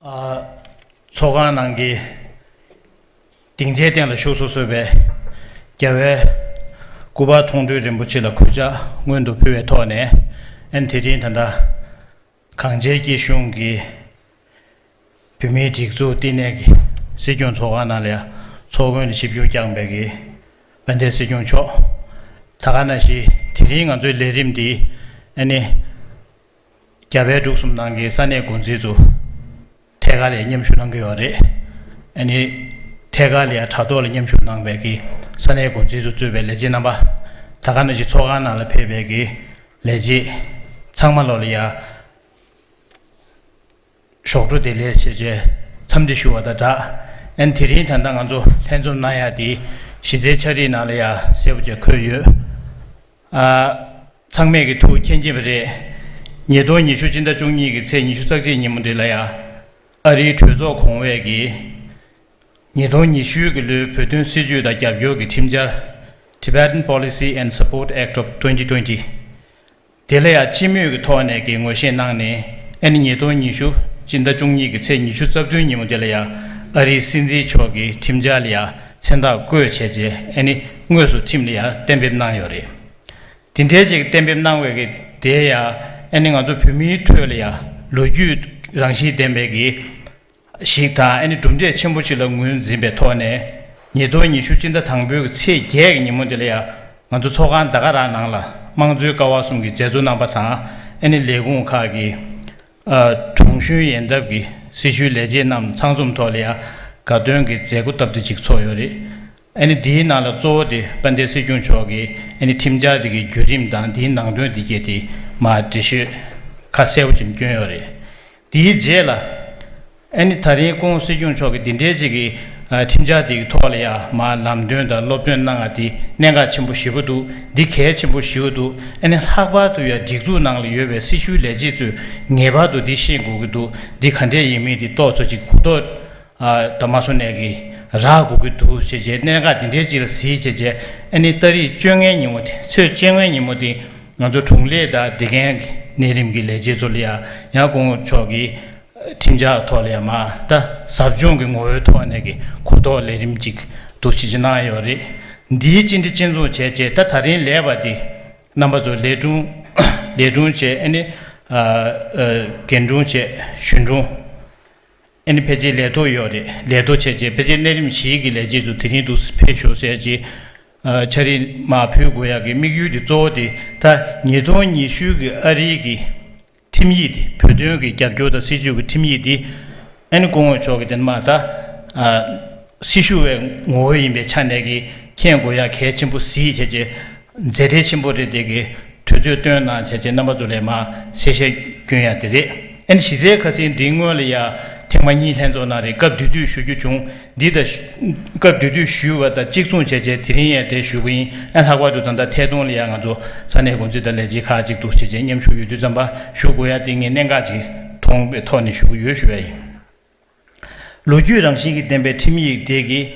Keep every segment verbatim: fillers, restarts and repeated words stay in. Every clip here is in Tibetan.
ཨ། ཚོགས་ཁང་ནང་གི་སྡིངས་ཆའི་སྟེང་ལ་བཞུགས་སུ་གསོལ་བའི་རྒྱལ་བའི་སྐུ་པར་མཐོང་གྲོལ་རིན་པོ་ཆེ་ལ་གུས་ཕྱག་སྔོན་དུ་ཕུལ་བའི་ཐོག་ནས། ཨན་དེ་རིང་ད་ལྟ་གངས་ཅན་སྐྱིད་གཤོངས་ཀྱི་བོད་མིའི་སྒྲིག་འཛུགས་བསྟི་གནས་ཀྱི་སྲིད་སྐྱོང་ཚོགས་ཁང་ནང་ལ་ཡང་ཚོགས་མགོན་ལ་ཞིབ་འཇུག་བསྐྱངས་པའི་གི་དཔལ་ལྡན་སྲིད་སྐྱོང་མཆོག་ད་ག་ནང་བཞིན་དེ་རིང་ང་ཚོའི་ལས་རིམ་འདི་ཨ་ནི་རྒྱ་བལ་འབྲུག་གསུམ་ནང་གི་ས་གནས་འགོ་འཛིན་ཚོ་ཐད་ཀར་ལ་མཉམ་ཞུགས་གནང་གི་ཡོད་རེད། ཨ་ནི་ཐད་ཀར་ལ་ཡང་དྲ་ཐོག་ལ་མཉམ་ཞུགས་གནང་བའི་གི་ས་གནས་འགོ་འཛིན་ཚོ་གཙོས་པའི་ལས་བྱེད་རྣམ་པ། ད་ག་ནང་བཞིན་ཚོགས་ཁང་ནང་ལ་ཕེབས་པའི་གི་ལས་བྱེད་ཚང་མ་ལོ་ལ་ཡང་ཞོགས་བྲོ་བདེ་ལེགས་ཞེས་བྱས་འཚམས་འདྲི་ཞུ་བ་དང་སྦྲགས། ཨན་དེ་རིང་ད་ལྟ་ང་ཚོ་ལྷན་འཛོམས་གནང་ཡ་དེ་གཞི་རྩའི་ཕྱག་བྲིས་ནང་ལ་ཡང་གསལ་པོ་བྱས་འཁོད་ཡོད། ཨ། ཚང་མས་ཀྱི་ཐུགས་མཁྱེན་གྱི་རེད། ཉིས་སྟོང་ཉི་ཤུ་སྤྱི་ཟླ་བཅུ་གཉིས་ཀྱི་ཚེས་ཉི་ཤུ་རྩ་གཅིག་ཉིན་མོ་འདི་ལ་ཡང་ཨ་རིའི་གྲོས་ཚོགས་གོང་འོག་གིས་ཉིས་སྟོང་ཉི་ཤུ་གི་ལོའི་བོད་དོན་སྲིད་བྱུས་དང་རྒྱབ་སྐྱོར་གྱི་ཁྲིམས་འཆར། Tibetan Policy and Support Act of twenty twenty། དེ་ལ་ཡང་སྤྱི་མོས་ཀྱི་ཐོག་ནས་ཀྱི་ངོས་བཞེས་གནང་ནས། ཨ་ནི་ཉིས་སྟོང་ཉི་ཤུ་སྤྱི་ཟླ་བཅུ་གཉིས་ཀྱི་ཚེས་ཉི་ཤུ་རྩ་བདུན་ཉིན་མོ་དེ་ལ་ཡང་ཨ་རིའི་སྲིད་འཛིན་མཆོག་གི་ཁྲིམས་འཆར་ལ་ཡང་མཚན་རྟགས་བཀོད་བྱས་རྗེས་ཨ་ནི་དངོས་སུ་ཁྲིམས་ལ་ཡང་གཏན་འབེབས་གནང་ཡོད་རེད། དེ་འདྲའི་ཅིག་གཏན་འབེབས་གནང་བའི་གི་དེ་ཡང་ཨ་ནི་ང་ཚོ་བོད་མིའི་ཁྲོད་ལ་ཡང་ལོ་རྒྱུས་རང་བཞིན་ལྡན་པའི་གི་ཞིག་དང་། ཨ་ནི་གྲུབ་འབྲས་ཆེན་པོ་ཞིག་ལ་ངོས་འཛིན་པའི་ཐོག་ནས། ཉིས་སྟོང་ཉི་ཤུ་སྤྱི་ཟླ་དང་པོའི་ཚེས་བརྒྱད་ཀྱི་ཉིན་མོ་དེ་ལ་ཡང་ང་ཚོ་ཚོགས་ཁང་ད་ག་རང་ནང་ལ་དམངས་གཙོའི་ཀ་བ་གསུམ་གྱི་མཛད་གཙོ་རྣམ་པ་དང་། ཨ་ནི་ལས་ཁུངས་ཁག་གི་ཨ། དྲུང་གཞོན་ཡན་འདབ་ཀྱི་སྲི་ཞུའི་ལས་བྱེད་རྣམས་ཚང་འཛོམས་ཐོག་ལ་ཡང་དགའ་སྟོན་གྱི་མཛད་སྒོ་སྟབས་བདེ་ཅིག་ཚོགས་ཡོད་རེད། ཨ་ནི་དེའི་ནང་ལ་གཙོ་བོ་དེ་དཔལ་ལྡན་སྲིད་སྐྱོང་མཆོག་གིས་ཨ་ནི་ཁྲིམས་འཆར་དེ་གའི་བརྒྱུད་རིམ་དང་དེའི་ནང་དོན་དེ་གས་དེ་མར་འགྲེལ་བཤད་ཁ་གསལ་པོ་ཅིག་བསྐྱོན་ཡོད་རེད། དེའི་རྗེས་ལ། ཨ་ནི་ད་རིང་སྐུ་ངོ་སྲིད་སྐྱོང་མཆོག་གིས་འདི་འདྲའི་ཅིག་གི་ཨ། ཁྲིམས་འཆར་དེ་གི་ཐོག་ལ་ཡང་མར་ལམ་སྟོན་དང་སློབ་སྟོན་གནང་བ་དེ་གནད་འགག་ཆེན་པོ་ཞེ་པོ་འདུག་འདི་གལ་ཆེན་པོ་ཞེ་པོ་འདུག་ཨ་ནི་ལྷག་པར་དུ་ཡང་སྒྲིག་འཛུགས་ནང་ལ་ཡོད་པའི་སྲི་ཞུའི་ལས་བྱེད་ཚོས་ངེས་པར་དུ་འདི་ཤེས་དགོས་ཀྱི་འདུག་འདི་ག་འདྲས་ཡིན་མིན་དེ་ཏོག་ཙམ་ཅིག་གོ་རྟོགས་ཨ། དང་མ་སོང་ནས་ཀྱི་རག་དགོས་ཀྱི་འདུག་ཞེས་བྱས་གནད་འགག་འདི་འདྲའི་ཅིག་ལ་གཟིགས་བྱས་བྱས། ཨ་ནི་ཏ་རིག་བཅོ་ལྔའི་ཉིན་མོ་དེ། ཚེས་བཅོ་ལྔའི་ཉིན་མོ་དེ་ང་ཚོ་དྲུང་ལས་དང་དེ་གའི་གནས་རིམ་གྱི་ལས་བྱེད་ཚོ་ལ་ཡང་ཡང་སྐུ་ངོ་མཆོག་གིས་ཁྲིམས་འཆར་ཐོག་ལ་ཡང་མར་ད་ཟབ་སྦྱོང་གི་ངོ་བོའི་ཐོག་ནས་ཀྱི་གོ་རྟོགས་ལས་རིམ་ཅིག་འདུག་སེ་ཅིག་གནང་ཡོད་རེད། འདིའི་སྤྱི་འདི་སྤྱི་མཚུངས་བྱས་རྗེས་ད་ད་རིང་ལས་པ་འདི་རྣམ་པ་ཚོ་ལས་དྲུང་ལས་དྲུང་བྱས། ཨ་ནི་ཨ་ཨ་རྒན་དྲུང་བྱས། གཞོན་དྲུང་། ཨ་ནི་ཕལ་ཆེར་ལས་ཐོག་ཡོད་རེད། ལས་ཐོག་བྱས་རྗེས་ཕལ་ཆེར་གནས་རིམ་བཞིའི་གི་ལས་བྱེད་ཚོ་དེ་རིང་འདུག་སེ་ཕེབས་ཤོག་ཟེར་གྱི་ཨ། འཆར་རིས་མར་ཕུལ་དགོས་ཡག་གི་དམིགས་ཡུལ་དེ་གཙོ་བོ་དེ་ད་ཉིས་སྟོང་ཉི་ཤུ་གི་ཨ་རིའི་གི་ཁྲིམས་ཡིག་དེ། བོད་དོན་གྱི་རྒྱབ་སྐྱོར་དང་སྲིད་བྱུས་ཀྱི་ཁྲིམས་ཡིག་དེ་ཨ་ནི་སྐུ་ངོ་མཆོག་གིས་དེ་མར་ད་ཨ། སྲི་ཞུ་བའི་ངོ་བོ་ཡིན་པའི་ཆ་ནས་ཀྱི་མཁྱེན་དགོས་ཡག་གལ་ཆེན་པོ་གཟིགས་བྱས་རྗེས་མཛད་བྲེལ་ཆེན་པོ་རེད། དེ་གི་དུས་ཚོད་བཏོན་གནང་བྱས་རྗེས་རྣམ་པ་ཚོ་ལ་མར་གསལ་བཤད་སྐྱོན་ཡག་དེ་རེད། ཨ་ནི་གཞི་རྩའི་ཁ་སང་འདིའི་སྔོན་ལ་ཡང་ཐེངས་མ་གཉིས་ལྷན་ཚོགས་གནང་རེད། སྐབས་དེ་དུས་ཞུ་རྒྱུ་བྱུང་། འདི་དང་སྐབས་དེ་དུས་ཞུས་པ་དང་གཅིག་མཚུངས་བྱས་རྗེས་དེ་རིང་ཡང་དེ་ཞུ་གི་ཡིན། ཨ། ལྷག་པར་དུ་ད་ལྟ་ཐད་གཏོང་ལ་ཡང་ང་ཚོ་ས་གནས་འགོ་འཛིན་དང་ལས་བྱེད་ཁག་ཅིག་འདུག་བྱས་རྗེས་མཉམ་ཞུགས་ཡོད་དུས་ཙམ་པ་ཞུ་དགོས་ཡ་དེ་ངས་གནད་འགག་ཅིག་མཐོང་བའི་ཐོག་ནས་ཞུ་གི་ཡོད་ཞུ་ཡ་ཡིན། ལོ་རྒྱུས་རང་བཞིན་གྱིས་ལྡན་པའི་ཁྲིམས་ཡིག་དེ་གིས་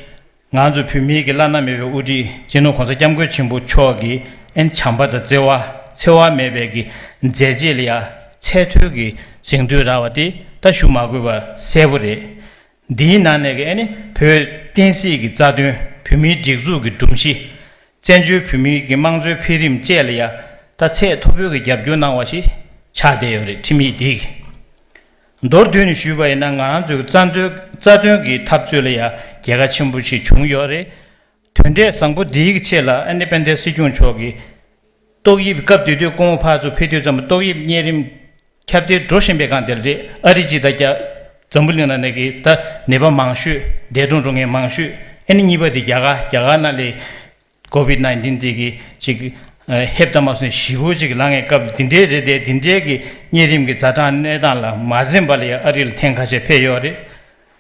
ང་ཚོ་བོད་མིའི་གི་བླ་ན་མེད་པའི་དབུ་ཁྲིད་སྤྱི་ནོར་གོང་ས་སྐྱབས་མགོན་ཆེན་པོ་མཆོག་གི་ཨན་བྱམས་པ་དང་བརྩེ་བ་འཚེ་བ་མེད་པའི་གི་མཛད་རྗེས་ལ་ཡ་ཚད་མཐོའི་གི་གཟེངས་བསྟོད་རག་པ་དེ་ད་ཞུ་མ་དགོས་པ་གསལ་པོ་རེད། འདིའི་ནང་ནས་ཀྱི་ཨ་ནི་བོད་བསྟན་སྲིད་ཀྱི་རྩ་དོན། བོད་མིའི་སྒྲིག་འཛུགས་ཀྱི་སྒྲོམ་གཞི། བཙན་བྱོལ་བོད་མིའི་གི་དམངས་གཙོའི་འཕེལ་རིམ་བཅས་ལ་ཡང་ད་ཚད་མཐོ་པོའི་གི་རྒྱབ་སྐྱོར་གནང་བ་ཞིག་ཆགས་བསྡད་ཡོད་རེད། ཁྲིམས་ཡིག་འདི་གི་མདོར་བསྡུས་ནས་ཞུས་པ་ཡིན་ན་ང་རང་ཚོའི་རྩ་དོན་རྩ་དོན་གྱི་འཐབ་རྩོད་ལ་ཡང་རྒྱལ་ཁ་ཆེན་པོ་ཞིག་བྱུང་ཡོད་རེད། དོན་འབྲས་བཟང་པོ་འདིའི་གི་ཆེད་ལ་ཨ་ནི་དཔལ་ལྡན་སྲིད་སྐྱོང་མཆོག་གིས་ཏོག་དབྱིབས་སྐབས་དེ་དུས་སྐུ་ངོ་ཕར་ཚུར་ཕེབས་དུས་ཙམ་པ་ཏོག་དབྱིབས་གཉན་རིམས་ཁྱབ་གདལ་འགྲོ་བཞིན་པའི་སྒང་དེར་རེད། ཨ་རི་གཅིག་དང་རྒྱ་འཛམ་བུ་གླིང་ནང་ནས་ཀྱི་ད་ནད་པ་མང་ཤོས། འདས་གྲོངས་འགྲོ་མཁན་མང་ཤོས། ཨ་ནི་གཉིས་པ་དེ་རྒྱ་གར། རྒྱ་གར་ནང་ལས་ཀོ་བིད་ནའིན་ཊིན་དེ་གི་ཅིག་ཨ་ཧེབ་ཏ་མ་སོང་ཞི་བོ་ཅིག་ལངས་མཁན་སྐབས་དེ་འདྲའི་རེད་དེ། དེ་འདྲའི་གི་གཉན་རིམས་ཀྱི་ཛ་དྲག་གནས་སྟངས་ལ་མ་འཛེམས་པ་ལ་ཡ་ཨ་རི་ལ་ཐེངས་ཁ་ཤས་ཕེབས་ཡོད་རེད།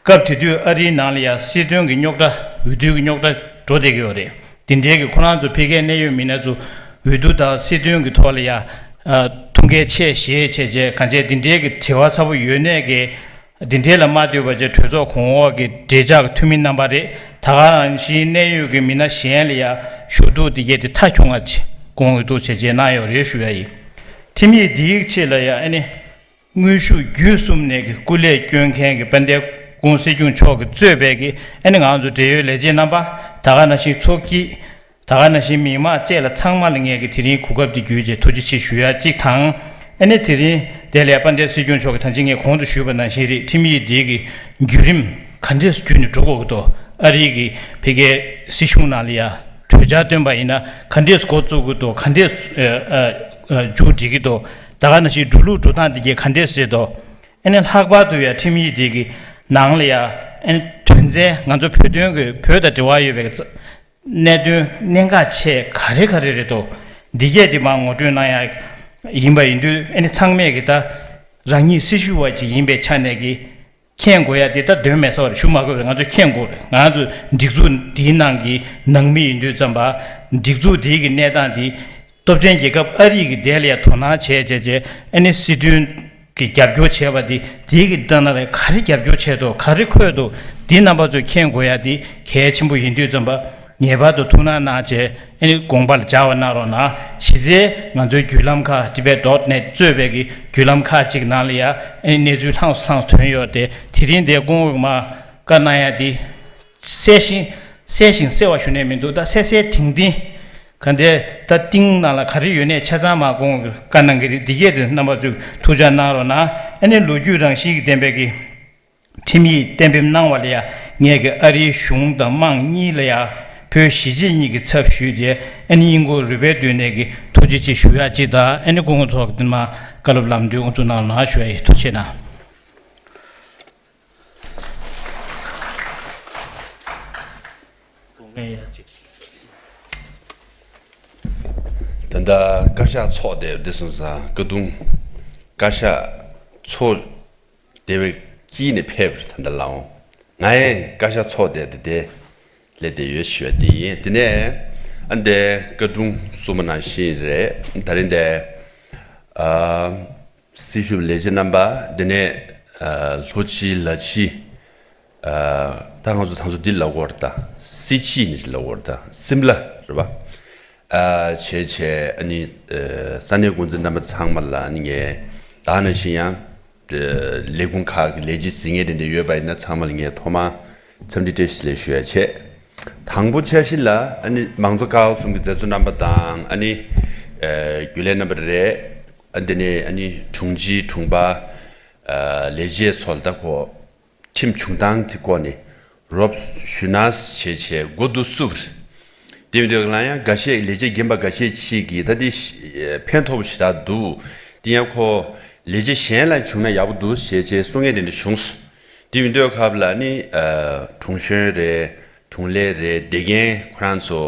སྐབས་དེ་དུས་ཨ་རིའི་ནང་ལ་ཡང་སྲིད་དོན་གྱི་རྙོག་དྲ། འོས་བསྡུ་གི་རྙོག་དྲ་འགྲོ་བསྡད་ཀྱི་ཡོད་རེད། དེ་འབྲེལ་གྱི་ཁོ་རང་ཚོ་ཕ་གིའི་གནད་ཡོད་མི་སྣ་ཚོ་འོས་བསྡུ་དང་སྲིད་དོན་གྱི་ཐོག་ལ་ཡང་ཐུགས་འགན་ཆེ་བཞེས་བྱས་བྱས་གང་བྱས་དེ་འབྲེལ་གྱི་དྲི་བ་ཚ་པོ་ཡོད་ནས་ཀྱི་དེ་འབྲེལ་ལ་མ་ལྟོས་པ་བྱས་གྲོས་ཚོགས་གོང་འོག་གི་འབྲེལ་ཆགས་ཀྱི་འཐུས་མི་རྣམ་པ་རེད། ད་ག་རང་བཞིན་གནད་ཡོད་ཀྱི་མི་སྣ་གཞན་ལ་ཡང་ཞུ་གཏུག་དེ་གས་དེ་མཐའ་འཁྱོངས་ང་ཅིག་དགོངས་འོས་གཏུག་བྱས་བྱས་གནང་ཡོད་རེད་ཞུ་ཡ་ཡིན། ཁྲིམས་ཡིག་འདིའི་ཆེད་ལ་ཡང་ཨ་ནི། དངོས་ཤུགས་བརྒྱུད་གསུམ་ནས་ཀྱི་སྐུ་ལས་བསྐྱོན་མཁན་གྱི་དཔལ་ལྡན་སྐུ་ངོ་སྲིད་སྐྱོང་མཆོག་གིས་གཙོས་པའི་གི་ཨ་ནི་ང་ཚོ་འབྲེལ་ཡོད་ལས་བྱེད་རྣམ་པ། ད་ག་ནང་བཞིན་ཚོགས་སྐྱིད། ད་ག་ནང་བཞིན་མི་མང་བཅས་ལ་ཚང་མ་ལ་ངས་ཀྱི་དེ་རིང་གོ་སྐབས་འདི་བརྒྱུད་རྗེས་ཐུགས་རྗེ་ཆེ་ཞུ་ཡ་གཅིག་དང་། ཨ་ནི་དེ་རིང་དེ་ལས་དཔལ་ལྡན་སྲིད་སྐྱོང་མཆོག་གིས་ད་ཅི་ངས་གོང་དུ་ཞུས་པ་ནང་བཞིན་རེད། ཁྲིམས་ཡིག་འདི་གི་བརྒྱུད་རིམ་ག་འདྲས་བརྒྱུད་ནས་འགྲོ་དགོས་ཀྱི་འདུག་ཨ་རི་གི་ཕ་གིའི་སྲིད་གཞུང་ནང་ལ་ཡ་གྲོས་འཆར་བཏོན་པ་ཡིན་ན་ག་འདྲས་འགོ་བཙུགས་ཀྱི་འདུག་ག་འདྲས་མཇུག་སྒྲིལ་གྱི་འདུག་ད་ག་ནང་བཞིན་འགྲོ་ལུགས་འགྲོ་སྟངས་འདི་གས་ག་འདྲས་རེད་འདུག་ཨ་ནི་ལྷག་པར་དུ་ཡ་ཁྲིམས་ཡིག་འདི་གི་ནང་ལ་ཡ་ཨ་ནི་དོན་ཚན་ང་ཚོ་བོད་དོན་གྱི་བོད་དང་འབྲེལ་བ་ཡོད་པའི་གནད་དོན་གནད་འགག་ཆེ་ག་རེ་ག་རེ་རེད་དོ། འདི་གས་འདི་མར་ངོ་སྤྲོད་གནང་ཡ་ཡིན་པ་ཡིན་དུས་ཨ་ནི་ཚང་མས་ཀྱི་ད་རང་ཉིད་སྲི་ཞུ་བ་ཅིག་ཡིན་པའི་ཆ་ནས་ཀྱི་མཁྱེན་དགོས་ཡ་འདི་ད་དོན་མེད་ས་བར་ཞུ་མ་དགོས་པར་ང་ཚོས་མཁྱེན་དགོས་རེད། ང་ཚོ་སྒྲིག་འཛུགས་འདིའི་ནང་གི་ནང་མི་ཡིན་དུས་ཙམ་པ་སྒྲིག་འཛུགས་འདིའི་གི་གནས་སྟངས་འདི་སྟོབས་ཆེན་རྒྱལ་ཁབ་ཨ་རི་གི་དེ་ལ་ཡ་དོ་སྣང་བྱས་བྱས་བྱས་ཨ་ནི་སྲིད་དོན་གྱི་རྒྱབ་སྐྱོར་བྱས་པ་འདི་དེའི་གི་ལྟ་ན་རེ་ག་རེ་རྒྱབ་སྐྱོར་བྱས་འདུག་ག་རེ་འཁོད་འདུག་འདི་རྣམ་པ་ཚོས་མཁྱེན་དགོས་ཡ་འདི་གལ་ཆེན་པོ་ཡིན་དུས་ཙམ་པ་ངེས་པར་དུ་ཐུགས་སྣང་གནང་བྱས་ཨ་ནི་དགོངས་པ་ལ་འཇགས་པ་གནང་རོགས་གནང་། གཞི་རྩའི་ང་ཚོའི་བརྒྱུད་ལམ་ཁག་Tibet dot net གཙོས་པའི་གི་བརྒྱུད་ལམ་ཁག་ཅིག་ནང་ལ་ཡ་ཨ་ནི་གནས་ཚུལ་ལྷངས་སུ་ལྷངས་སུ་ཐོན་ཡོད་དེ་དེ་རིང་འདིར་སྐུ་ངོ་མར་བཀའ་གནང་ཡ་འདི་གསལ་ཞིང་གསལ་ཞིང་གསལ་བ་ཞུ་ནས་མི་འདུག་ད་གསལ་གསལ་ཐིང་ཐིང་ག་འདྲའི་ད་ཏིང་ནང་ལ་ག་རེ་ཡོད་ནས་ཆ་ཚང་མ་དགོངས་བཀའ་གནང་གི་རེད། འདི་གས་དེ་རྣམ་པ་ཚོས་ཐུགས་ཅག་གནང་རོགས་གནང་། ཨ་ནི་ལོ་རྒྱུས་རང་བཞིན་གྱི་ལྡན་པའི་གི་ཁྲིམས་ཡིག་གཏན་འབེབས་གནང་བ་ལ་ཡ་ངས་ཀྱི་ཨ་རིའི་གཞུང་དང་དམངས་གཉིས་ལ་ཡ་བོད་གཞིས་བྱེས་གཉིས་ཀྱི་ཚབ་ཞུས་ཏེ་ཨ་ནི་སྙིང་ཁོང་རུས་པའི་གདུས་ནས་ཀྱི་ཐུགས་རྗེ་ཆེ་ཞུ་ཡ་གཅིག་དང་ཨ་ནི་སྐུ་ངོ་མཆོག་གིས་མར་བཀའ་སློབ་ལམ་སྟོན་དབུ་འཛུགས་གནང་རོགས་གནང་ཞུ་ཡ་ཡིན། ཐུགས་རྗེ་ཆེ་གནང་། ད་ལྟ་བཀའ་ཤག་ཚོགས་བསྡད་འདི་སོང་ཙང་བཀའ་དུང་བཀའ་ཤག་ཚོགས་བསྡད་པའི་དཀྱིལ་ནས་ཕེབས་པར་ད་ལྟ་ལའོ། ང་ཡང་བཀའ་ཤག་ཚོགས་བསྡད་དེ་དེ་སླེབས་བསྡད་ཡོད་ཞུ་བ་དེ་ཡིན། དེ་ནས་ཨ་འདས་བཀའ་དྲུང་གསུངས་པ་ནང་བཞིན་རེད། ད་རིང་འདས་ཨ། སྲི་ཞུ་བའི་ལས་བྱེད་རྣམ་པ། དེ་ནས་ཨ་ལྷོ་སྤྱི་ལ་སྤྱི། ཨ་ད་ང་ཚོ་ད་ཚོ་འདི་ལབ་དགོས་རེད་ད། སྲི་སྤྱི་ནི་ལབ་དགོས་རེད་ད། སིམ་ལ་རེད་པ། ཨ་བྱས་བྱས་ཨ་ནི་ཨ་ས་གནས་འགོ་འཛིན་རྣམ་པ་ཚང་མ་ལ་ཨ་ནི་ངས་ད་ནང་བཞིན་ཡང་ཨ་ལས་ཁུངས་ཁག་གི་ལས་བྱེད་ཟིན་ངེས་དེ་འདྲ་ཡོད་པ་ཡིན་ན་ཚང་མ་ལ་ངས་ཐོག་མར་འཚམས་འདྲི་བཀྲ་ཤིས་བདེ་ལེགས་ཞུ་ཡ་བྱས། དང་པོ་འཆར་གཞི་ལ་ཨ་ནི་མང་གཙོ་ཀ་བ་གསུམ་གྱི་མཛད་གཙོ་རྣམ་པ་དང་ཨ་ནི་ཨ་རྒྱུན་ལས་རྣམ་པ་རེད། ཨ་འདི་ནས་ཨ་ནི་དྲུང་ཆེ་དྲུང་པ་ཨ་ལས་བྱེད་སོགས་ལ་ད་གོ་ཁྲིམས་བྱུང་སྟངས་ཀྱི་སྐོར་ནས་རོབ་ཞུ་ན་བྱས་བྱས་མགོ་བསྡུ་སུབ་རེད། དེ་ཡིན་དུས་ང་ཡང་འགའ་ཤས་ལས་བྱེད་རྒན་པ་འགའ་ཤས་ཅིག་གིས་ད་འདི་ཕན་ཐོགས་པོ་ཞེ་དྲག་འདུག་དེ་ཡང་ཁོ་ལས་བྱེད་གཞན་ལ་བྱུང་ན་ཡག་པོ་འདུག་ཞེས་བྱས་གསུང་མཁན་དེ་འདྲ་བྱུང་སོང་། དེ་ཡིན་དུས་སྐབས་ལ་ནི་ཨ་དྲུང་གཞོན་རེད། དྲུང་ལས་རེད། དེ་རྒན་ཁོ་རང་ཚོ་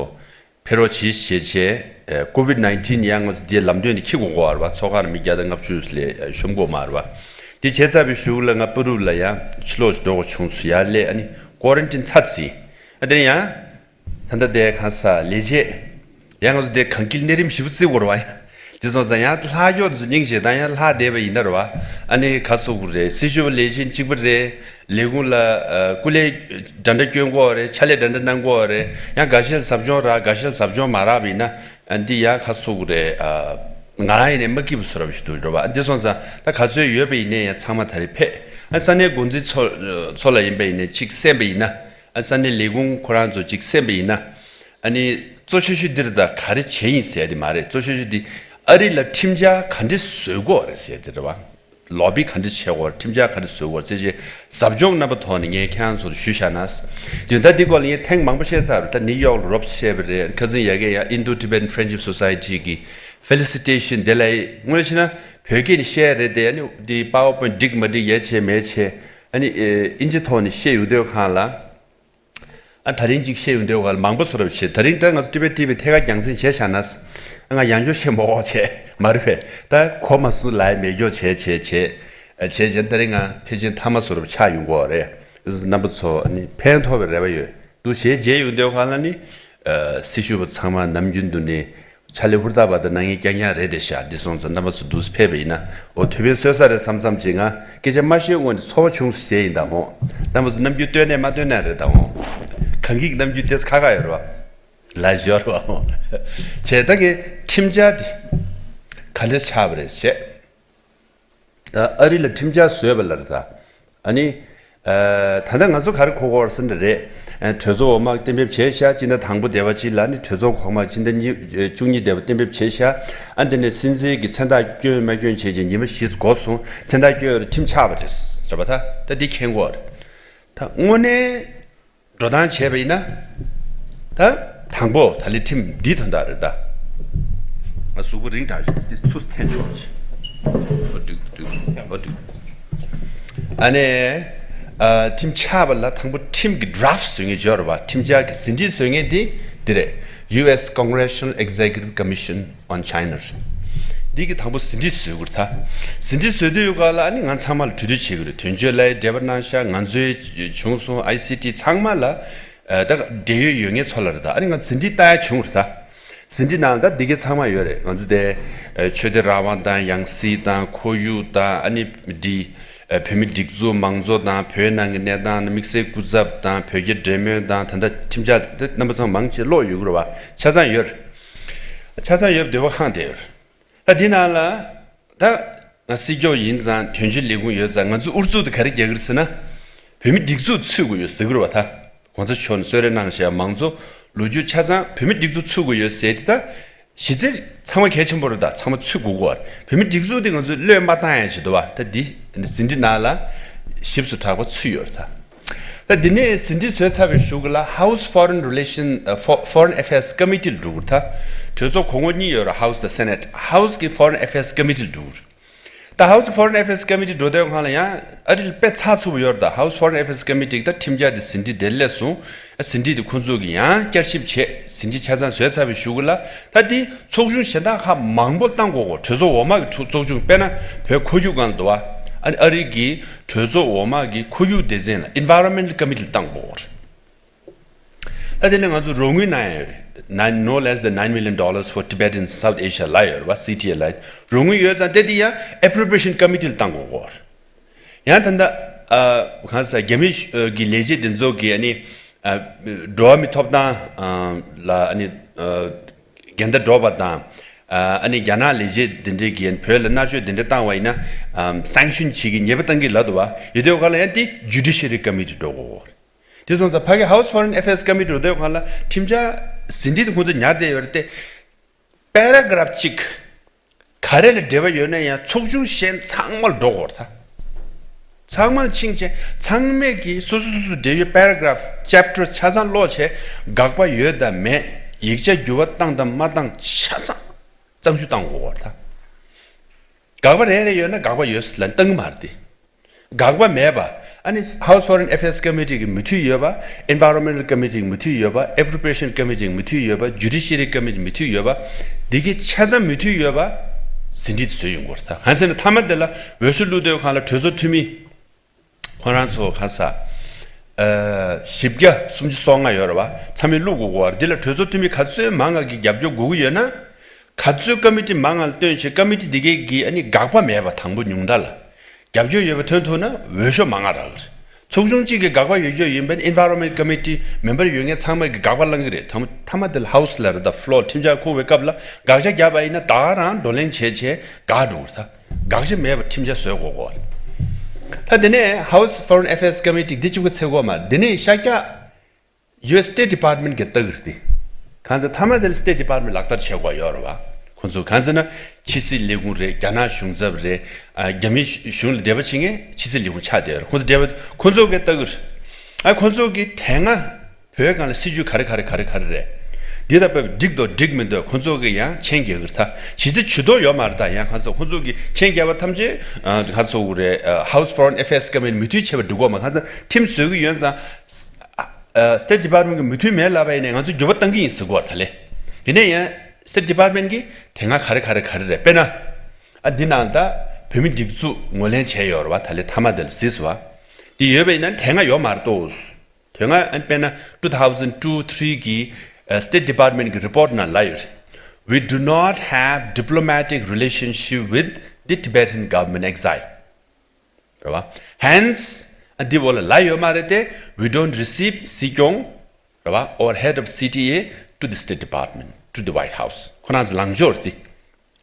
ཕེབས་རོགས་གྱིས་ཞེས་བྱས། ཀོ་ཝིད་ནའིན་ཊིན་ཡང་ང་ཚོ་འདིའི་ལམ་སྟོན་འདི་འཁྱེར་དགོས་ཀྱི་ཡོད་རེད་པ། ཚོགས་ཁང་ནང་མི་བརྒྱ་དང་ལྔ་བཅུ་ལས་ཤོམ་གྱི་ཡོད་མ་རེད་པ། འདི་བྱས་ཚར་བའི་གཞུག་ལ་ང་པུ་རུབ་ལ་ཡང་ཕྱི་ལོགས་ཤིག་འགྲོ་དགོས་བྱུང་སོང་། ཡར་སླེབས་ཨ་ནི་ཀོ་རན་ཊིན་ཚར་ཚིག་ཨ་དེ་ནས་ཡང་ད་ལྟ་དེ་གང་ས་ལས་བྱེད་ཡང་ང་ཚོ་དེ་གངས་འཁྱིལ་གནས་རིམ་བཞི་པོ་བརྩི་དགོས་རེད་པ། ཡང་དེ་སོང་ཙང་ཡང་ལྷག་ཡོད་ཚོ་སྙིང་རྗེ་དང་ཡང་ལྷག་བསྡད་པ་ཡིན་ན་རེད་པ། ཨ་ནི་ག་སོ་དགོས་རེད། སྲི་ཞུ་བ་ལས་བྱེད་གཅིག་པ་རེད། ལས་ཁུངས་ལ་ཨ་སྐུ་ལས་འདྲ་འདྲ་སྐྱོན་དགོས་རེད། ཕྱག་ལས་འདྲ་འདྲ་གནང་དགོས་རེད། ཡང་འགའ་ཤས་ཟབ་སྦྱོང་རག་འགའ་ཤས་ཟབ་སྦྱོང་མ་རག་པ་ཡིན་ན་ཨ་འདི་ཡང་ག་སོ་དགོས་རེད། ཨ་ང་རང་ཡིན་ནའི་མ་སྐྱིད་པ་བཟོ་འདྲ་པོ་ཞིག་འདུག་རེད་པ། ཨ་འདི་སོང་ཙང་ད་ག་ཚོད་ཡོད་པ་ཡིན་ནའི་ཡང་ཚང་མ་ད་རེས་ཕེབས། ཨ་ས་གནས་འགོ་འཛིན་ཚོ་ཚོ་ལ་ཡིན་པ་ཡིན་ནའི་གཅིག་གསན་པ་ཡིན་ན་ཨ་ས་གནས་ལས་ཁུངས་ཁོ་རང་ཚོ་གཅིག་གསན་པ་ཡིན་ན་ཨ་ནི་གཙོ་ཆེ་ཤོས་འདི་རེད། ད་ག་རེ་བྱས་ཡིན་ཟེར་དེ་མ་རེད། གཙོ་ཆེ་ཤོས་འདི་ཨ་རི་ལ་ཁྲིམས་འཆར་ག་འདྲས་བཟོ་དགོས་རེད་ཟེར་དེ་རེད་པ། ལོ་བི་ག་འདྲ་བྱེད་དགོས། ཁྲིམས་འཆར་ག་འདྲ་བཟོ་དགོས་ཟེར་བྱས་ཟབ་སྦྱོང་རྣམ་པ་ཐོག་ནས་ངས་ཁྱེད་རང་ཚོར་ཞུས་བཞག་ན། དེ་ད་འདི་སྐོར་ལ་ངས་ཐེངས་མང་པོ་བཤད་ཚར་རེད། ད་ནིའུ་ཡོག་ལ་རོབ་བཤད་པ་རེད། ཁ་སང་ཡ་གི་ཡ་Indo Tibetan Friendship Society གི་Felicitation དེ་ལ་དངོས་གནས་བྱས་ན་བོད་སྐད་ནས་བཤད་རེད་དེ། ཨ་ནི་འདི་པ་ཝར་པོའིན་འགྲིག་མ་འགྲིག་ཡ་བྱས་མེད་བྱས་ཨ་ནི་ཨིན་ཇི་ཐོག་ནས་བཤད་ཡོང་དུས་སྒང་ལ། ཨ་ད་རིང་གཅིག་བཤད་ཡོང་དུས་སྒང་ལ་མང་པོ་བཟོ་འདྲ་བྱས། ད་རིང་ད་ང་ཚོ་ཊི་བེཊ་ཊི་ཝི་ཐད་ཀར་རྒྱང་སྲིང་བྱས་བཞག་ན་ང་ཡང་བསྐྱར་བཤད་མ་དགོས་བྱས་མ་རེད་པས། ད་གོ་མ་སོང་ལབ་ཡ་མེད་སྐྱོ་བྱས་བྱས་བྱས་བྱས་བྱས་ད་རིང་ང་ཕལ་ཆེར་མཐའ་མ་བཟོ་འདྲ་ཆགས་ཡོང་གི་རེད། རྣམ་པ་ཚོ་ཨ་ནི་ཕན་ཐོགས་པའི་རེ་བ་ཡོད་འདུག་ཞེས་མཇལ་ཡོང་དུས་སྒང་ལ་ནི་ཨ་སྲི་ཞུ་བ་ཚང་མ་ནམ་རྒྱུན་དུ་ནི་ཕྱག་ལས་ཧུར་ཐག་པ་དང་གནང་མཁན་རྐྱང་རྐྱང་རེད་དེ་ཤག་འདི་སོང་ཙང་རྣམ་པ་ཚོ་འདུག་སེ་ཕེབས་པ་ཡིན་ན་འོ་དུས་ཕན་གསོས་ས་རེད་བསམ་བསམ་ཅིག་ང་སྐད་ཆ་མ་བཤད་སྔོན་ནས་ཚོར་བ་བྱུང་སོང་ཟེར་ཡིན་ད་འོ། རྣམ་པ་ཚོ་ནམ་རྒྱུན་བསྟོད་ནས་མ་བསྟོད་ནས་རེད་ད་འོ། གང་གིས་ནམ་རྒྱུན་ཏེས་ཁ་ཁ་ཡོད་རེད་བ། ལ་ཞོར་བ་འོ། བྱས་ད་གི་ཁྲིམས་འཆར་འདི་ག་འདྲ་ཆགས་པ་རེད་བྱས། ད་ཨ་རི་ལ་ཁྲིམས་འཆར་བཟོས་པ་ལ་རེད་ད། ཨ་ནི། ཨ། ད་ལྟ་ང་ཚོ་ག་རེ་གོ་དགོས་རེད་ཟེར་ན་རེད། ཨ། གྲོས་ཚོགས་འོག་མ་གཏན་འབེབས་བྱས་ཤག་སྤྱི་ཟླ་དང་པོ་འདས་པ་གཅིག་ལ་ནི་གྲོས་ཚོགས་གོང་མ་སྤྱི་ཟླ་གཉིས་བཅུ་གཉིས་འདས་པ་གཏན་འབེབས་བྱས་ཤག་ཨ། འདི་ནས་སྲིད་འཛིན་གྱི་མཚན་རྟགས་བསྐྱོན་མ་བསྐྱོན་བྱས་རྗེས་ཉི་མ་བཞི་འགོར་སོང་། མཚན་རྟགས་བསྐྱོན་ཡོད་རེད། ཁྲིམས་ཆག་པ་རེད། རེད་པ། ད་ད་འདི་མཁྱེན་གྱི་ཡོད་རེད། ད་དངོས་གནས། འགྲོ་སྟངས་བྱས་པ་ཡིན་ན། ད་དང་པོ་ད་ལས་ཁྲིམས་འདི་དོན་དག་རེད་ད། ང་གཟུགས་པོ་རིང་དྲགས་ཤིག་འདི་ཚུར་འཐེན་ཆོག་ཅིག་འོ་འགྲིག་འགྲིག་འོ་འགྲིག་ཨ་ནི། ཨ། ཁྲིམས་ཆགས་པ་ལ་དང་པོ་ཁྲིམས་ཀྱི་draft་བཟོ་མཁན་ཅིག་ཡོད་རེད་པ། ཁྲིམས་འཆར་གྱི་ཟིན་བྲིས་བཟོ་མཁན་འདི་འདི་རེད། ཡུ་ཨེས་Congressional Executive Commission on China། འདི་གི་དང་པོ་ཟིན་བྲིས་བཟོ་དགོས་རེད་ད། ཟིན་བྲིས་བཟོ་དུས་ཡོད་ག་ལ་ཨ་ནི་ང་ཚང་མ་ལ་གྲོས་བསྡུར་བྱེད་དགོས་རེད། དོན་གཅོད་ལ་འབྲེལ་བ་གནང་ཤག་ང་ཚོའི་བྱུང་སོང་། ཨའི་སི་ཊི་ཚང་མ་ལ། ཨ། ད་འབྲེལ་ཡོད་ཡོད་མཁན་ཚོ་ལ་རེད་ད། ཨ་ནི་ང་ཟིན་བྲིས་ལྟ་ཡ་བྱུང་རེད་ད། ཟིན་བྲིས་ནང་ལ་ད་འདི་གའི་ཚང་མ་ཡོད་རེད། ང་ཚོ་དེ། ཨ། ཆོས་དད་རང་དབང་དང་། ཡང་སྲིད་དང་། ཁོར་ཡུག་དང་། ཨ་ནི་འདི། ཨ། བོད་མི་སྒྲིག་འཛུགས་མང་གཙོ་དང་། བོད་ནང་གི་གནས་སྟངས་དང་། དམིགས་བསལ་སྐུ་ཚབ་དང་། བོད་རྒྱ་འབྲེལ་མོལ་དང་། ད་ལྟ་ཁྲིམས་འཆར་དེ་རྣམ་པ་ཚང་མ་མང་ཆེ་ཀློག་ཡོད་ཀྱི་རེད་པ། ཆ་ཚང་ཡོད་རེད། ཆ་ཚང་ཡོད་པ་འདོད་པ་ཁེངས་བསྡད་ཡོད་རེད། ད་འདི་ནང་ལ། ད་ང་སྲིད་སྐྱོང་ཡིན་ཙང་། དོན་གཅོད་ལས་ཁུངས་ཡོད་ཙང་། ང་ཚོས་ཨུ་ཚུགས་དེ་ག་རེ་རྒྱག་གི་རེད་ཟེར་ན། བོད་མི་སྒྲིག་འཛུགས་ཚུད་དགོས་ཡོད་ཟེར་གྱི་རེད་པ། ད་༸གོང་ས་མཆོག་ནས་གསོལ་རས་གནང་བཞག་མང་གཙོ་ལོ་རྒྱུས་ཆ་ཚང་བོད་མི་སྒྲིག་འཛུགས་ཚུད་དགོས་ཡོད་ཟེར་དེ། ད་གཞི་རྩའི་ཚང་མ་གལ་ཆེན་པོ་རེད། ད་ཚང་མ་ཚུད་དགོས་ཀྱི་ཡོད་རེད། བོད་མི་སྒྲིག་འཛུགས་དེ་ང་ཚོས་བློས་མ་བཏང་ཡ་ཞིག་འདུག་པ། ད་འདི་ཟིན་བྲིས་ནང་ལ་ཞིབ་ཏུ་དྲག་པོ་ཚུད་ཡོད་རེད་ད། ད་འདི་ནས་ཟིན་བྲིས་བཟོས་ཚར་བའི་གཞུག་གུ་ལ་House Foreign Relation ཨ། Fo- Foreign Affairs Committee ལ་འགྲོ་དགོས་རེད་ད། གྲོས་ཚོགས་གོང་འོག་གཉིས་ཡོད་རེད། House་དང་Senate། House་གི་Foreign Affairs Committee་ལ་འགྲོ་དགོས་རེད། ད་House་གི་Foreign Affairs Committee་འགྲོ་དུས་སྒང་ལ་ཡང་ཨ་རི་ལ་དཔེ་ཚགས་ཚུད་པོ་ཡོད་རེད་ད། House Foreign Affairs Committee་གི་ད་ཁྲིམས་འཆར་དེ་ཟིན་བྲིས་དེ་སླེབས་སོང་། ཟིན་བྲིས་དེ་ཁོང་ཚོ་གིས་ཡང་བསྐྱར་ཞིབ་བྱས། ཟིན་བྲིས་ཆ་ཚང་བཟོས་ཚར་བའི་གཞུག་གུ་ལ། ད་དེ་ཚོགས་ཆུང་གཞན་དག་ཁག་མང་པོ་བཏང་དགོས་གོ། གྲོས་ཚོགས་འོག་མ་གི་ཚོགས་ཚོགས་ཆུང་། དཔེར་ན་བོད་ཁོར་ཡུག་སྒང་ལ་འདུག་པ། ཨ་ནི་ཨ་རི་གི་གྲོས་ཚོགས་འོག་མ་གི་ཁོར་ཡུག་སྡེ་ཚན་ལ་Environmental Committee་ལ་བཏང་དགོས་གོ། ད་དེ་ནས་ང་ཚོ་རོགས་དངུལ་གནང་ཡ་ཡོད་རེད། Nine- no less than nine million dollars for Tibetans in South Asia་ལབ་ཡོད་རེད་པ། སི་ཊི་ཨེ་ལབ། རོགས་དངུལ་ཡོད་ཙང་དེ་དེ་ཡང་Appropriation Committee་ལ་བཏང་དགོས་གོ། ཡང་ད་ལྟ་ཨ་གང་ཟེར། རྒྱ་མི་གི་ལས་བྱེད་དེ་ཚོ་གིས་ཨ་ནི་ཨ་འགྲོ་བ་མིའི་ཐོབ་ཐང་ཨ་ལ་ཨ་ནི་ཨ་འགལ་ཟླ་འགྲོ་བ་དང་། ཨ་ཨ་ནི་རྒྱ་ནག་ལས་བྱེད་དེ་འདྲས་ཀྱིས་བོད་ལ་མནར་གཅོད་དེ་འདྲས་བཏང་བ་ཡིན་ན་ཨ་Sanction་བྱེད་ཀྱི། ཉེས་པ་བཏང་གི་ལབ་འདུག་པ། ཡོད་དུས་སྒང་ལ་ཡང་དེ་Judiciary Committee་འགྲོ་དགོས་གོ། དེ་སོང་ཙང་ཕ་གི་House Foreign Affairs Committee་འགྲོ་དུས་སྒང་ལ་ཁྲིམས་འཆར་ཟིན་བྲིས་དེ་ཁོང་ཚོ་ཉར་བསྡད་ཡོད་རེད་དེ། Paragraph་གཅིག་ག་རེ་ལ་འབྲེལ་བ་ཡོད་ན་ཡང་ཚོགས་ཆུང་གཞན་ཚང་མ་ལ་འགྲོ་དགོས་རེད་ད། ཚང་མ་ལ་ཕྱིན་བྱས་ཚང་མས་ཀྱིས་སོ་སོ་སོ་སོ་འབྲེལ་ཡོད་Paragraph་Chapter་ཆ་ཚང་ཀློག་བྱས། དགག་པ་ཡོད་དང་མེད། ཡིག་ཆ་འགྱུར་བ་བཏང་དང་མ་བཏང་ཆ་ཚང་གཙང་ཞུ་བཏང་དགོས་རེད་ད། དགག་པ་རེ་རེ་ཡོད་ན་དགག་པ་ཡོད་ཟེར་ལབ་བཏང་གི་མ་རེད་དེ། དགག་པ་མེད་པ། ཨ་ནི་House Foreign Affairs Committee་གི་མོས་མཐུན་ཡོད་པ། Environmental Committee་གི་མོས་མཐུན་ཡོད་པ། Appropriation Committee་གི་མོས་མཐུན་ཡོད་པ། Judiciary Committee་མོས་མཐུན་ཡོད་པ། འདི་གི་ཆ་ཚང་མོས་མཐུན་ཡོད་པ། ཟིན་བྲིས་དེ་བཟོས་ཡོང་དགོས་རེད་ད། གང་ཟེར་ན་མཐའ་མ་དེ་ལ་འོས་ཤོག་བླུགས་དུས་སྒང་ལ་གྲོས་ཚོགས་འཐུས་མི་ཁོ་རང་ཚོ་ག་ས་ཨ་བཞི་བརྒྱ་སུམ་ཅུ་སོ་ལྔ་ཡོད་རེད་པ། ཚང་མས་བླུགས་དགོས་གོ། འདི་ལ་གྲོས་ཚོགས་འཐུས་མི་ག་ཚོད་མང་ང་གི་རྒྱབ་སྐྱོར་དགོས་ཀྱི་ཡོད་ན། ག་ཚོད་ཀ་མི་ཊི་མང་ང་ལ་བཏོན་བྱས་ཀ་མི་ཊི་འདི་གས་ཀྱིས་ཨ་ནི་དགག་པ་མེད་པ། དང་པོ་ཉུང་མཐའ་ལ་རྒྱབ་སྐྱོར་ཡོད་པ་ཐོན་ཐུབ་ན་འོས་ཤོག་མང་ང་རག་གི་རེད། ཚོགས་ཆུང་གཅིག་གིས་དགག་པ་ཡོད་རྒྱུ་ཡིན་པ་ཡིན་ན་Environment Committee་མེམ་བར་ཡོད་མཁན་ཚང་མ་གིས་དགག་པ་བསླང་གི་རེད། མཐའ་མ་མཐའ་མ་དེ་ལ་House་ལ་རེད་ད། Floor་ཁྲིམས་འཆར་ཁུར་བའི་སྐབས་ལ་དགག་བྱ་བརྒྱབ་པ་ཡིན་ན་ད་ག་རང་བགྲོ་གླེང་བྱས་བྱས་དགག་འགྲོ་གི་རེད་ད། དགག་བྱ་མེད་པ་ཁྲིམས་འཆར་བཟོས་དགོས་གོ། ད་དེ་ནས་House Foreign Affairs Committee་འདི་གཅིག་པུ་ཚེ་གོ་མ་རེད། དེ་ནས་ཤར་རྒྱག་ཡུ་ཨེས་State Department་གིས་ལྟ་གི་རེད་དེ། གང་ཟེར་མཐའ་མ་དེ་ལ་State Department་ལག་བསྟར་བྱེད་དགོས་ཡོད་རེད་པ། ཁོང་ཚོ་གང་ཟེར་ན་ཕྱི་སྲིད་ལས་ཁུངས་རེད། རྒྱ་ནག་གཞུང་ཚབ་རེད། ཨ་རྒྱ་མི་གཞུང་ལ་འབྲེལ་བ་བྱེད་མཁན་ཕྱི་སྲིད་ལས་ཁུངས་ཆགས་བསྡད་ཡོད་རེད། ཁོང་ཚོ་འབྲེལ་བ་ཁོང་ཚོ་གིས་ལྟ་གི་རེད། ཨ་ཁོང་ཚོ་གིས་དེ་སྔ་བོད་སྒང་ལ་སྲིད་བྱུས་ག་རེ་ག་རེ་ག་རེ་ག་རེ་རེད། འདི་ལྟ་བུ་འགྲིག་འདུག་འགྲིག་མི་འདུག་ཁོང་ཚོ་གིས་ཡང་མཆན་རྒྱག་གི་རེད་ད། གཞི་རྩའི་ཇུས་གཏོགས་ཡོད་མ་རེད་ད། ཡང་གང་ཟེར་ཁོང་ཚོ་གིས་མཆན་རྒྱག་པ་ཐམས་ཅད་ཨ་ག་ཚོ་རེད། ཨ་House Foreign Affairs་ཀ་མི་ཊི་མོས་མཐུན་བྱས་པ་འགྲིག་གོ་མ། གང་ཟེར་ཁྲིམས་བཟོ་གི་ཡོད་ཙང་། ཨ་State Department་གི་མོས་མཐུན་མེད་ལབ་པ་ཡིན་ནའི་ང་ཚོས་འགྱུར་བ་གཏང་གི་ཡིན་ཟེར་གོ་ད་ལེ། ཡིན་ནའི་ཡང་State Department་གིས་དེ་སྔ་ག་རེ་ག་རེ་ག་རེ་རེད། དཔེར་ན། ཨ་འདི་ནང་ད་བོད་མི་སྒྲིག་འཛུགས་ངོས་ལེན་བྱས་ཡོད་རེད་པ། ད་ལེ་མཐའ་མ་དེ་ལ་གཟིགས་སོང་བ། འདི་ཡོད་པ་ཡིན་ན་དེ་སྔ་ཡོད་མ་རེད་དོ། དེ་སྔ་ཨ་དཔེར་ན་two thousand two three་གི་ཨ་State Department་གི་report་ནང་ལ་ཡོད་རེད། We do not have diplomatic relationship with the Tibetan government exile. རེད་བ། Hence, ཨ་འདི་འོག་ལ་ལབ་ཡོད་མ་རེད་དེ། We don't receive་སྲིད་སྐྱོང་རེད་བ། or head of C T A to the State Department, to the White House. ཁོ་རང་ཚོ་ལངས་ཕྱོགས་རེད་དེ།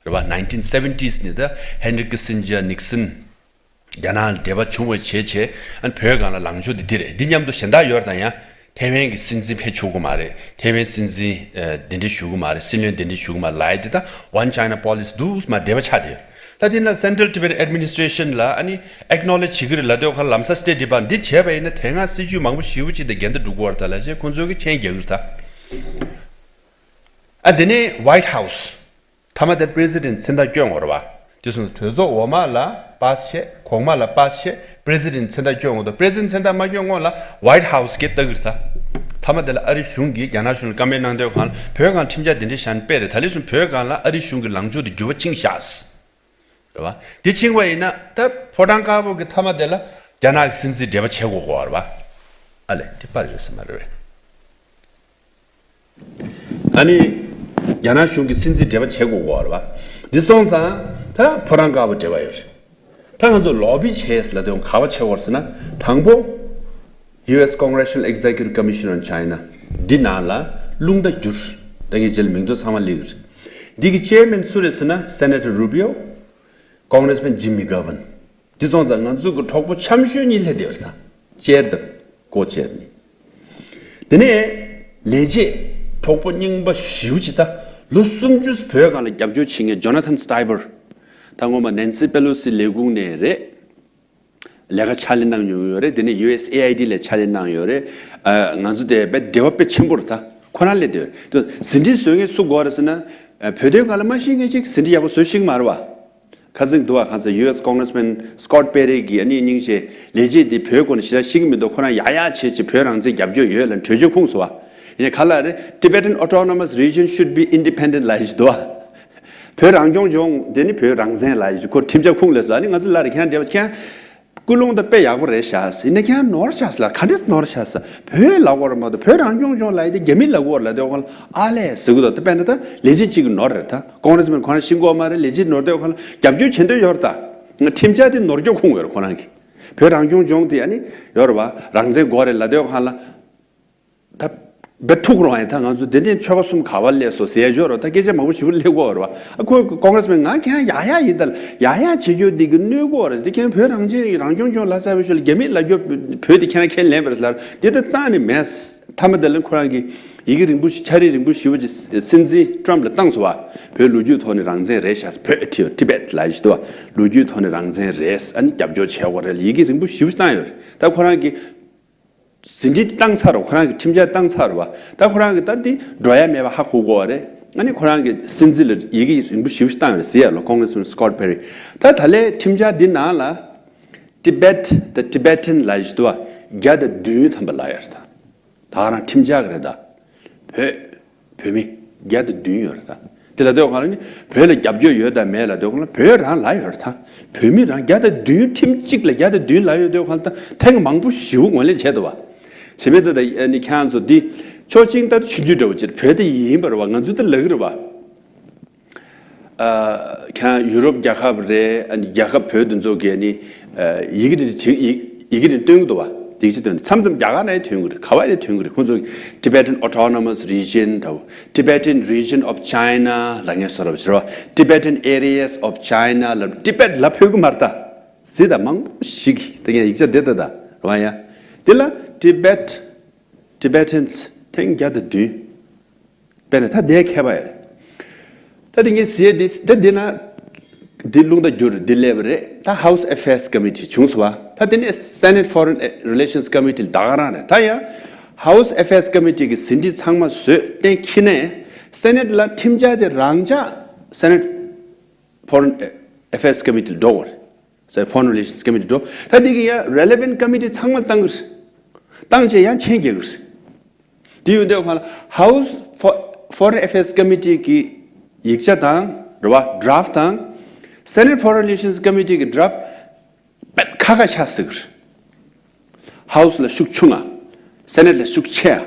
རེད་བ། nineteen seventies་ནས་ད་Henry Kissinger, Nixon། རྒྱ་ནག་ལ་འབྲེལ་བ་བྱུང་བ་བྱས་བྱས་ཨ་ནི་བོད་སྒང་ལ་ལངས་ཕྱོགས་དེ་འདི་རེད། འདི་མཉམ་དུ་གཞན་དག་ཡོད་རེད་ད། ཡང་ཐའེ་ཝན་གྱི་སྲིད་འཛིན་ཕེབས་ཆོག་གི་མ་རེད། ཐའེ་ཝན་སྲིད་འཛིན་ཨ་གདན་འདྲེན་ཞུ་གི་མ་རེད། སྲིད་བློན་གདན་འདྲེན་ཞུ་གི་མ་རེད། ལབ་ཡ་དེ་ད་One China Policy འདུག་མ་འབྲེལ་བ་ཆགས་བསྡད་ཡོད། ད་དེ་ན་Central Tibetan Administration ལ་ཨ་ནི་acknowledge བྱེད་ཀྱི་རེད་ལབ་དུས་ཁ་ལམ་སང་State Department འདི་བྱས་པ་ཡིན་ན་དེ་སྔ་སྲིད་ཇུས་མང་པོ་ཞེ་པོ་ཅིག་དང་འགལ་ཟླ་འགྲོ་གི་ཡོད་རེད་ད་ལབ་བྱས་ཁོང་ཚོས་ཀྱི་མཆན་རྒྱག་གི་རེད་ད། ཨ་དེ་ནས་White House མཐའ་མ་དེར་President མཚན་རྟགས་བསྐྱོན་དགོས་རེད་བ། དེ་སོང་ཙང་གྲོས་ཚོགས་འོག་མ་ལ་pass བྱས། གོང་མ་ལ་pass བྱས། President མཚན་རྟགས་བསྐྱོན་དགོས་འདུག President མཚན་རྟགས་མ་བསྐྱོན་སྔོན་ལ་White House གིས་ལྟ་གི་རེད་ད། མཐའ་མ་དེ་ལ་ཨ་རི་གཞུང་གིས་རྒྱ་ནག་གཞུང་ལ་བཀའ་མོལ་གནང་དུས་སྒང་ལ་བོད་སྒང་ཁྲིམས་འཆར་དེ་འདྲ་བཞག་ནས་དཔེ་རེད། ད་ལས་སུ་བོད་སྒང་ལ་ཨ་རི་གཞུང་གི་ལངས་ཕྱོགས་དེ་འགྱུར་བ་ཕྱིན་བཞག་རེད་བ། དེ་ཕྱིན་པ་ཡིན་ན་ད་ཕོ་བྲང་དཀར་པོ་གི་མཐའ་མ་དེ་ལ་རྒྱ་ནག་གི་སྲིད་འཛིན་འབྲེལ་བ་བྱེད་དགོས་གོ་རེད་བ། ཨ་ལས་དེ་པར་ཡོད་ས་མ་རེད་བས། ཨ་ནི། རྒྱ་ནག་གཞུང་གི་སྲིད་འཛིན་འབྲེལ་བ་བྱེད་དགོས་གོ་རེད་བ། འདི་སོང་ཙང་ད་ཕོ་བྲང་དཀར་པོ་འབྲེལ་བ་ཡོད་རེད། ད་ང་ཚོ་ལོ་བི་བྱས་ལ་དོན་ག་བ་བྱེད་དགོས་ཟེར་ན། དང་པོ། U S Congressional Executive Commission on China འདི་ནང་ལ་རླུང་རྟ་བསྒྱུར། ད་ངས་རྗེས་ལ་མིང་ཐོ་ཚང་མ་སླེབས་ཀྱི་རེད། འདི་གི་chairman སུ་རེད་ཟེར་ན་Senator Rubio། Congressman Jim McGovern། འདི་སོང་ཙང་ང་ཚོ་གི་གྲོགས་པོ་འཆམ་ཤོས་གཉིས་སླེབས་བསྡད་པ་རེད་ད། ཅེར་དང་ཀོ་ཅེར་གཉིས། དེ་ནས་ལས་བྱེད་གྲོགས་པོ་རྙིང་པ་ཞེ་པོ་ཅིག་ད་ལོ་སུམ་ཅུ་བོད་སྒང་ལ་རྒྱབ་སྐྱོར་བྱེད་མཁན་Jonathan Stivers། ད་སྔོན་མ་Nancy Pelosi ལས་ཁུངས་ནས་རེད། ལས་ཀ་ཕྱག་ལས་གནང་མྱོང་ཡོད་རེད། དེ་ནས་U S A I D ལ་ཕྱག་ལས་གནང་ཡོད་རེད། ཨ་ང་ཚོ་དེ་དཔེ་འབྲེལ་བ་དཔེ་ཆེན་པོ་རེད་ད། ཁོ་རང་སླེབས་བསྡད་ཡོད་རེད། ཟིན་བྲིས་བཟོ་མཁན་སུ་དགོས་རེད་ཟེར་ན། ཨ་བོད་དོན་སྒང་ལ་མ་ཤེས་མཁན་ཅིག་ཟིན་བྲིས་ཡག་པོ་བཟོ་ཤེས་ཀྱི་མ་རེད་བ། ཁ་སང་འདུག་བ། ཁ་སང་U S Congressman Scott Perry གིས་ཨ་ནི་སྙིང་རྗེ། ལས་བྱེད་འདི་བོད་སྐོར་ནས་ཞེ་དྲག་ཤེས་ཀྱི་མི་འདུག་ཁོ་རང་ཡག་ཡག་བྱས་བྱས་བོད་རང་བཙན་རྒྱབ་སྐྱོར་ཡོད་ལབ་གྲོས་ཆོད་ཁུངས་སོང་བ། ཡིན་ནའི་ག་ལ་རེད། Tibetan Autonomous Region should be independent ལབ་ཡི་འདུག་བ། བོད་རང་སྐྱོང་ལྗོངས་དེ་ནི་བོད་རང་བཙན་ལབ་ཡི་ཁོ་ཁྲིམས་འཆར་ཁུངས་ལས་སོ། ཨ་ནི་ང་ཚོ་ལ་རེ་ཁྱེད་རང་འདྲ་བ་ཁྱེད་རང་ཀུན་སློང་ད་དཔེ་ཡག་པོ་རེད་ཤག་ཡིན་ནའི་ཁྱེད་རང་ནོར་ཤག་ལ་ག་འདྲས་ནོར་ཤག་བོད་ལབ་དགོས་རེད་མ་གཏོགས་བོད་རང་སྐྱོང་ལྗོངས་ལབ་ཡི་དེ་རྒྱ་མི་ལབ་དགོས་རེད་ལབ་དེ་ཁོ་ལ་ཨ་ལས་ཟེར་གི་འདུག་ད་དཔེར་ན་ད་ལས་བྱེད་གཅིག་གི་ནོར་རེད་ད། Congressman ཁོ་རང་ཤེས་ཀྱི་ཡོད་མ་རེད། ལས་བྱེད་ནོར་དེ་ཁོ་ལ་རྒྱབ་སྐྱོར་བྱེད་འདོད་ཡོད་རེད་ད། ཁྲིམས་འཆར་དེ་ནོར་སྐྱོར་ཁུངས་ཡོད་རེད་ཁོ་རང་གི། བོད་རང་སྐྱོང་ལྗོངས་དེ་ཨ་ནི་ཡོད་རེད་བ། རང་བཙན་དགོས་རེད་ལབ་དེ་ཁོ་ལ། ད་བེ་ཐུག་རོགས་ཡིན། ད་ང་ཚོ་དེ་ནས་ཆོལ་ཁ་གསུམ་ག་བ་སླེབས་སོ་ཟེར་ཞོར་རོ། ད་སྐད་ཆ་མང་པོ་ཞིག་སླེབས་གོ་རོ། ཨ་ཁོ་Congressman ང་ཁྱེད་ཡ་ཡ་ཡིན་ད་ཡ་ཡ་བྱེད་རྒྱུ་འདི་གི་གནོད་གོ་རེད། འདི་ཁྱེད་བོད་རང་བཙན་རང་སྐྱོང་ལྗོངས་ལ་ཚ་བའི་ཞོར་རྒྱ་མི་ལ་རྒྱོ་བོད་དེ་ཁྱེད་རང་ཁས་ལེན་པར་ལར་འདི་ད་རྩ་ནས་མེད། མཐའ་མ་དེ་ལ་ཁོ་རང་གི་ཡི་གེ་རིང་པོ་ཞིག་ཕྱག་རིས་རིང་པོ་ཞིག་བ་ཅིག་སྲིད་འཛིན་Trump ལ་བཏང་སོ་བ། བོད་ལོ་རྒྱུས་ཐོག་ནས་རང་བཙན་རེད་ཤག་བོད་ཁྲི་Tibet ལ་ཡི་ཞིག་ཏུ་བ་ལོ་རྒྱུས་ཐོག་ནས་རང་བཙན་རེད། ཨ་ནི་རྒྱབ་སྐྱོར་བྱས་གོ་རེད་ལ་ཡི་གེ་རིང་པོ་ཞིག་བཏང་ཡོད་རེད། ད་ཁོ་རང་གི་ཟིན་བྲིས་དེ་བཏང་ཚར་རོ། ཁོ་རང་གི་ཁྲིམས་འཆར་བཏང་ཚར་རོ་བ། ད་ཁོ་རང་གི་ད་འདི་འགྲོ་ཡ་མེད་པ་ཧ་གོ་གོ་བ་རེད། ཨ་ནི་ཁོ་རང་གི་སྲིད་འཛིན་ལ་ཡི་གེ་རིང་པོ་ཞིབ་བཏང་ཡོད་ཟེར་ཡ་ལོ། Congressman Scott Perry། ད་ད་ལས་ཁྲིམས་འཆར་འདི་ནང་ལ་Tibet ད་Tibetan ལ་ཡི་ཞིག་ཏུ་བ་བརྒྱ་དང་བདུན་ཐམ་པ་ལ་ཡོད་རེད་ད། ད་རང་ཁྲིམས་འཆར་གི་རེད་ད། བོད། བོད་མི། བརྒྱ་དང་བདུན་ཡོད་རེད་ད། དེ་ལ་དེ་ག་ལ་ནི་བོད་ལ་རྒྱབ་སྐྱོར་ཡོད་དང་མེད་ལ་དེ་ག་ལ་བོད་རང་ལ་ཡོད་རེད་ད། བོད་མི་རང་བརྒྱ་དང་བདུན་ཁྲིམས་གཅིག་ལ་བརྒྱ་དང་བདུན་ལ་ཡོད་དེ་ག་ལ་ད་ཐེངས་མང་པོ་ཞེ་པོ་ངོས་ལེན་བྱས་འདུག་བ། ཞེ་མེད་ད་ད་ནི་ཁྱེད་ཚོ་འདི་ཆོག་ཅིང་ད་ཆུང་ཆུང་འདྲ་བོ་ཅིག་བོད་དེ་ཡིན་པ་རེད་བ། ང་ཚོ་ད་ལབ་གི་རེད་བ། ཁྱེད་ཡུ་རོབ་རྒྱལ་ཁབ་རེད། རྒྱལ་ཁབ་བོད་དེ་ཚོ་གིས་ནི་ཡི་གེ་དེ་ཡི་གེ་དེ་སྟོན་གི་འདུག་བ། དེ་ཅི་སྟོན་མཚམས་མཚམས་རྒྱ་གར་ནས་ཐོན་གི་རེད། ག་བ་ནས་ཐོན་གི་རེད། ཁོང་ཚོ་Tibetan Autonomous Region དང་Tibetan Region of China ལབ་མཁན་སོ་རབ་ཟེར་བ། Tibetan Areas of China ལབ་Tibet ལབ་ཕོད་གི་མ་རེད་ད། ཟེར་ད་མང་པོ་ཞིག་དེ་ངས་ཡིག་ཆ་དེ་ད་ད་རེད་བ་ཡ། དེ་ལ་Tibet Tibetans ཐེངས་བརྒྱ་དང་བདུན། དཔེར་ན་ད་དེ་མཁས་པ་ཡ་རེད། ད་དེ་ངས་ཟེར་དེ་ད་དེ་ན་དེ་རླུང་རྟ་བསྒྱུར་དེ་སླེབས་པ་རེད། ད་House Affairs Committee བྱུང་སོང་བ། ད་དེ་ནས་Senate Foreign Relations Committee ལ་ད་ག་རང་རེད། ད་ཡ་House Affairs Committee གི་ཟིན་བྲིས་ཚང་མ་བཟོས་གཏན་འཁྱེར་ནས་Senate ལ་ཁྲིམས་འཆར་དེ་རང་འཇགས་Senate Foreign Affairs Committee ལ་འགྲོ་དགོས་རེད། ཟེར་Foreign Relations Committee འགྲོ། ད་འདི་གི་ཡང་relevant committee ཚང་མ་བཏང་གི་རེད། བཏང་བྱས་ཡང་མཆན་རྒྱག་གི་རེད། དེ་ཡོད་དུས་ཁོ་ལ་House Fo- Foreign Affairs Committee གི་ཡིག་ཆ་དང་རེད་བ། Draft དང་Senate Foreign Relations Committee གི་Draft དཔེ་ཁ་ཁ་ཆགས་སྲིད་གི་རེད། House ལ་ཤུགས་ཆུང་ང་། Senate ལ་ཤུགས་ཆེ་ཡ།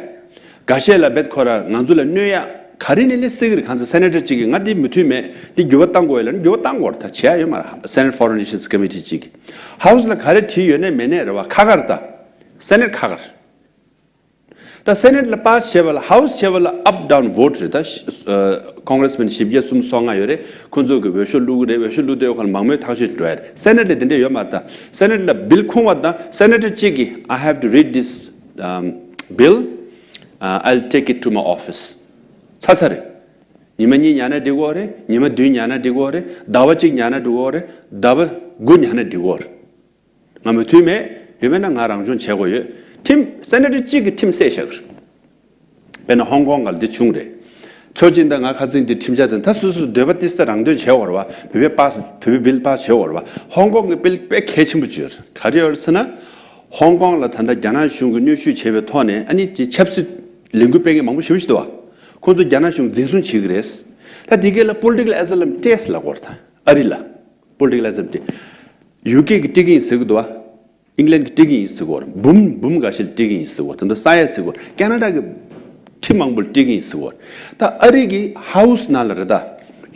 འགའ་ཤས་ལ་བེད་ཁོ་ར་ང་ཚོ་ལ་གནོད་ཡ་ག་རེ་ནས་ལས་སྲིད་གི་རེད། གང་ཚེ་Senator གཅིག་གིས་ང་འདི་མི་མཐུན་མེད། འདི་འགྱུར་བ་གཏང་དགོས་ཡ་ལ་འགྱུར་བ་གཏང་དགོས་རེད། ད་བྱེད་ཡ་ཡོད་མ་རེད། Senate Foreign Relations Committee གཅིག་གིས་House ལ་ག་རེ་བྲིས་ཡོད་ནས་མེད་ནས་རེད་བ། ཁ་ཁ་རེད་ད། Senate ཁ་ཁ་རེད། ད་སེ་ནེ་ཊི་ལ་པཱ་སི་བྱས་པ་ལ། ཧའུ་སི་བྱས་པ་ལ་ཨབ་ཌའུན་ཝོ་ཊི་རེད། ད་ཤི་ཨ་ཀོང་གྷི་རེ་སི་མེན་བཞི་བརྒྱ་སུམ་ཅུ་སོ་ལྔ་ཡོད་རེད། ཁོ་ཚོ་གི་འོས་ཤོག་བླུག་གི་རེད། འོས་ཤོག་བླུག་དུས་ཁོ་ལ་མང་མོས་ཐག་གཅོད་འགྲོ་ཡ་རེད། སེ་ནེ་ཊི་ལ་དེ་འདྲ་ཡོད་མ་རེད། ད་སེ་ནེ་ཊི་ལ་བིལ་ཁུངས་པ་དང་སེ་ནེ་ཊར་གཅིག་གིས། I have to read this, um, bill. Uh, I'll take it to my office. ཚར་ཚར་རེད། ཉི་མ་གཉིས་ཉར་ན་འགྲིག་གི་རེད། ཉི་མ་བདུན་ཉར་ན་འགྲིག་གི་རེད། ཟླ་བ་གཅིག་ཉར་ན་འགྲིག་གི་རེད། ཟླ་བ་དགུ་ཉར་ན་འགྲིག་གི་རེད། ང་མོས་མཐུན་མེད། ཡོད་མེད་ན་ང་རང་སྦྱོང་བྱེད་དགོས་ཡོད། ཁྲིམས། སེ་ནེ་ཊར་གཅིག་གིས་ཁྲིམས་བསྲེས་བཞག་གི་རེད། དཔེར་ན་ཧོང་ཀོང་ག་ལ་འདི་བྱུང་རེད། ཕྱོགས་གཅིག་ད་ང་ཁ་སང་འདི་ཁྲིམས་འཆར་དེ། ད་སོ་སོའི་འདོད་པ་ཏིས་ད་རང་དོན་བྱེད་དགོས་རེད་བ། བོད་པའི་པཱ་སི། བོད་པའི་བིལ་པཱ་སི་བྱེད་དགོས་རེད་བ། ཧོང་ཀོང་གི་བིལ་དཔེ་གལ་ཆེན་པོ་ཅིག་ཡོད་རེད། ག་རེ་ཡོད་རེད་ཟེར་ན། ཧོང་ཀོང་ལ་ད་ལྟ་རྒྱ་ནག་གཞུང་གིས་གནོན་ཤུགས་བྱས་པའི་ཐོག་ནས། ཨ་ནི་ཅིག་ཆབ་སྲིད་ལས་འགུལ་སྤེལ་མཁན་མང་པོ་ཞེ་པོ་ཅིག་འདུག་བ། ཁོང་ཚོ་རྒྱ་ནག་གཞུང་འཛིན་བཟུང་བྱེད་ཀྱི་རེད། ད་དེ་གའི་ལ་པོ་ལི་ཊི་ཀལ་ཨེ་ཛི་ལམ་སྤྲད་ཟེར་ལབ་ཀྱི་ཡོད་རེད། ད་ཨ་རི་ལ་པོ་ལི་ཊི་ཀལ་ཨེ་ཛི་ལམ་སྤྲད། ཡུ་ཀེ་གིས་སྤྲད་ཀྱི་ཡིན་ཟེར་གྱི་འདུག་བ། ཨིང་ལན་གྱིས་སྤྲད་ཀྱི་ཡིན་ཟེར་གྱི་ཡོད་རེད། འབུམ་འབུམ་འགའ་ཤས་ལ་སྤྲད་ཀྱི་ཡིན་ཟེར་གྱི་ཡོད་རེད། ད་ལྟ་ས་ཡ་ཟེར་གྱི་ཡོད་རེད། ཁེ་ན་ཌ་གི་ཁྲི་མང་པོ་ལ་སྤྲད་ཀྱི་ཡིན་ཟེར་གྱི་ཡོད་རེད། ད་ཨ་རི་གི་ཧའུ་སི་ནང་ལ་རེད། ད་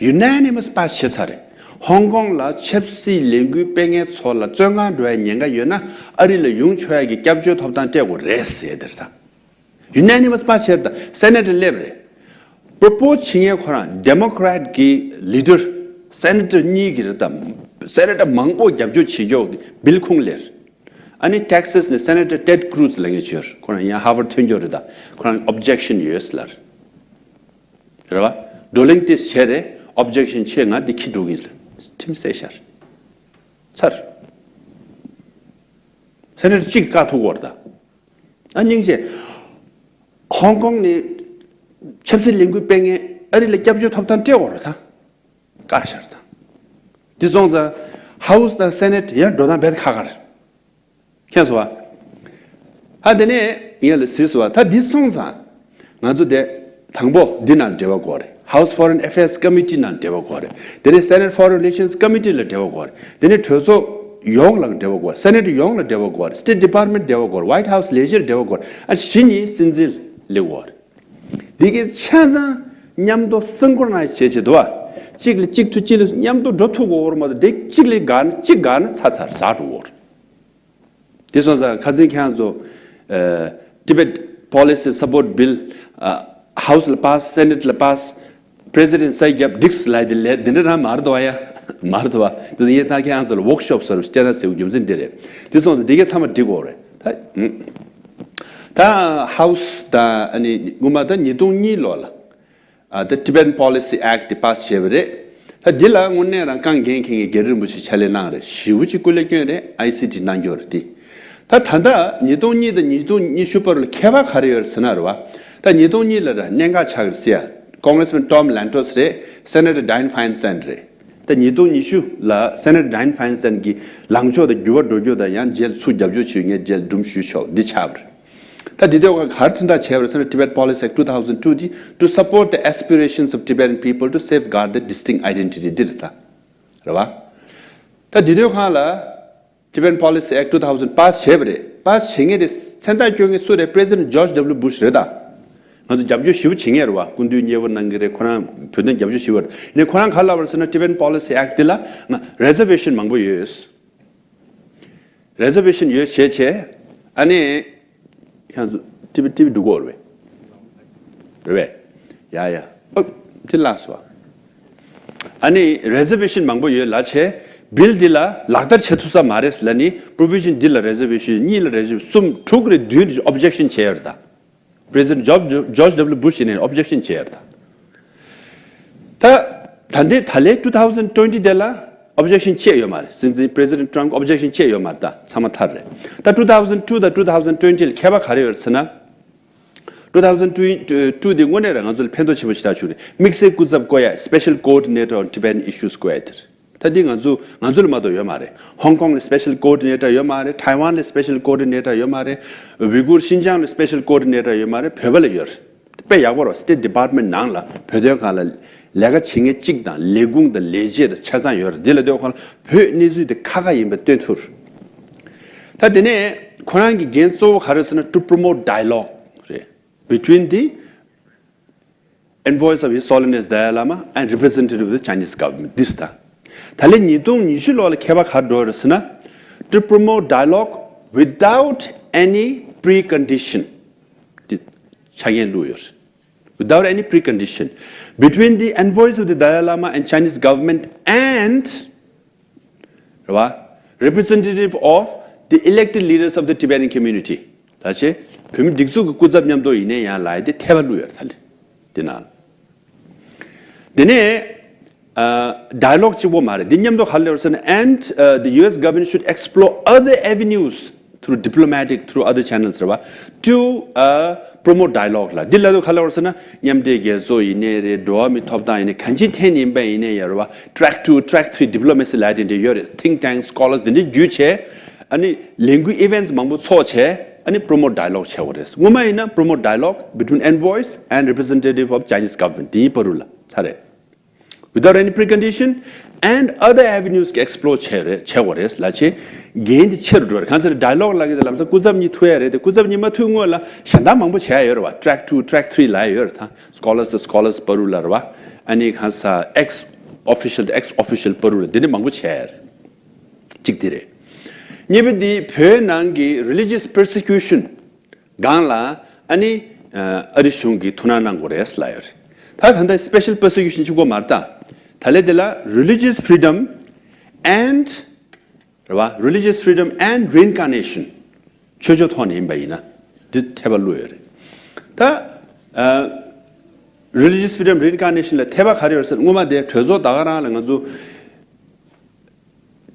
ཡུ་ན་ནི་མ་སི་པཱ་སི་བྱས་ཚར་རེད། ཧོང་ཀོང་ལ་ཆབ་སྲིད་ལས་འགུལ་སྤེལ་མཁན་ཚོ་ལ་བཙོན་ཁང་འགྲོ་ཡ་ཉེན་ཁ་ཡོད་ན། ཨ་རི་ལ་ཡོང་ཆོག་ཡ་གི་སྐྱབས་བཅོལ་ཐོབ་ཐང་སྤྲད་དགོས་རེད་ཟེར་དེ་རེད། ད་ཡུ་ན་ནི་མ་སི་པཱ་སི་བྱས་རེད། ད་སེ་ནེ་ཊར་སླེབས་རེད། པོ་པོ་སི་བྱེད་མཁན་ཁོ་རང་ཌེ་མོ་ཀེ་རེ་ཊི་གི་ལི་ཌར། སེ་ནེ་ཊར་གཉིས་ཀྱིས་རེད། ད་སེ་ནེ་ཊར་མང་པོ་རྒྱབ་སྐྱོར་བྱེད་ཀྱོག་གི་བིལ་ཁུངས་སླེབས། ཨ་ནི་ཊེག་སཱ་ནས་སེ་ནེ་ཊར་ཊེཌ་ཀྲུ་ཛི་ལབ་མཁན་ཅིག་ཡོད་རེད། ཁོ་རང་ཡང་ཧར་ཝར་ཌི་ཐོན་ཀྱོག་རེད། ད་ཁོ་རང་ཨོབ་ཇེག་ཤན་ཡོད་ཟེར་ལབ་རེད། རེད་བ། བགྲོ་གླེང་དེ་བྱས་རེད། ཨོབ་ཇེག་ཤན་ཆེ། ང་འདི་ཁྱི་འགྲོ་གི་ཡིན་ཟེར་ཁྲིམས་བསྲེས་ཤར་ཚར། སེ་ནེ་ཊར་གཅིག་བཀག་ཐུབ་ཀྱི་ཡོད་རེད། ད་ཨ་སྙིང་རྗེ། ཧོང་ཀོང་ནས་ཆབ་སྲིད་ལས་འགུལ་སྤེལ་མཁན་ཨ་རི་ལ་སྐྱབས་བཅོལ་ཐོབ་ཐང་སྤྲད་ཡོད་རེད། ད་བཀག་ཤར། ད་འདི་སོང་ཙང་ཧའུ་སི་དང་སེ་ནེ་ཊི་ཡང་འགྲོ་སྟངས་རྦད་ཁག་ཁག་རེད། མཁྱེན་སོང་བ། ཨ་དེ་ནས་ངས་ལ་གཟིགས་སོང་བ། ད་འདི་སོང་ཙང་ང་ཚོ་དེ་དང་པོ་འདི་ནང་འབྲེལ་བ་དགོས་རེད། House Foreign Affairs Committee ནང་འབྲེལ་བ་དགོས་རེད། དེ་ནས་Senate Foreign Relations Committee ལ་འབྲེལ་བ་དགོས་རེད། དེ་ནས་གྲོས་ཚོགས་ཡོངས་ལ་འབྲེལ་བ་དགོས་རེད། སེ་ནེ་ཊི་ཡོངས་ལ་འབྲེལ་བ་དགོས་རེད། State Department འབྲེལ་བ་དགོས་རེད། White House ལས་བྱེད་འབྲེལ་བ་དགོས་རེད། ཨ་གཞི་ནས་སྲིད་འཛིན་སླེབས་དགོས་རེད། འདི་གའི་ཆ་ཚང་མཉམ་དུ་སིན་ཀོ་རོ་ནའི་ཛི་བྱེད་བྱེད་དུ་བ། གཅིག་ལ་གཅིག་ཐུག་གཅིག་ལ་མཉམ་དུ་འགྲོ་ཐུབ་དགོས་རེད་མ་གཏོགས། དེ་གཅིག་ལ་འགག་ན་གཅིག་འགག་ན་ཚར་ཚར་ཟག་འགྲོ་གི་རེད། དེ་སོང་ཙང་ཁ་སང་ཁྱེད་རང་ཚོ་ཨ་Tibet Policy Support Bill ཨ་House ལ་པཱ་སི། Senate ལ་པཱ་སི། President ས་རྒྱབ་འགྲིགས་ལབ་དེ་ལས་དེ་འདྲ་རང་མ་རེད་དོ་ཡ། མ་རེད་དོ་བ། དེ་ཚོ་ངས་ད་ཁྱེད་རང་ཚོ་ལ་ཝོག་ཤོབ་སོར་སྤྲད་ན་ཟེར་བའི་རྒྱུ་མཚན་དེ་རེད། དེ་སོང་ཙང་དེ་གའི་ཚང་མ་འགྲིག་གོ་རེད། ད་ད་House ད་ཨ་ནི་སྔོན་མ་ད་ཉིས་སྟོང་གཉིས་ལོ་ལ་ཨ་ད་Tibetan Policy Act དེ་པཱ་སི་བྱས་པ་རེད། ད་འདི་ལ་དངོས་གནས་རང་རྐང་འགན་འཁྱེར་མཁན་རྒྱ་རི་རིན་པོ་ཆེ་ཕྱག་ལས་གནང་རེད། ཞེ་པོ་ཅིག་སྐུ་ལས་བསྐྱོན་རེད། ཨའི་སི་ཊི་གནང་རྒྱུ་རེད་དེ། ད་ད་ལྟ་ཉིས་སྟོང་གཉིས་དང་ཉིས་སྟོང་ཉི་ཤུ་བར་ལ་ཁྱད་པར་ག་རེ་ཡོད་རེད་ཟེར་ན་རེད་བ། ད་ཉིས་སྟོང་གཉིས་ལ་ར་གནད་འགག་ཆགས་རེད་ཟེར་ཡ། Congressman Tom Lantos རེད། Senator Dianne Feinstein རེད། ད་ཉིས་སྟོང་ཉི་ཤུ་ལ་Senator Dianne Feinstein གྱི་ལངས་ཕྱོགས་དང་འགྱུར་བ་འགྲོ་རྒྱུ་དང་། ཡང་རྗེས་ལ་སུ་རྒྱབ་སྐྱོར་བྱེད་ངས་རྗེས་ལ་སྒྲུང་ཞུས་ཆོག་འདི་ཆགས་པ་རེད། ད་འདི་དོན་ག་ག་རེ་དོན་དག་བྱས་པ་རེད་ཟེར་ན། Tibet Policy Act two thousand two འདི་to support the aspirations of Tibetan people to safeguard their distinct identity འདི་རེད། ད་རེད་བ། ད་འདི་དོན་ག་ལ་Tibetan Policy Act two thousand པཱ་སི་བྱས་པ་རེད། པཱ་སི་བྱེད་མཁན་དེ་མཚན་རྟགས་སྐྱོན་མཁན་སུ་རེད། President George W Bush རེད། ད་ང་ཚོ་རྒྱབ་སྐྱོར་ཞེ་པོ་བྱེད་མཁན་རེད་བ། སྐུ་མདུན་མཉེས་པོ་གནང་གི་རེད། ཁོ་རང་བོད་དོན་རྒྱབ་སྐྱོར་ཞེ་པོ་རེད། ཡིན་ནའི་ཁོ་རང་ག་རེ་ལབ་པ་རེད་ཟེར་ན། Tibetan Policy Act འདི་ལ་ང་reservation མང་པོ་ཡོད། Reservation ཡོད་བྱས་བྱས། ཨ་ནི་ཁྱེད་ཚོ་ཊི་ཝི་ཊི་ཝི་འགྲོ་གི་ཡོད་རེད་པས། རེད་པས། ཡ་ཡ། ཨོ། དེ་ལགས་སོ། ཨ་ནི་reservation མང་པོ་ཡོད་ལབ་བྱས། Bill འདི་ལ་ལག་བསྟར་བྱེད་ཐུབ་ས་མ་རེད་ལབ་ནི། Provision འདི་ལ་reservation། གཉིས་ལ་reservation། གསུམ། དྲུག་རེད། བདུན་རེད། Objection བྱས་ཡོད་རེད། ད་President George George W Bush ཡིན་ནའི་objection བྱས་ཡོད་རེད། ད་ད་ད་ལྟའི་ད་ལན་two thousand twenty དེ་ལ་objection བྱས་ཡོད་མ་རེད། སྲིད་འཛིན་President Trump objection བྱས་ཡོད་མ་རེད། ད་ཚང་མ་མཐར་རེད། ད་two thousand two དང་two thousand twenty ལ་ཁྱད་པར་ག་རེ་ཡོད་རེད་ཟེར་ན། Two thousand twenty དེ་དངོས་གནས་རང་ང་ཚོ་ལ་ཕན་ཐོགས་ཆེན་པོ་ཞིག་ཆགས་བྱུང་རེད། དམིགས་བསལ་སྐུ་ཚབ་བསྐོ་ཡ་Special Coordinator on Tibetan Issues བསྐོ་ཡ་དེ་རེད། ད་འདི་ང་ཚོ་ང་ཚོ་ལ་མ་གཏོགས་ཡོད་མ་རེད། ཧོང་ཀོང་ལ་Special Coordinator ཡོད་མ་རེད། ཐའེ་ཝན་ལ་Special Coordinator ཡོད་མ་རེད། ཝི་གུར་ཤིན་ཅང་ལ་Special Coordinator ཡོད་མ་རེད། བོད་པ་ལ་ཡོད་རེད། དཔེ་ཡག་པོ་རེད། State Department ནང་ལ་བོད་དོན་སྒང་ལ་ལས་ཀ་བྱེད་མཁན་གཅིག་དང་། ལས་ཁུངས་དང་ལས་བྱེད་དང་ཆ་ཚང་ཡོད་རེད། འདི་ལ་ལྟོས་གོང་ལ་བོད་གནས་ཚུལ་དེ་ཁག་ཁག་ཡིན་པ་སྟོན་ཐུབ་རེད། ད་དེ་ནས་ཁོ་རང་གི་འགན་གཙོ་བོ་ག་རེ་ཟེར་ན། To promote dialogue རེད། Between the envoys of His Holiness Dalai Lama and representative of the Chinese government འདི་རེད། ད་ད་ལན་ཉིས་སྟོང་ཉི་ཤུ་ལོ་ལ་ཁྱད་པར་ག་རེ་འགྲོ་རེད་ཟེར་ན། To promote dialogue without any precondition འདི་ ཆ་རྐྱེན་བླུགས་ཡོད་རེད། Without any precondition, between the envoys of the Dalai Lama and Chinese government and, རེད་བ། Representative of the elected leaders of the Tibetan community. ད་ཆེ་བོད་མི་སྒྲིག་འཛུགས་ཀྱི་སྐུ་ཚབ་མཉམ་དུ་ཡིན་ནའི་ཡང་ལབ་ཡ་དེ་འཐད་པ་བླུགས་ཡོད་རེད་ད་ལེ། དེ་ནང་དེ་ནས། ཨ། ཌའི་ལོག་གཅིག་པོ་མ་རེད། འདི་མཉམ་དུ་ག་རེ་ལབ་ཟེར་ན། And, uh, the U S government should explore other avenues through diplomatic, through other channels, རེད་བ། To, uh, promote dialogue ལ། འདི་ལབ་དུས་ག་རེ་ལབ་ཟེར་ན། མཉམ་འབྲེལ་རྒྱལ་ཚོགས་ཡིན་ནའི་རེད། འགྲོ་བ་མིའི་ཐོབ་ཐང་ཡིན་ནའི། གང་ཅིའི་ཐད་ནས་ཡིན་པ་ཡིན་ནའི་ཡང་རེད་བ། Track two, track three diplomacy ལབ་དེ་འདྲ་ཡོད་རེད། Think tanks, scholars དེ་འདྲ་བརྒྱུད་བྱས། ཨ་ནི་ལས་འགུལ་events མང་པོ་ཚོགས་བྱས། ཨ་ནི་promote dialogue བྱེད་དགོས་རེད། སྔོན་མ་ཡིན་ན་promote dialogue between envoys and representative of Chinese government དེའི་བར་དུ་ལ་ཚར་རེད། Without any precondition and other avenues explore བྱས་རེད། བྱེད་དགོས་རེད་ལབ་བྱས། འགན་དེ་ཆེ་རུ་འགྲོ་རེད། གང་ཟེར་ཌའི་ལོག་ལབ་ཀྱི་དེ་ལམ་སང་སྐུ་ཚབ་གཉིས་ཐུག་ཡ་རེད་དེ། སྐུ་ཚབ་གཉིས་མ་ཐུག་སྔོན་ལ་གཞན་དག་མང་པོ་བྱས་ཡ་ཡོད་རེད་བ། Track two, track three ལབ་ཡ་ཡོད་རེད། ད་scholars དང་scholars བར་དུ་ལ་རེད་བ། ཨ་ནི་གང་ཟེར་ex official དང་ex official བར་དུ་ལ་དེ་འདྲ་མང་པོ་བྱས་ཡ་རེད། གཅིག་དེ་རེད། གཉིས་པ་དེ་བོད་ནང་གི་religious persecution སྒང་ལ་ཨ་ནི་ཨ་རི་གཞུང་གིས་ཐུགས་སྣང་གནང་དགོས་རེད་ལབ་ཡོད་རེད། ད་ད་ལྟ་special persecution གཅིག་པོ་མ་རེད་ད། ད་ལན་དེ་ལ་religious freedom and རེད་བ། Religious freedom and reincarnation ཆོས་ཕྱོགས་ཐོག་ནས་ཡིན་པ་ཡིན་ན་འདི་འཐད་པ་བླུགས་ཡོད་རེད། ད་ཨ་religious freedom, reincarnation ལ་འཐད་པ་ག་རེ་ཡོད་ཟེར། སྔོན་མ་དེ་གྲོས་ཚོགས་ད་ག་རང་ལ་ང་ཚོ་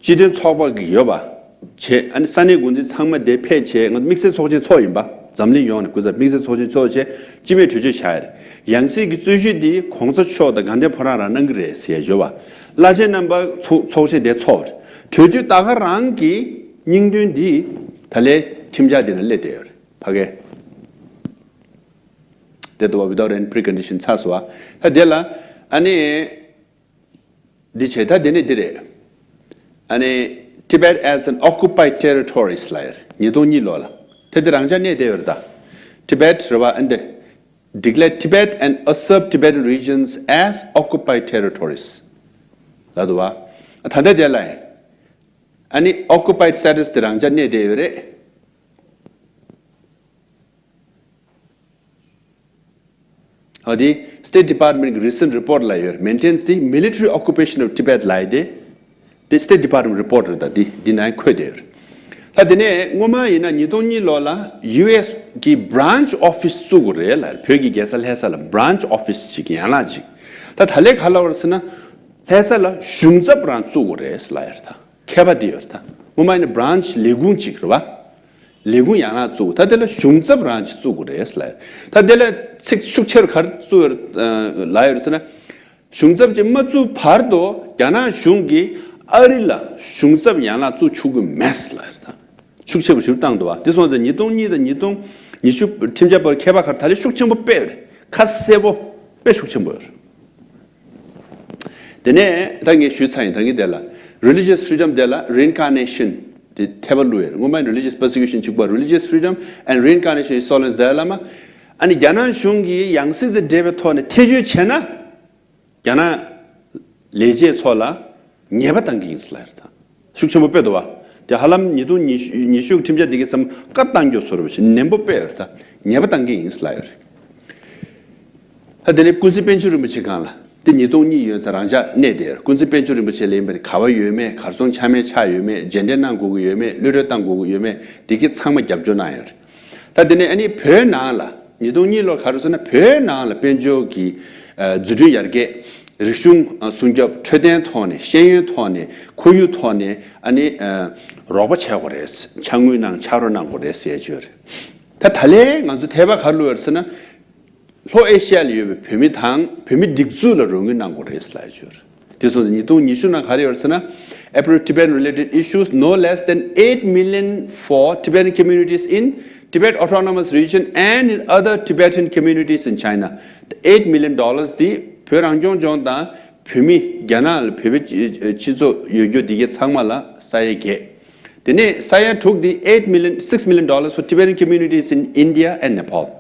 སྤྱི་མཐུན་ཚོགས་པ་གི་ཡོད་པ་བྱས། ཨ་ནི་ས་གནས་འགོ་འཛིན་ཚང་མ་དེ་ཕེབས་བྱས། ང་དམིགས་བསལ་ཚོགས་ཆེན་ཚོགས་ཡིན་པ། འཛམ་གླིང་ཡོངས་ནས་སྐུ་ཚབ་དམིགས་བསལ་ཚོགས་ཆེན་ཚོགས་བྱས་སྤྱི་མོས་གྲོས་ཆོད་བཞག་ཡ་རེད། ཡང་སྲིད་ཀྱི་རྩོད་གཞི་འདི་༸གོང་ས་མཆོག་དང་དགའ་ལྡན་ཕོ་བྲང་རང་གནང་གི་རེད་ཟེར་ཡ་ཡོད་པ། བླ་ཆེན་རྣམ་པ་ཚོགས་ཚོགས་ཆེན་དེ་ཚོགས་རེད། གྲོས་ཆོད་ད་ག་རང་གི་སྙིང་དོན་འདི་ད་ལན་ཁྲིམས་འཆར་འདི་ན་སླེབས་བསྡད་ཡོད་རེད། ཕ་གི་དེ་ལྟ་བུ་without any precondition ཚར་སོང་བ། ད་དེ་ལ་ཨ་ནི། འདི་བྱས། ད་དེ་ནས་འདི་རེད། ཨ་ནི་Tibet as an occupied territories ལབ་ཡོད་རེད། ཉིས་སྟོང་གཉིས་ལོ་ལ། དེ་དེ་རང་འཇགས་གནས་བསྡད་ཡོད་རེད་ད། Tibet རེད་བ། ཨ་འདི། Declare Tibet and other Tibetan regions as occupied territories ལབ་འདུག་བ། ད་ལྟ་དེ་ལ་ཨ་ནི་occupied status དེ་རང་འཇགས་གནས་བསྡད་ཡོད་རེད། ཨ་དེ་State Department གི་recent report ལ་ཡོད། Maintains the military occupation of Tibet ལབ་ཡ་དེ། དེ་State Department report རེད་ད། དེ་དེ་ནང་འཁོད་བསྡད་ཡོད། ད་དེ་ནས་སྔོན་མ་ཡིན་ན་ཉིས་སྟོང་གཉིས་ལོ་ལ་ཡུ་ཨེས་གི་branch office བཙུགས་དགོས་རེད་ལབ། བོད་ཀྱི་རྒྱལ་ས་ལྷ་ས་ལ་branch office ཅིག་ཡན་ལག་ཅིག་ད་ད་ལན་ག་རེ་ལབ་པ་རེད་ཟེར་ན། ལྷ་ས་ལ་གཞུང་ཚབ་རང་བཙུགས་དགོས་རེད་ལབ་ཡ་རེད་ད། མཁས་པ་དེ་ཡོད་རེད་ད། སྔོན་མ་ཡིན་ན་branch ལས་ཁུངས་གཅིག་རེད་བ། ལས་ཁུངས་ཡན་ལག་བཙུགས། ད་དེ་ལ་གཞུང་ཚབ་རང་གཅིག་བཙུགས་དགོས་རེད་ལབ། ད་དེ་ལ་ཚིག་ཤུགས་ཆེར་ག་རེ་བཙུགས་ཡོད་ལབ་ཡོད་ཟེར་ན། གཞུང་ཚབ་ཅིག་མ་བཙུགས་བར་དུ་རྒྱ་ནག་གཞུང་གིས་ཨ་རི་ལ་གཞུང་ཚབ་ཡན་ལག་བཙུགས་ཆོག་གི་མེད་ལབ་ཡོད་ད། ཤུགས་ཆེ་བོ་ཞིག་བཏང་འདུག་བ། དེ་སོང་ཙང་ཉིས་སྟོང་གཉིས་དང་ཉིས་སྟོང་ཉི་ཤུ་ཁྲིམས་འཆར་བར་ཁྱད་པར་ག་རེ། ད་ལན་ཤུགས་ཆེན་པོ་དཔེ་ཡོད་རེད། ཁ་གསལ་པོ་དཔེ་ཤུགས་ཆེན་པོ་ཡོད་རེད། དེ་ནས་ད་ངས་ཞུས་ཚར་ཡིན། ད་ངས་དེ་ལ་religious freedom དེ་ལ་reincarnation དེ་འཐད་པ་བླུགས་ཡོད། སྔོན་མ་religious persecution གཅིག་པ། Religious freedom and reincarnation is stolen ཟེར་ལ་མ། ཨ་ནི་རྒྱ་ནག་གཞུང་གིས་ཡང་སྲིད་དང་འབྲེལ་བའི་ཐོག་ནས་ཐེ་བྱུས་བྱས་ན། རྒྱ་ནག་ལས་བྱེད་ཚོ་ལ་ཉེས་པ་བཏང་གི་ཡིན་ཟེར་ལབ་ཡོད་ད། ཤུགས་ཆེན་པོ་དཔེ་འདུག་བ། དེ་ཧ་ལམ་ཉིས་སྟོང་ཉི་ཤུ་ཉི་ཤུ་ཁྲིམས་འཆར་འདི་གའི་བསམ་བཀའ་བཏང་རྒྱུ་བཟོ་འདྲ་བ་ཞིག་ནན་པོ་དཔེ་ཡོད་རེད་ད། ཉེས་པ་བཏང་གི་ཡིན་ཟེར་ལབ་ཡོད་རེད། ད་དེ་ནས་ཀུན་གཟིགས་དཔལ་འབྱོར་རིན་པོ་ཆེ་སྒང་ལ་དེ་ཉིས་སྟོང་གཉིས་ཡོད་ཙང་རང་འཇགས་གནས་བསྡད་ཡོད་རེད། ཀུན་གཟིགས་དཔལ་འབྱོར་རིན་པོ་ཆེ་ལ་ཡིན་པ་ནི་ག་བ་ཡོད་མེད། གར་སོང་ཆ་མེད་ཆགས་ཡོད་མེད། རྗེས་འབྲང་གནང་དགོས་ཀྱི་ཡོད་མེད། གློད་གྲོལ་བཏང་དགོས་ཀྱི་ཡོད་མེད། འདི་གའི་ཚང་མ་རྒྱབ་སྐྱོར་གནང་ཡོད་རེད། ད་དེ་ནས་ཨ་ནི་བོད་ནང་ལ་ཉིས་སྟོང་གཉིས་ལོར་ག་རེ་ཟེར་ན། བོད་ནང་ལ་དཔལ་འབྱོར་གྱི་ཨ་འཛུགས་སྐྲུན་ཡར་རྒྱས། རིག་གཞུང་ཨ་སྲུང་སྐྱོབ། འཕྲོད་བསྟེན་ཐོག་ནས། ཤེས་ཡོན་ཐོག་ནས། ཁོར་ཡུག་ཐོག་ནས་ཨ་ནི་ཨ་རོགས་པ་བྱེད་དགོས་རེད། ཕྱག་དངུལ་གནང་། ཕྱག་རོགས་གནང་དགོས་རེད་ཟེར་ཡ་ཅིག་ཡོད་རེད། ད་ད་ལན་ང་ཚོ་འཐད་པ་ག་རེ་བླུགས་ཡོད་རེད་ཟེར་ན། ལྷོ་ཨེ་ཤི་ཡ་ལ་ཡོད་པའི་བོད་མི་དང་བོད་མི་སྒྲིག་འཛུགས་ལ་རོགས་དངུལ་གནང་དགོས་རེད་ལབ་ཡ་ཅིག་ཡོད་རེད། དེ་སོང་ཙང་ཉིས་སྟོང་ཉི་ཤུ་ནང་ག་རེ་ཡོད་རེད་ཟེར་ན། Approach Tibetan related issues, no less than eight million for Tibetan communities in Tibet Autonomous Region and in other Tibetan communities in China. Eight million dollars དེ་བོད་རང་སྐྱོང་ལྗོངས་དང་བོད་མི། རྒྱ་ནག་ལ་བོད་པའི་སྤྱི་སྤྱི་ཚོགས་ཡོད་རྒྱུ་དེ་གའི་ཚང་མ་ལ་ས་ཡ་བརྒྱད། དེ་ནས་ས་ཡ་དྲུག་དེ། eight million, six million dollars for Tibetan communities in India and Nepal.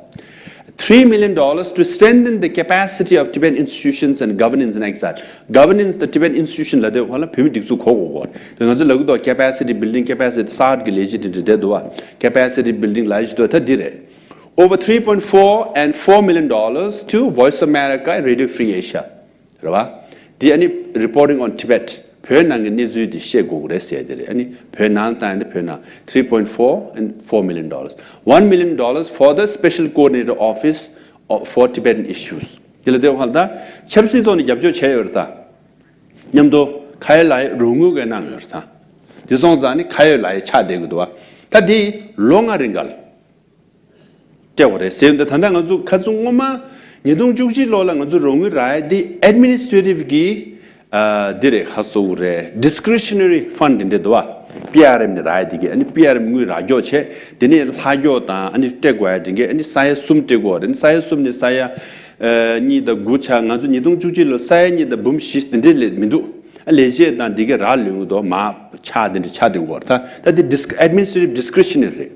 Three million dollars to strengthen the capacity of Tibetan institutions and governance in exile. Governance དང་Tibetan institution ལབ་དུས་སྒང་ལ་བོད་མི་སྒྲིག་འཛུགས་གོ་དགོས་གོ། དེ་ང་ཚོ་ལབ་ཀྱི་འདུག capacity building, capacity གསར་གྱི་ལས་གཞི་དེ་འདྲ་བསྡད་འདུག་བ། Capacity building ལབ་ཀྱི་འདུག་ད་འདི་རེད། Over three point four and four million dollars to Voice of America and Radio Free Asia. རེད་བ། འདི་ཨ་ནི་Reporting on Tibet བོད་ནང་གི་གནས་ཚུལ་འདི་བཤད་དགོས་ཀྱི་རེད་ཟེར་དེ་རེད། ཨ་ནི་བོད་ནང་དང་ཡང་དེ་བོད་ནང་three point four and four million dollars, one million dollars for the special coordinator office for Tibetan issues. དེ་ལ་དེ་བ་ད་ཆབ་སྲིད་ཐོག་ནས་རྒྱབ་སྐྱོར་བྱས་ཡོད་རེད་ད། མཉམ་དུ་ཁ་ཡོད་ལག་ཡོད་རོགས་དངུལ་གས་གནང་ཡོད་རེད་ད། དེ་སོང་ཙང་ནི་ཁ་ཡོད་ལག་ཡོད་ཆགས་བསྡད་ཀྱི་འདུག་བ། ད་དེ་ལོ་ལྔ་རིང་ག་ལ། སྤྲད་པ་རེད་ཟེར་འདི་ད་ལྟ་ང་ཚོ་ཁ་ཚུགས་སྔོན་མ་ཉིས་སྟོང་བཅུ་གཅིག་ལོ་ལ་ང་ཚོ་རོགས་དངུལ་རག་ཡ་འདི་administrative གི་ཨ་འདི་རེད། ཁ་གསོ་བོ་རེད། Discretionary fund འདི་འདུག་བ། པི་ཨར་ཨེམ་ནས་རག་ཡ་འདི་གི་ཨ་ནི་པི་ཨར་ཨེམ་དངུལ་རག་སྐྱོར་བྱས། དེ་ནས་ལྷག་སྐྱོར་དང་ཨ་ནི་སྤྲད་དགོས་ཡ་འདི་གི་ཨ་ནི་ས་ཡ་གསུམ་སྤྲད་དགོས་རེད། ས་ཡ་གསུམ་ནས་ས་ཡ་ཨ་གཉིས་དང་དགུ་ཆགས། ང་ཚོ་ཉིས་སྟོང་བཅུ་གཅིག་ལོ་ས་ཡ་གཉིས་དང་འབུམ་བཞི་འདི་འདྲས་ལས་མི་འདུག་ཨ་ལས་བྱེད་དང་འདི་གའི་རག་ལུས་འདུག་མ་ཆགས་འདི་འདྲ་ཆགས་འདི་འགོར་ད། ད་འདི་disc- administrative discretionary རེད།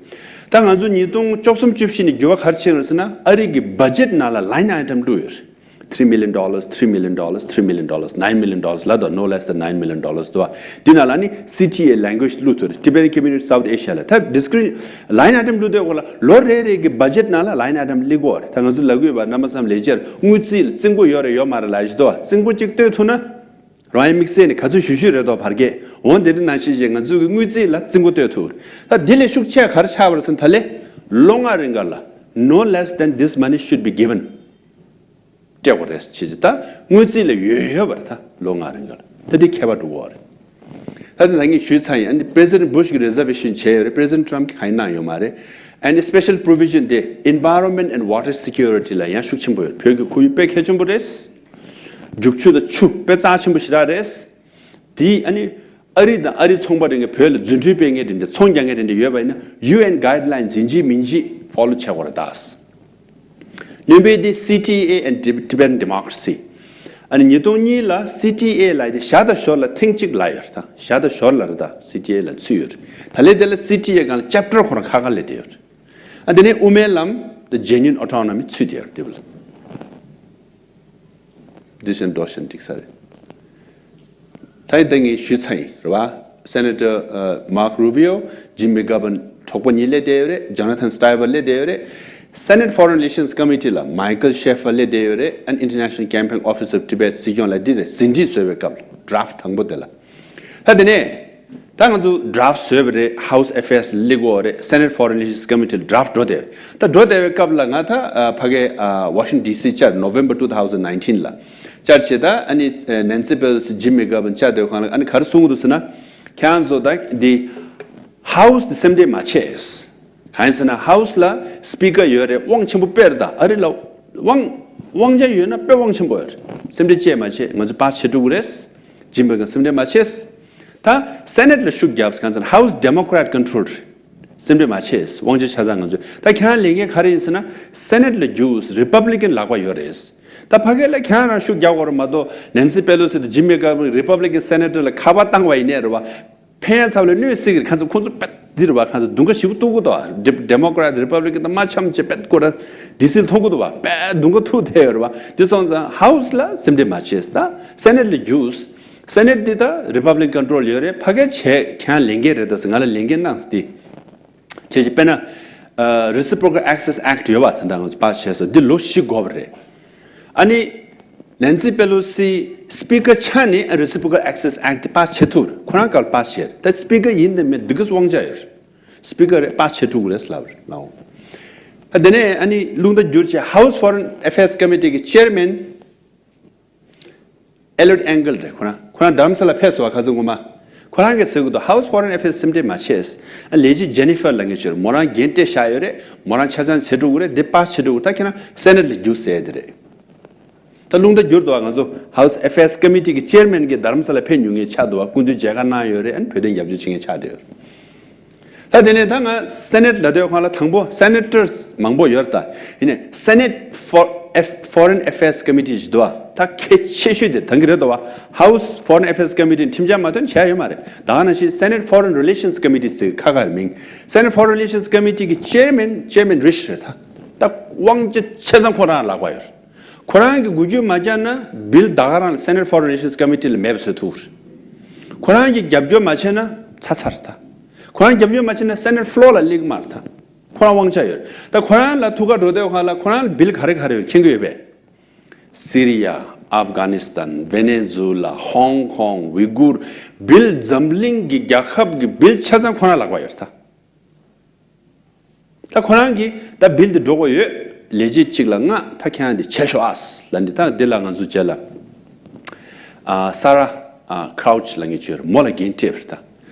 ད་ང་ཚོ་ཉིས་སྟོང་བཅུ་གསུམ་བཅུ་བཞི་ནས་འགྱུར་བ་ག་རེ་ཕྱིན་ཡོད་ཟེར་ན། ཨ་རི་གི་budget ནང་ལ་line item བླུགས་ཡོད་རེད། Three million dollars, three million dollars, three million dollars, nine million dollars ལབ་དང་no less than nine million dollars འདུག་བ། འདི་ནང་ལ་ནི་C T A language བླུགས་ཐུབ་རེད། Tibetan Community South Asia ལ་ད་discretion line item བླུགས་དུས་སྐོར་ལ་ལོ་རེ་རེ་གི་budget ནང་ལ་line item བླུགས་དགོས་རེད། ད་ང་ཚོ་ལབ་དགོས་པ་རྣམ་པ་ཚང་མ་ལས་བྱེད་དངུལ་རྩིས་ལ་རྩིས་འགོ་ཡོད་རེད་ཡོད་མ་རེད་ལབ་ཞིག་འདུག་བ། རྩིས་འགོ་གཅིག་གཏོད་ཐུབ་ན། རང་ཡང་དམིགས་བསལ་ནས་ག་ཚོད་ཞུ་ཞུ་རེད་དོ་བར་བརྒལ། འོང་དེ་འདྲ་ནང་བཞིན་བྱས་ང་ཚོ་གི་དངུལ་རྩིས་ལ་རྩིས་འགོ་གཏོད་ཐུབ། ད་འདི་ལས་ཤུགས་ཆེ་ག་རེ་ཆགས་པ་རེད་ཟེར་ན། ད་ལས་ལོ་ལྔ་རིང་ག་ལ་no less than this money should be given སྤྲད་དགོས་རེད་ཅེས་ད་དངུལ་རྩིས་ལ་ཡོད་ཡོད་པ་རེད། ད་ལོ་ལྔ་རིང་ག་ལ་ད་འདི་ཁྱད་པར་འགྲོ་གི་རེད། ད་འདི་ད་ངས་ཞུས་ཚར་ཡིན། ཨ་ནི་President Bush གི་reservation བྱས་ཡོད་རེད། President Trump གི་གང་ཡང་གནང་ཡོད་མ་རེད། ཨ་ནི་special provision དེ་environment and water security ལ་ཡང་ཤུགས་ཆེན་པོ་ཡོད་རེད། བོད་ཀྱི་ཁོར་ཡུག་དཔེ་གལ་ཆེན་པོ་རེད། རྒྱུག་ཆུ་དང་ཆུ་དཔེ་རྩ་ཆེན་པོ་ཞེ་དྲག་རེད། དེ་ཨ་ནི་ཨ་རི་དང་ཨ་རི་ཚོང་པ་རེ་གིས་བོད་ལ་རྫུ་འཕྲུལ་སྤེལ་མཁན་དེ་འདྲ་ཚོང་རྒྱག་མཁན་དེ་འདྲ་ཡོད་པ་ཡིན་ན་U N guidelines ཡིན་གཅིག་མིན་གཅིག་follow བྱེད་དགོས་རེད་ད། སྔོན་པའི་དེ་C T A and Tib- Tibetan democracy ཨ་ནི་ཉིས་སྟོང་གཉིས་ལ་C T A ལ་དེ་ཞར་དང་ཞོར་ལ་ཐེངས་གཅིག་ལ་ཡོད་རེད་ད། ཞར་དང་ཞོར་ལ་རེད་ད། C T A ལ་ཚུད་ཡོད་རེད། ད་ལས་དེ་ལ་C T A སྒང་ལ་chapter ཁོ་རང་ཁ་ཁ་ལས་དེ་ཡོད་རེད། ཨ་དེ་ནས་དབུ་མའི་ལམ་the genuine autonomy ཚུད་དེ་ཡོད་རེད་དེ་བ་ལ། འདི་བཞིན་འགྲོ་བཞིན་འགྲིག་ས་རེད། ད་ཡིན་ད་ངས་ཞུས་ཚར་ཡིན་རེད་བ། Senator Marco Rubio, Jim McGovern གྲོགས་པོ་གཉིས་སླེབས་བསྡད་ཡོད་རེད། Jonathan Stivers སླེབས་བསྡད་ཡོད་རེད། Senate Foreign Relations Committee ལ་Michael Schaffer སླེབས་བསྡད་ཡོད་རེད། And International Campaign Office of Tibet སྲིད་སྐྱོང་ལ་འདི་རེད་ཟིན་བྲིས་བཟོས་པའི་སྐབས་ལ་draft དང་པོ་དེ་ལ། ད་དེ་ནས་ད་ང་ཚོ་draft བཟོས་པ་རེད། House Affairs སླེབས་ཡོད་རེད། Senate Foreign Relations Committee ལ་draft འགྲོ་བསྡད་ཡོད་རེད། ད་འགྲོ་བསྡད་པའི་སྐབས་ལ་ང་ད་ཨ་ཕ་གི་ཨ་Washington D C བཅར། November two thousand nineteen ལ་བཅར་བྱས། ད་ཨ་ནི་Nancy Pelosi, Jim McGovern བཅར་བསྡད་པའི་སྒང་ལ་ཨ་ནི་ག་རེ་གསུངས་འདུག་ཟེར་ན། ཁྱེད་རང་ཚོ་ད་འདི་House དེ་སེམས་ཁྲལ་མ་བྱེད། གང་ཡིན་ཟེར་ན་House ལ་Speaker ཡོད་རེད། དབང་ཆེན་པོ་དཔེ་རེད། ད་ཨ་རི་ལ་དབང་དབང་ཆ་ཡོད་ན་དཔེ་དབང་ཆེན་པོ་ཡོད་རེད། སེམས་ཁྲལ་བཅས་མ་བྱེད། ང་ཚོ་pass བྱེད་ཐུབ་ཀྱི་རེད། Jim McGovern སེམས་ཁྲལ་མ་བྱེད། ད་Senate ལ་ཤུགས་རྒྱབ། གང་ཟེར་ན་House Democrat control རེད། སེམས་ཁྲལ་མ་བྱེད། དབང་ཆ་ཆ་ཚང་ང་ཚོ། ད་ཁྱེད་རང་ལས་འགན་ག་རེ་ཡིན་ཟེར་ན་Senate ལ་རྒྱུགས། Republican ལག་པ་ཡོད་རེད། ད་ཕ་གི་ལ་ཁྱེད་རང་ཤུགས་རྒྱག་དགོས་རེད་མ་གཏོགས། Nancy Pelosi དང་Jim McGovern Republican Senator ལ་ཁ་པར་བཏང་བ་ཡིན་ནའི་རེད་བ། ཕན་ཡང་ཚབ་ལ་གནོད་སྲིད་ཀྱི་རེད། ཁ་ཚ་ཁོང་ཚོ་པད་འདི་རེད་བ། ཁ་ཚ་དུང་ཁ་ཞིབ་གཏུག་གི་འདུག Democrat Republican དང་མ་འཆམ་བྱས་པད་ཁོ་ར་D C ལ་ཐོན་གི་འདུག་བ། པད་དུང་ཁ་ཐུག་བསྡད་ཡོད་རེད་བ། དེ་སོང་ཙང་House ལ་སེམས་ཁྲལ་མ་བྱེད། ད་Senate ལ་རྒྱུགས། Senate འདི་ད་Republican control ཡོད་རེད། ཕ་གི་བྱས་ཁྱེད་རང་ལས་འགན་རེད། ད་ང་ལ་ལས་འགན་གནང་ཟེར་ཏེ། ཁྱེད་ཀྱིས་དཔེར་ན་ཨ་Reciprocal Access Act ཡོད་པ། ད་ལྟ་ང་ཚོ་pass བྱས་སོང་། འདི་ལོ་བཞི་འགོར་བ་རེད། ཨ་ནི་Nancy Pelosi Speaker ཆགས་ནས་Reciprocal Access Act དེ་pass བྱེད་ཐུབ་རེད། ཁོ་རང་སྐབས་pass བྱས་རེད། ད་Speaker ཡིན་དང་མིན་འདི་གས་དབང་ཆ་ཡོད་རེད། Speaker རེད། pass བྱེད་ཐུབ་ཀྱི་རེད་ལབ་རེད་ལའོ། ཨ་དེ་ནས་ཨ་ནི་རླུང་རྟ་བསྒྱུར་བྱས་House Foreign Affairs Committee གི་Chairman Eliot Engel རེད། ཁོ་རང་ཁོ་རང་དྷ་རམ་ས་ལ་ཕེབས་སོང་བ། ཁ་སང་ངོ་མ། ཁོ་རང་གིས་ཟེར་གི་འདུག House Foreign Affairs སེམས་ཁྲལ་མ་བྱེད། ཨ་ལས་བྱེད་Jennifer ལབ་མཁན་ཅིག་ཡོད་རེད། མོ་རང་འགན་སྤྲད་བཞག་ཡོད་རེད། མོ་རང་ཆ་ཚང་བྱེད་འགྲོ་གི་རེད། འདི་pass བྱེད་འགྲོ་གི་རེད། ད་ཁྱེད་རང་Senate ལ་རྒྱུགས་ཟེར་དེ་རེད། ད་རླུང་རྟ་བསྒྱུར་འདུག་ང་ཚོ་House Affairs Committee གི་Chairman གིས་དྷ་རམ་ས་ལ་ཕེབས་མྱོང་མཁན་ཆགས་འདུག་བ། སྐུ་མདུན་མཇལ་ཁ་གནང་ཡོད་རེད། ཨ་ནི་བོད་དོན་རྒྱབ་སྐྱོར་བྱེད་མཁན་ཆགས་བསྡད་ཡོད་རེད། ད་དེ་ནས་ད་ང་Senate ལབ་དུས་སྒང་ལ་དང་པོ་Senators མང་པོ་ཡོད་རེད། ད་ཡིན་ནའི་Senate for F- Foreign Affairs Committee ཞིག་འདུག་བ། ད་གལ་ཆེ་ཤོས་དེ་ཐང་གི་རེད་འདུག་བ། House Foreign Affairs Committee ཁྲིམས་འཆར་མ་ཐོན་བྱས་ཡོད་མ་རེད། ད་ག་ནང་བཞིན་Senate Foreign Relations Committee ཟེར་ཁ་ཁ་རེད་མིང་། Senate Foreign Relations Committee གི་Chairman Chairman Risch རེད། ད་ད་དབང་ཆ་ཆ་ཚང་ཁོ་རང་ལག་པ་ཡོད་རེད། ཁོ་རང་གིས་འགུལ་སྐྱོད་མ་བརྒྱབ་ན་Bill ད་ག་རང་Senate Foreign Relations Committee ལ་མེད་པ་བཟོ་ཐུབ་རེད། ཁོ་རང་གིས་རྒྱབ་སྐྱོར་མ་བྱས་ན་ཚར་ཚར་རེད། ད་ཁོ་རང་རྒྱབ་སྐྱོར་མ་བྱས་ན་Senate floor ལ་སླེབས་ཀྱི་མ་རེད། ད་ ཁོ་རང་དབང་ཆ་ཡོད་རེད། ད་ཁོ་རང་ལ་ཐུགས་ཁ་འགྲོ་དུས་སྒང་ལ་ཁོ་རང་ལ་བིལ་ག་རེ་ག་རེ་ཡོད་མཁྱེན་གྱི་ཡོད་པས། སི་རི་ཡ། ཨབ་གྷ་ནི་སི་ཐན། ཝེ་ནེ་ཛུ་ལ། ཧོང་ཀོང་། ཝི་གུར། བིལ་འཛམ་གླིང་གི་རྒྱལ་ཁབ་ཀྱི་བིལ་ཆ་ཚང་ཁོ་རང་ལག་པ་ཡོད་རེད་ད། ད་ཁོ་རང་གིས་ད་བིལ་དེ་འགྲོ་དགོས་ཡོད། ལས་བྱེད་གཅིག་ལ་ལྔ། ད་ཁྱེད་རང་དེ་བྱེད་ཤོག་ཨ་ལབ་ནས། ད་འདི་ལ་ང་ཚོ་རྗེས་ལ་ཨ་ས་ར་ཨ་ཁྲའུ་ཆི་ལབ་མཁན་ཅིག་ཡོད་རེད། མོ་ལ་འགན་སྤྲད་པ་རེད་ད།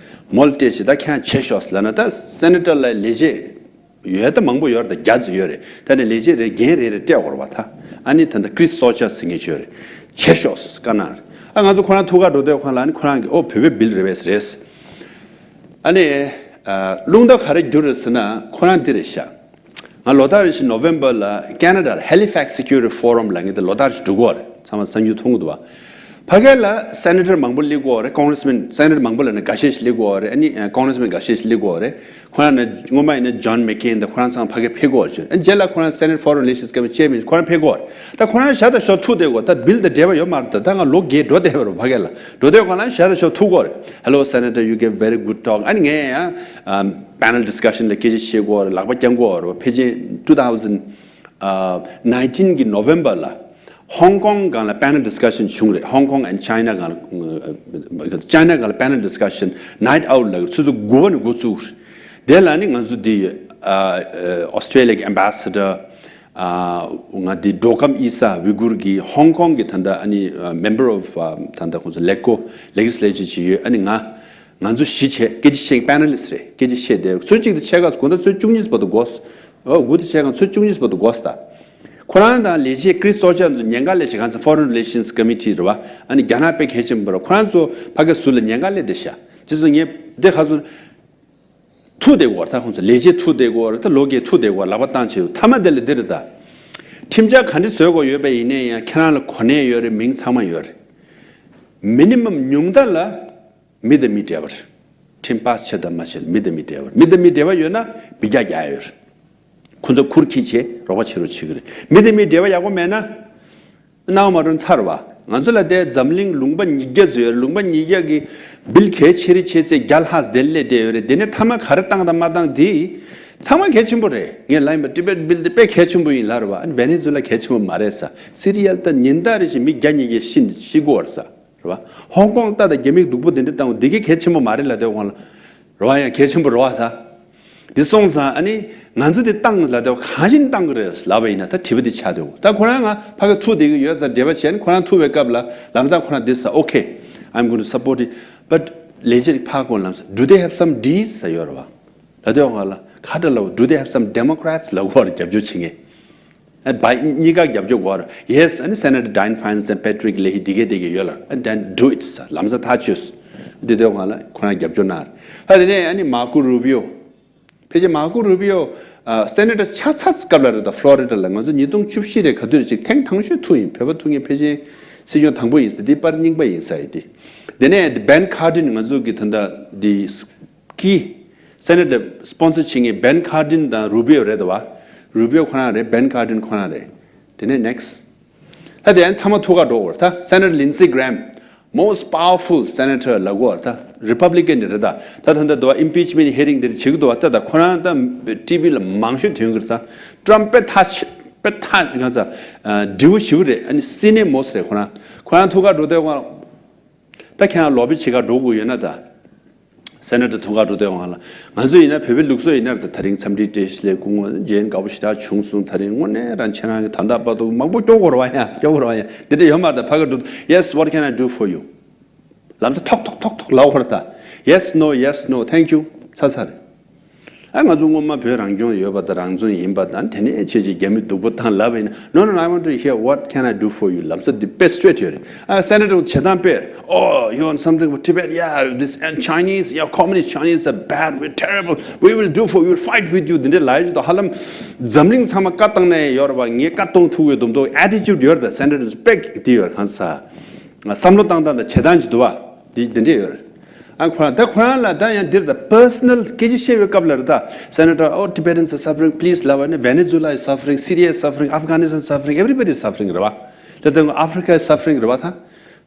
མོ་ལ་སྤྲད་བྱས་ད་ཁྱེད་རང་བྱེད་ཤོག་ལབ་ན། ད་སེ་ནེ་ཊར་ལ་ལས་བྱེད་ཡོད་ད། མང་པོ་ཡོད་རེད་ད། བརྒྱ་ཙམ་ཡོད་རེད། ད་ནི་ལས་བྱེད་རེ་འགན་རེ་རེ་སྤྲད་དགོས་རེད་པ་ད། ཨ་ནི་ད་ལྟ་ཀྲིས་སོ་ཅར་ཟེར་མཁན་ཅིག་ཡོད་རེད། བྱེད་ཤོག་བཀའ་གནང་རེད། ཨ་ང་ཚོ་ཁོ་རང་ཐུགས་ཁ་འགྲོ་དུས་སྒང་ལ་ཨ་ནི་ཁོ་རང་གིས་ཨོ་བོད་པའི་བིལ་རེད་པས་རེད། ཨ་ནི་ཨ་རླུང་རྟ་ག་རེ་བསྒྱུར་རེད་ཟེར་ན་ཁོ་རང་འདི་རེད་ཤག་ང་ལོ་ལྟར་རེ་བཞིན་ནོ་ཝེམ་བར་ལ་ཁེ་ན་ཌ་ལ་Halifax Security Forum ལབ་མཁན་དེ་ལོ་ལྟར་རེ་བཞིན་འགྲོ་གི་ཡོད་རེད། ཚང་མ་གསར་འགྱུར་མཐོང་གི་འདུག་པ། ཕ་གི་ལ་སེ་ནེ་ཊར་མང་པོ་སླེབས་ཀྱི་ཡོད་རེད། ཀོང་རེ་སི་མེན། སེ་ནེ་ཊར་མང་པོ་ལབ་ན་འགའ་ཤས་ཤིག་སླེབས་ཀྱི་ཡོད་རེད། ཨ་ནི་ཀོང་རེ་སི་མེན་འགའ་ཤས་ཤིག་སླེབས་ཀྱི་ཡོད་རེད། ཁོ་རང་ནི་སྔོན་མ་ཡིན་ན་ཇོན་མེག་ཁེན་དང་ཁོ་རང་ཚང་ཕ་གིར་ཕེབས་ཀྱི་ཡོད་རེད། ཨ་ནི་རྗེས་ལ་ཁོ་རང་སེ་ནེ་ཊ་ཕོ་རེན་རི་ལེ་ཤན་སི་ཀོ་མི་ཊི་ཅེར་མེན། ཁོ་རང་ཕེབས་ཀྱི་ཡོད་རེད། ད་ཁོ་རང་ཞ་དང་ཞོ་ཐུག་བསྡད་ཀྱི་ཡོད། ད་བིལ་དང་འབྲེལ་བ་ཡོད་མ་རེད། ད་ད་ང་ལོ་བརྒྱད་འགྲོ་བསྡད་པ་རེད་ཕ་གི་ལ། འགྲོ་དུས་སྒང་ལ་ཞ་དང་ཞོ་ཐུག་གི་ཡོད་རེད། Hello Senator, you gave very good talk. ཨ་ནི་ངས་ཡང་ཨམ་པེ་ནལ་ཌི་སི་ཀ་ཤན་ལ་སྐད་ཆ་བཤད་ཀྱི་ཡོད་རེད། ལག་པ་བརྐྱང་གི་ཡོད་རེད། ཕལ་ཆེར་two thousand nineteen གི་ནོ་ཝེམ་བར་ལ་ཧོང་ཀོང་སྒང་ལ་པེ་ནལ་ཌི་སི་ཀ་ཤན་བྱུང་རེད། ཧོང་ཀོང་and China སྒང་ལ། ཨ་ཅའི་ན་སྒང་ལ་པེ་ནལ་ཌི་སི་ཀ་ཤན་ནའིཊ་ཨའུཊ་ལ་ཆུ་ཚོད་དགུ་པ་ནས་འགོ་བཙུགས་རེད། དེ་ལ་ནི་ང་ཚོ་འདི་ཨ་ཨ་ཨོ་སི་ཊྲེ་ལི་ཡ་གི་ཨེམ་བྷེ་སེ་ཌར། ཨ་ང་འདི་འགྲོ་ཁམས་ཨི་ས་ཝི་གུར་གྱི་ཧོང་ཀོང་གི་ད་ལྟ་ཨ་ནི་ཨ་མེམ་བར་ཨོཕ་ཨ་ད་ལྟ་ཁོང་ཚོ་ལེག་ཀོ་ལེ་ཇི་སི་ལེ་ཅར་ཅིག་ཡོད། ཨ་ནི་ང་ང་ཚོ་བཞི་བྱས་སྐད་ཆ་བཤད། པེ་ནལ་ལི་སི་ཊི་རེད། སྐད་ཆ་བཤད་དེ་ཚོད་གཅིག་དང་ཕྱེད་ཀ་དགོང་དག་ཚོད་བཅུ་གཉིས་བར་དུ་འགོར། ཨོ་དགུ་དང་ཕྱེད་ཀ་ཚོད་བཅུ་གཉིས་བར་དུ་འགོར་ད། ཁོ་རང་དང་ལས་བྱེད་ཀྲིས་སོ་ཅར་ཚོ་ཉེན་ཁ་སླེབས་ཤག་ང་ཚོ་Foreign Relations Committee རེད་པ། ཨ་ནི་རྒྱ་ནག་དཔེ་གལ་ཆེན་པོ་རེད། ཁོ་རང་ཚོ་ཕ་གི་ཟུར་ལ་ཉེན་ཁ་སླེབས་བསྡད་ཤག་ཅི་སོང་ངས་དེ་ག་ཚོད་ཐུག་བསྡད་ཀྱི་ཡོད་རེད། ད་ཁོང་ཚོ་ལས་བྱེད་ཐུག་བསྡད་ཀྱི་ཡོད་རེད། ད་ལོ་བརྒྱད་ཐུག་བསྡད་ཀྱི་ཡོད་རེད། ལག་པ་བཏང་བྱས་ཡོད། མཐའ་མ་དེ་ལ་འདི་རེད་ད། ཁྲིམས་འཆར་ག་འདྲ་བཟོ་དགོས་ཡོད་པ་ཡིན་ནའི་ཡང་ཁྱེད་རང་ལ་གོ་གནས་ཡོད་རེད། མིང་ཚང་མ་ཡོད་རེད། མི་ནི་མམ་ཉུང་མཐའ་ལ་མི་དང་མི་འབྲེལ་བ་རེད། ཁྲིམས་པཱ་སི་བྱས་དང་མ་བྱས་མི་དང་མི་འབྲེལ་བ་རེད། མི་དང་མི་འབྲེལ་བ་ཡོད་ན་འབུད་རྒྱག་རྒྱག་ཡ་ཡོད་རེད། ཁོང་ཚོ་ཁུར་འཁྱེར་བྱས་རོགས་པ་བྱེད་རོགས་བྱེད་ཀྱི་རེད། མི་དང་མི་འབྲེལ་བ་ཡག་པོ་མེད་ན། སྣང་བ་མ་འགྲོ་ཚར་བ། ང་ཚོ་ལ་དེ་འཛམ་གླིང་ལུང་པ་ཉིས་བརྒྱ་ཙམ་ཡོད་རེད། ལུང་པ་ཉིས་བརྒྱ་གི་བིལ་གལ་ཆེ་རེ་ཆེ་ཚེ་བརྒྱ་ལྷག་དེ་སླེབས་བསྡད་ཡོད་རེད། དེ་ནས་མཐའ་མ་ག་རེ་བཏང་དང་མ་བཏང་དེ་ཚང་མ་གལ་ཆེན་པོ་རེད། ངས་ལབ་ཡིན་པ་ཊི་བེཊ་བིལ་དེ་དཔེ་གལ་ཆེན་པོ་ཡིན་ལབ་རེད་པ། ཨ་ནི་ཝེ་ནེ་ཛུ་ལ་གལ་ཆེན་པོ་མ་རེད་ས། སི་རི་ཡ་ལ་ད་ཉིན་ལྟར་རེ་བཞིན་མི་བརྒྱ་ཉིས་བརྒྱ་ཤི་ཤི་གི་ཡོད་རེད་ས་རེད་པ། ཧོང་ཀོང་ལྟ་དང་རྒྱ་མིས་སྡུག་པོ་དེ་འདྲ་བཏང་བ་འདི་གས་གལ་ཆེན་པོ་མ་རེད་ལབ་དེ་དབང་ལ། རེད་པ། ཡང་གལ་ཆེན་པོ་རེད་པ་ད། འདི་སོང་ཙང་ཨ་ནི་ང་ཚོ་འདི་བཏང་ལབ་དེ་གང་བཞིན་བཏང་གི་རེད་ལབ་པ་ཡིན་ན་ད་དྲི་བ་འདི་ཆགས་འདུག་ད་ཁོ་རང་ང་ཕ་གི་ཐུག་བསྡད་ཀྱི་ཡོད་ཙང་འབྲེལ་བ་བྱས་ནས་ཁོ་རང་ཐུག་པའི་སྐབས་ལ་ལམ་སང་ཁོ་རང་འདི་ཟེར། Okay, I'm going to support it. But ལས་བྱེད་ཕར་ཁོང་ལམ་སང་Do they have some deeds ཟེར་ཡོད་རེད་པ། ལབ་དེ་དབང་ལ་ཁ་བརྡ་ལ་Do they have some Democrats ལབ་ཀྱི་ཡོད་རེད། རྒྱབ་སྐྱོར་བྱེད་མཁན། ཨ་བ་གཉིས་ཀ་རྒྱབ་སྐྱོར་དགོས་རེད། Yes, ཨ་ནི་སེ་ནེ་ཊར་ཌའེན་ཧྥན་སི་དང་པེ་ཊི་རིག་ལེ་ཧི་འདི་གས་དེ་གས་ཡོད་ལ། And then do it ཟེར། ལམ་སང་ཐག་ཆོད་ཟེར། འདི་དེ་སྒང་ལ་ཁོ་རང་རྒྱབ་སྐྱོར་གནང་རེད། ད་དེ་ནས་ཨ་ནི་མར་ཀོ་རུ་བི་ཡོ། ཕལ་ཆེར་མར་ཀོ་རུ་བི་ཡོ་ཨ་སེ་ནེ་ཊར་ཆགས་ཚར་སྐབས་ལ་རེད། ད་ཕློ་རི་ཌ་ལ་ང་ཚོ་ཉིས་སྟོང་བཅུ་བཞི་རེད། ག་དུས་རེད་ཅིག་ཐེངས་དང་ཤོས་ཐུག་ཡིན། བོད་པ་ཐུག་མཁན་ཕལ་ཆེར་སྲིད་སྐྱོང་དང་པོ་ཡིན་ས། འདི་པར་རྙིང་པ་ཡིན་ས་ཡིན་ཏེ། དེ་ནས་བེན་ཁར་ཌིན་ང་ཚོ་གི་ད་ལྟ་འདི་ཀི་སེ་ནེ་ཊར་སི་པོན་སར་བྱེད་མཁན་བེན་ཁར་ཌིན་དང་རུ་བི་ཡོ་རེད་དོ་བ། རུ་བི་ཡོ་ཁོ་རང་རེད། བེན་ཁར་ཌིན་ཁོ་རང་རེད། དེ་ནས་ནེག་སི་ཊི། ད་དེ་ཡང་ཚང་མ་ཐུག་ག་འགྲོ་བར་ད། སེ་ནེ་ཊར་ལིན་སི་གྷི་རེམ། Most powerful senator ལབ་དགོས་བར་ད། རི་པབ་ལི་ཀན་རེད་ད། ད་ད་ད་དོ་ཨིམ་པིཆ་མེན་ཊི་ཧི་རིང་དེ་བྱེད་ཀྱི་འདུག་བ། ད་ད་ཁོ་རང་ད་ཊི་ཝི་ལ་མང་ཤོས་ཐོན་གྱི་རེད་ད། ཊྲམ་པ་དཔེ་ཐག་ཆ་དཔེ་ཐག་ང་ཚ་འདྲི་བོ་ཞིབ་རེད། ཨ་ནི་སི་ནེ་མོ་སི་རེད་ཁོ་རང་། ཁོ་རང་ཐུག་ག་འགྲོ་དེ་ཁོ་རང་། ད་ཁྱེད་རང་ལོ་བི་བྱེད་ག་འགྲོ་དགོས་ཡོད་ན་ད། སེ་ནེ་ཊར་ཐུག་ག་འགྲོ་དེ་ཁོ་རང་ལ། ང་ཚོ་ཡིན་ན་བོད་པའི་ལུགས་སྲོལ་ཡིན་ན་ད་དེ་རིང་འཚམས་འདྲི་བཀྲ་ཤིས་བདེ་ལེགས་སྐུ་ངོ་མཇལ་དགའ་པོ་ཞེ་དྲག་བྱུང་སོང་། དེ་རིང་དངོས་གནས་རང་ཁྱེད་རང་གི་ད་ལྟ་བར་དུ་མང་པོ་སྐྱོ་དགོས་རེད་པ་ཡ། སྐྱོ་དགོས་རེད་པ་ཡ། དེ་འདྲ་ཡོད་མ་རེད་ད། ཕ་གི་འགྲོ། Yes, what can I do for you? ལམ་སང་ཐོག་ཐོག་ཐོག་ཐོག་ལབ་དགོས་རེད་ད། Yes, no, yes, no, thank you. ཚར་ཚར་རེད། ཨ་ང་ཚོ་སྔོན་མ་བོད་རང་སྐྱོང་ཡོད་པ་དང་རང་བཙན་ཡིན་པ་དང་། དེ་ནས་ཁྱེད་ཀྱིས་རྒྱ་མི་སྡུག་པོ་བཏང་ལབ་པ་ཡིན་ན། No, no, no, I want to hear what can I do for you. ལམ་སང་འདི་དཔེ་སི་ཊྲེ་ཊི་ཡོད་རེད། ཨ་སེ་ནེ་ཊར་བྱེད་སྟངས་དཔེ། Oh, you want something for Tibet? Yeah, this and Chinese, yeah, communist Chinese are bad. We're terrible. We will do for you. We'll fight with you. འདི་འདྲའི་ལབ་ཡོད་དོ། ཧ་ལམ་འཛམ་གླིང་ཚང་མ་བཀའ་བཏང་ནས་ཡོད་རེད་པ། ངས་བཀའ་གཏོང་ཐུབ་ཡོད་དོ་མདོག་ཨེ་ཊི་ཅུཌ་ཡོད་རེད་ད། སེ་ནེ་ཊར་དཔེ་འདི་ཡོད་རེད། གང་ས། བསམ་བློ་བཏང་སྟངས་དང་བྱེད་སྟངས་ཅིག་འདུག་བ། འདི་འདི་འདྲས་ཡོད་རེད། ཨ་ཁོ་རང་ད་ཁོ་རང་ལ་ད་ཡང་འདིར་ད་པར་སོ་ནལ་སྐད་ཆ་བཤད་པའི་སྐབས་ལ་རེད་ད། Senator, oh, Tibetans are suffering, please ལབ་པ་ནི། Venezuela is suffering, Syria is suffering, Afghanistan is suffering, everybody is suffering རེད་བ། ད་ལྟ་Africa is suffering རེད་བ་ད།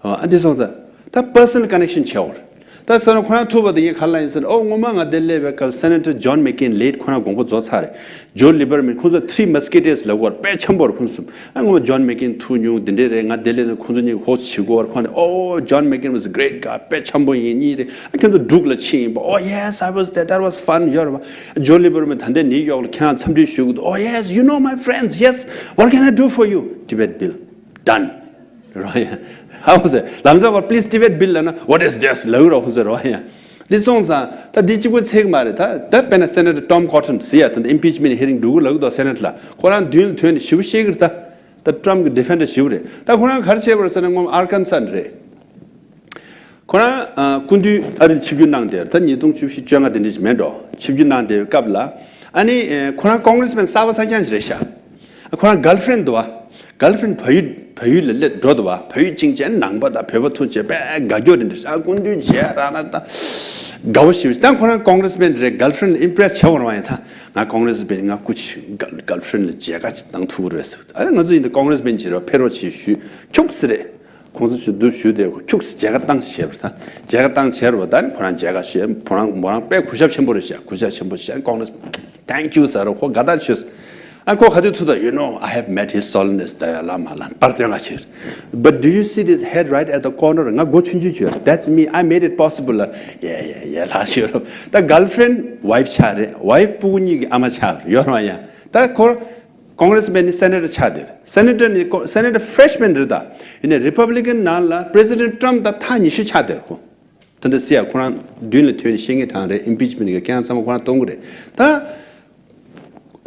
ཨ་འདི་སོང་ཙང་ད་པར་སོ་ནལ་ཀ་ནེག་ཤན་བྱས་ཡོད་རེད། ད་སོང་ན་ཁོ་རང་ཐུག་པ་དེ་ངས་ག་རེ་ལབ་ཡིན་ཟེར་ན། ཨོ་སྔོན་མ་ང་འདིར་སླེབས་པའི་སྐབས་སེ་ནེ་ཊར་ཇོན་མེག་ཀེན་ལེཊ་ཁོ་རང་དགོངས་པ་རྫོགས་ཚར་རེད། ཇོ་ལི་བར་མན་ཁོང་ཚོ་Three Musketeers ལབ་ཀྱི་ཡོད་རེད། དཔེ་འཆམ་པོ་རེད་ཁོང་གསུམ། ཨ་སྔོན་མ་ཇོན་མེག་ཀེན་ཐུག་མྱོང་འདི་འདྲས་རེད། ང་འདིར་སླེབས་ནས་ཁོང་ཚོ་གཉིས་ཀྱི་ཧོ་སི་བྱེད་དགོས་པ་རེད། ཁོང་ནས་ཨོ་ཇོན་མེག་ཀེན་was a great guy དཔེ་འཆམ་པོ་ཡིན་གཉིས་རེད། ཨ་ཁྱོད་ཚོ་འབྲུག་ལ་ཕྱིན་ཡིན་པ། Oh yes, I was there, that was fun ཡོད་རེད་པ། ཇོ་ལི་བར་མན་ད་ལྟའི་ནིའུ་ཡོག་ལ་ཁྱེད་རང་འཚམས་འདྲི་ཞུ་གི་འདུག Oh yes, you know my friends, yes, what can I do for you? Tibet Bill. Done. རོ་ཡ། ཧའོ་ཟེར། ལམ་སང་ཁོ་please Tibet Bill ལབ་ན། What is this? ལབ་རོ་ཧུ་ཟེར་རོ་ཡ། འདི་སོང་ཙང་ད་འདི་གཅིག་པུ་ཚིག་མ་རེད། ད་ད་དཔེར་ན་སེ་ནེ་ཊར་ཊོམ་ཀོ་ཊོན་ཟེར་ཡ། ད་ད་ཨིམ་པིཆ་མེན་ཊི་ཧི་རིང་འགྲོ་གི་ལབ་གི་འདུག་སེ་ནེ་ཊར་ལ། ཁོ་རང་མདུན་ལ་ཐོན་ནས་ཞེ་པོ་བཤད་གི་རེད། ད་ད་ཊམ་གི་ཌི་ཕེན་ཌར་ཞེ་པོ་རེད། ད་ཁོ་རང་ག་རེ་བྱས་པ་རེད་ཟེར་ན། སྔོན་ཨར་ཀན་སཱ་རེད། ཁོ་རང་ཨ་སྐུ་མདུན་ཨ་རིར་ཆིབས་བསྒྱུར་གནང་དེར། ད་ཉིས་སྟོང་བཅུ་བཞི་བཅོ་ལྔ་དེ་འདྲ་ཞིག་མེད་འགྲོ། ཆིབས་བསྒྱུར་གནང་དེའི་སྐབས་ལ། ཨ་ནི་ཨེ་ཁོ་རང་ཀོང་གྷི་རེས་མེན་གསར་པ་གསར་རྐྱང་ཞིག་རེད་ཤག་ཁོ་རང་གརལ་ཕི་རེན་འདུག་བ། གརལ་ཕི་རེན་བལ་ཡུལ་བལ་ཡུལ་ལ་སླེབས་འགྲོ་འདུག་བ། བལ་ཡུལ་ཅིང་ཅན་ནང་པ་དང་བོད་པ་ཐུག་བྱས་དཔེ་དགའ་སྐྱོ་དེ་འདྲ་ཞིག་ཨ་སྐུ་མདུན་མཇལ་རག་ན་ད་དགའ་བོ་ཞིག་ད་ཁོ་རང་ཀོང་གྷི་རེས་མེན་རེད། གརལ་ཕི་རེན་ལ་ཨིམ་པི་རེ་སི་བྱེད་དགོས་རེད་བ། ཡིན་ད་ང་ཀོང་གྷི་རེས་མེན། ང་སྐུ་མཁྱེན། གརལ་ཕི་རེན་ལ་མཇལ་ཁ་ཅིག་གནང་ཐུབ་ཀྱི་རེད་ཟེར། ཨ་ནི་ང་ཚོ་ཡིན་ད་ཀོང་གྷི་རེས་མེན་ཅིག་རེད་བ། ཕེབས་རོགས་བྱེད་ཞུས། ཁྱུག་ཙམ་རེད། ཁོང་ཚོ་ཆུ་བསྡུ་ཞུས་ཏེ་ཁྱུག་ཙམ་མཇལ་ཁ་བཏང་ཞེས་པ་དང་། མཇལ་ཁ་བཏང་བྱས་རེད་བ། ད་ནི་ཁོ་རང་མཇལ་ཁ་བཞེས། ཁོ་རང་མོ་རང་དཔེ་གུས་ཞབས་ཆེན་པོ་རེད་ཤག་གུས་ཞབས་ཆེན་པོ་བྱས། ཀོང་གྷི་རེས་མེན། Thank you ཟེར་རོ། ཁོ་དགའ་ཐག་ཆོད། ཨ་ཁོ་ག་དུས་ཐུག་ད། You know, I have met His Holiness Dalai Lama ལ་པར་སྟོན་ག་ཕྱིར། But do you see this head right at the corner? ང་སྒོ་ཆུང་ཆུང་བྱོས། That's me, I made it possible ལ། ཡེ་ཡེ་ཡེ་ལ་ཞུ་རོ། ད་གརལ་ཕི་རེན་ཝའི་ཕི་ཆགས་རེད། ཝའི་ཕི་སྤུ་གུ་གཉིས་ཀྱི་ཨ་མ་ཆགས་ཡོད་རེད་བ། ཡ་ད་ཁོ་ཀོང་གྷི་རེས་མེན་ནི་སེ་ནེ་ཊར་ཆགས་དེར། སེ་ནེ་ཊར་ནི་ཀོ་སེ་ནེ་ཊར་ཕི་རེ་ཤི་མེན་རེད། ད་ཡིན་ནའི་རི་པབ་ལི་ཀན་ནང་ལ་པི་རེ་སི་ཌེན་ཊི་ཊམ་དང་ཐག་ཉེ་ཤོས་ཆགས་དེར་ཁོ། ད་འདི་སི་ཡ་ཁོ་རང་མདུན་ལ་ཐོན་ནས་བཤད་མཁན་གྲངས་རེད། ཨིམ་པིཆ་མེན་ཊི་གི་རྐྱེན་ཚང་མ་ཁོ་རང་གཏོང་གི་རེད། ད་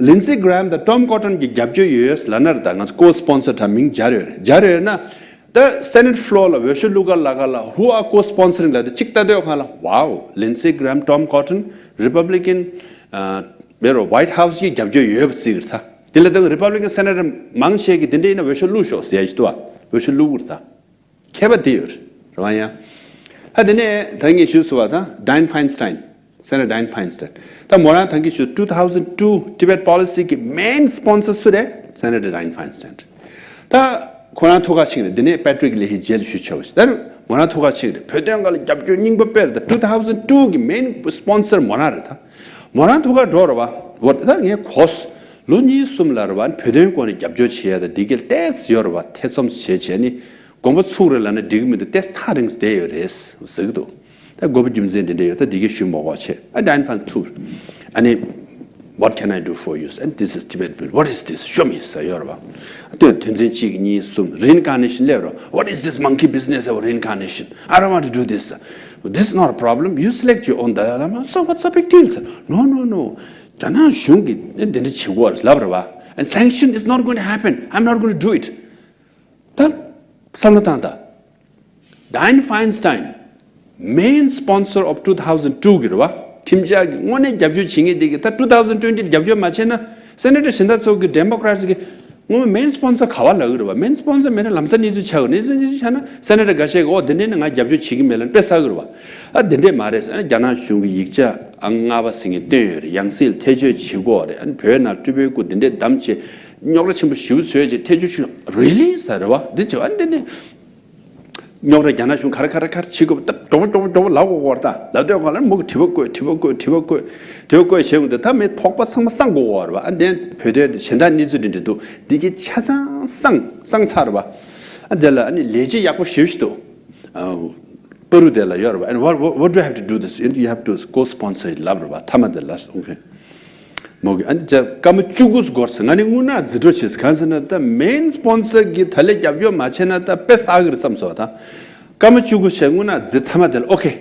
ལིན་སི་གྷི་རེམ་དང་ཊོམ་ཀོ་ཊོན་གྱི་རྒྱབ་སྐྱོར་ཡོད་ལབ་ན་རེད། ད་ང་ཚོ་ཀོ་སི་པོན་སར་དང་མིང་སྦྱར་ཡོད་རེད། སྦྱར་ཡོད་ན་ད་སེ་ནེ་ཊི་ཕི་ལོར་ལ་འོས་ཤོག་བླུག་ག་ལ་ག་ལ། Who are co-sponsoring ལབ་དེ་གཅིག་ལྟ་དུས་གང་ལ། Wow, Lindsey Graham, Tom Cotton, Republican, ཨ་བེ་རོ་White House གྱི་རྒྱབ་སྐྱོར་ཡོད་པ་ཟེར་གི་རེད། ད་དེ་ལ་ད་རི་པབ་ལི་ཀན་སེ་ནེ་ཊར་མང་ཆེ་གི་དེ་འདྲ་ཡིན་ན་འོས་ཤོག་བླུག་ཤོག་ཟེར་ཡ་ཞིག་འདུག་བ། འོས་ཤོག་བླུག་གི་རེད་ད། མཁས་པ་དེ་ཡོད་རེད་བ། ཡ། ཧ་དེ་ནས་ད་ངས་ཞུས་སོང་བ། ད་Dianne Feinstein, Senator Dianne Feinstein། ད་མོ་རང་ད་གིན་ཞུས། two thousand two Tibet Policy གི་main sponsor སུ་རེད། Senator Dianne Feinstein། ད་ཁོ་རང་ཐུགས་ཁག་ཆེ་གི་རེད། དེ་ནས་Patrick Leahy རྗེས་ལ་ཞུས་ཆོག་ཞིག་ད་མོ་རང་ཐུགས་ཁག་ཆེ་གི་རེད། བོད་དོན་སྒང་ལ་རྒྱབ་སྐྱོར་སྙིང་པོ་དཔེ་རེད། ད་two thousand two གི་main sponsor མོ་རང་རེད། ད་མོ་རང་ཐུགས་ཁག་འགྲོ་རེད་བ། འོ་ད་ངས་གོ་སོང་། ལོ་གཉིས་གསུམ་ལ་རེད་བ། བོད་དོན་སྐོར་ནས་རྒྱབ་སྐྱོར་བྱེད་ཡ་ད་འདི་གའི་ཏོག་ཙམ་ཡོད་རེད་བ། ཐེ་ཚོམ་བྱས་བྱས་ནི། དགོངས་པ་ཚུགས་རེད་ལབ་ན་འགྲིག་གི་མི་འདུག་ཏོག་ཙམ་ཐག་རིང་བསྡད་ཡོད་རེད་ཟེར་གི་འདུག་ད་དགོས་པ་རྒྱུ་མཚན་དེ་འདྲ་ཡོད། ད་འདི་གའི་ཞུ་མ་དགོས་བྱས། ཨ་Dianne Feinstein ཐུག་ཨ་ནི། What can I do for you? And this is Tibet Bill. What is this? Show me ཟེར་ཡོད་རེད་བ། དོན་དོན་ཚན་གཅིག་གཉིས་གསུམ། Reincarnation སླེབས་རོ། What is this monkey business of reincarnation? I don't want to do this. This is not a problem. You select your own Dalai Lama. So what's the big deal? No, no, no. རྒྱ་ནག་གཞུང་གིས་འདི་འདྲ་བྱེད་དགོས་ལབ་རེད་བ། And sanction is not going to happen. I'm not going to do it. ད་བསམ་བློ་བཏང་ད། Dianne Feinstein, main sponsor of two thousand two གི་རེད་བ། ཁྲིམས་འཆར་གི་དངོས་གནས་རྒྱབ་སྐྱོར་བྱེད་མཁན་དེ་གི་ད་two thousand twenty རྒྱབ་སྐྱོར་མ་བྱས་ན། སེ་ནེ་ཊར་གཞན་དག་ཚོ་གི་Democrats གི་དངོས་མ་main sponsor ག་བ་ལབ་གི་རེད་བ། Main sponsor མེད་ན་ལམ་སང་གནས་ཚུལ་ཆགས་གི། གནས་ཚུལ་གནས་ཚུལ་ཆགས་ན་སེ་ནེ་ཊར་འགའ་ཤས་གི་ཨོ་དེ་འདྲ་ནི་ང་རྒྱབ་སྐྱོར་བྱེད་གི་མེད་ལབ་དཔེ་བསགས་གི་རེད་བ། ཨ་དེ་འདྲས་མ་རེད་ཟེར། རྒྱ་ནག་གཞུང་གི་ཡིག་ཆ་ཨང་ལྔ་པ་ཟེར་མཁན་བཏོན་ཡོད་རེད། ཡང་སྲིད་ལ་ཐེ་བྱུས་བྱེད་དགོས་རེད། ཨ་ནི་བོད་ནང་སྤྲུལ་པའི་སྐུ་དེ་འདྲས་བདམས་བྱས་རྙོག་དྲ་ཆེན་པོ་ཞེ་པོ་བཟོས་བྱས་ཐེ་བྱུས་ཞུ། Really ཟེར་རེད་བ། འདི་བྱས་ཨ་འདི་ནི། རྙོག་དྲ་རྒྱ་ནག་གཞུང་ག་རེ་ག་རེ་ག་རེ་བྱེད་དགོས་ད་མགྱོགས་པོ་མགྱོགས་པོ་མགྱོགས་པོ་ལབ་དགོས་ཀྱི་རེད་ད། ལབ་དུས་གང་ལ་མོ་གི་དྲི་བ་བཀོད། དྲི་བ་བཀོད། དྲི་བ་བཀོད། དྲི་བ་བཀོད་བྱས་ཡོང་དུས་ད་མི་དོགས་པ་ཚང་མ་སངས་དགོས་ཀྱི་རེད་བ། ཨ་འདི་བོད་དོན་དེ་གཞན་དག་གནས་ཚུལ་འདི་འདྲ་འདུག་འདི་གི་ཆ་ཚང་སངས་སངས་ཚར་བ། ཨ་འདི་ལ་ཨ་ནི་ལས་བྱེད་ཡག་པོ་ཞེ་པོ་ཞིག་འདུག་ཨ། པ་རུ་དེ་ལ་ཡོད་རེད་བ། And what, what, what do I have to do this? You have to co-sponsor it ལབ་རེད་བ། ཐ་མ་དེ་ལ། Okay. མོ་གི་ཨ་ནི་ཅ་སྐར་མ་བཅུ་དགུ་འགོར་ཟེར། ང་ནི་དངོས་གནས་འཛིན་གྲོགས་བྱེད་ཟེར། གང་ཟེར་ན་ད་main sponsor གི་ད་ལས་རྒྱབ་སྐྱོར་མ་བྱས་ན་ད་དཔེ་བསགས་གི་རེད་བསམ་སོང་བ། ད་སྐར་མ་བཅུ་དགུ་བྱས་དངོས་གནས་འཛིན། ཐ་མ་དེ་ལ། Okay,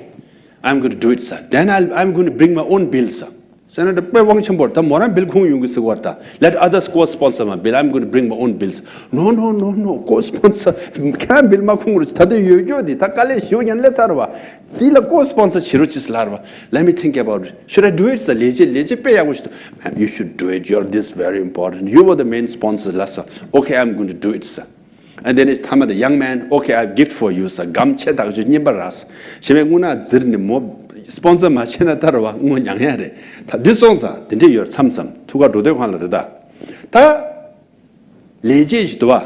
I'm going to do it ཟེར། Then I'll, I'm going to bring my own bill ཟེར། ཟེར་ན་ད་དཔེ་དབང་ཆེན་པོ་རེད། ད་མོ་རང་བིལ་ཁུངས་ཡོང་གི་ཟེར་བ་རེད་ད། Let others co-sponsor my bill. I'm going to bring my own bills. No, no, no, no. Co-sponsor ཁྱེད་རང་བིལ་མ་ཁུངས་རེད། ད་དེ་ཡོད་རྒྱུ་དེ་ད་དཀའ་ལས་ཞེ་པོ་ཉན་སླེབས་ཚར་བ། དེ་ལ་co-sponsor བྱེད་རོགས་བྱེད་ཟེར་ལབ་རེད་བ། Let me think about it. Should I do it ཟེར། ལས་བྱེད་ལས་བྱེད་དཔེ་ཡག་པོ་ཞིག་འདུག Ma'am, you should do it. You're this very important. You were the main sponsor ལབ་སོང་། Okay, I'm going to do it ཟེར། And then it's ཐ་མ་དེ། Young man, okay, I have gift for you ཟེར། སྒམ་ཆེ་ཐག་ཆོད་རྙིང་པ་རག་ཟེར། ཞེ་མེད་དངོས་གནས་འཛིན་ནི་མོ་sponsor མ་བྱས་ན་ད་རེད་བ་དངུལ་མྱང་ཡ་རེད། ད་འདི་སོང་ཙང་དེ་འདྲས་ཡོད་མཚམས་མཚམས་ཐུགས་ཁ་འགྲོ་དུས་གང་ལ་རེད་ད། ད་ལས་བྱེད་ཞིག་འདུག་བ།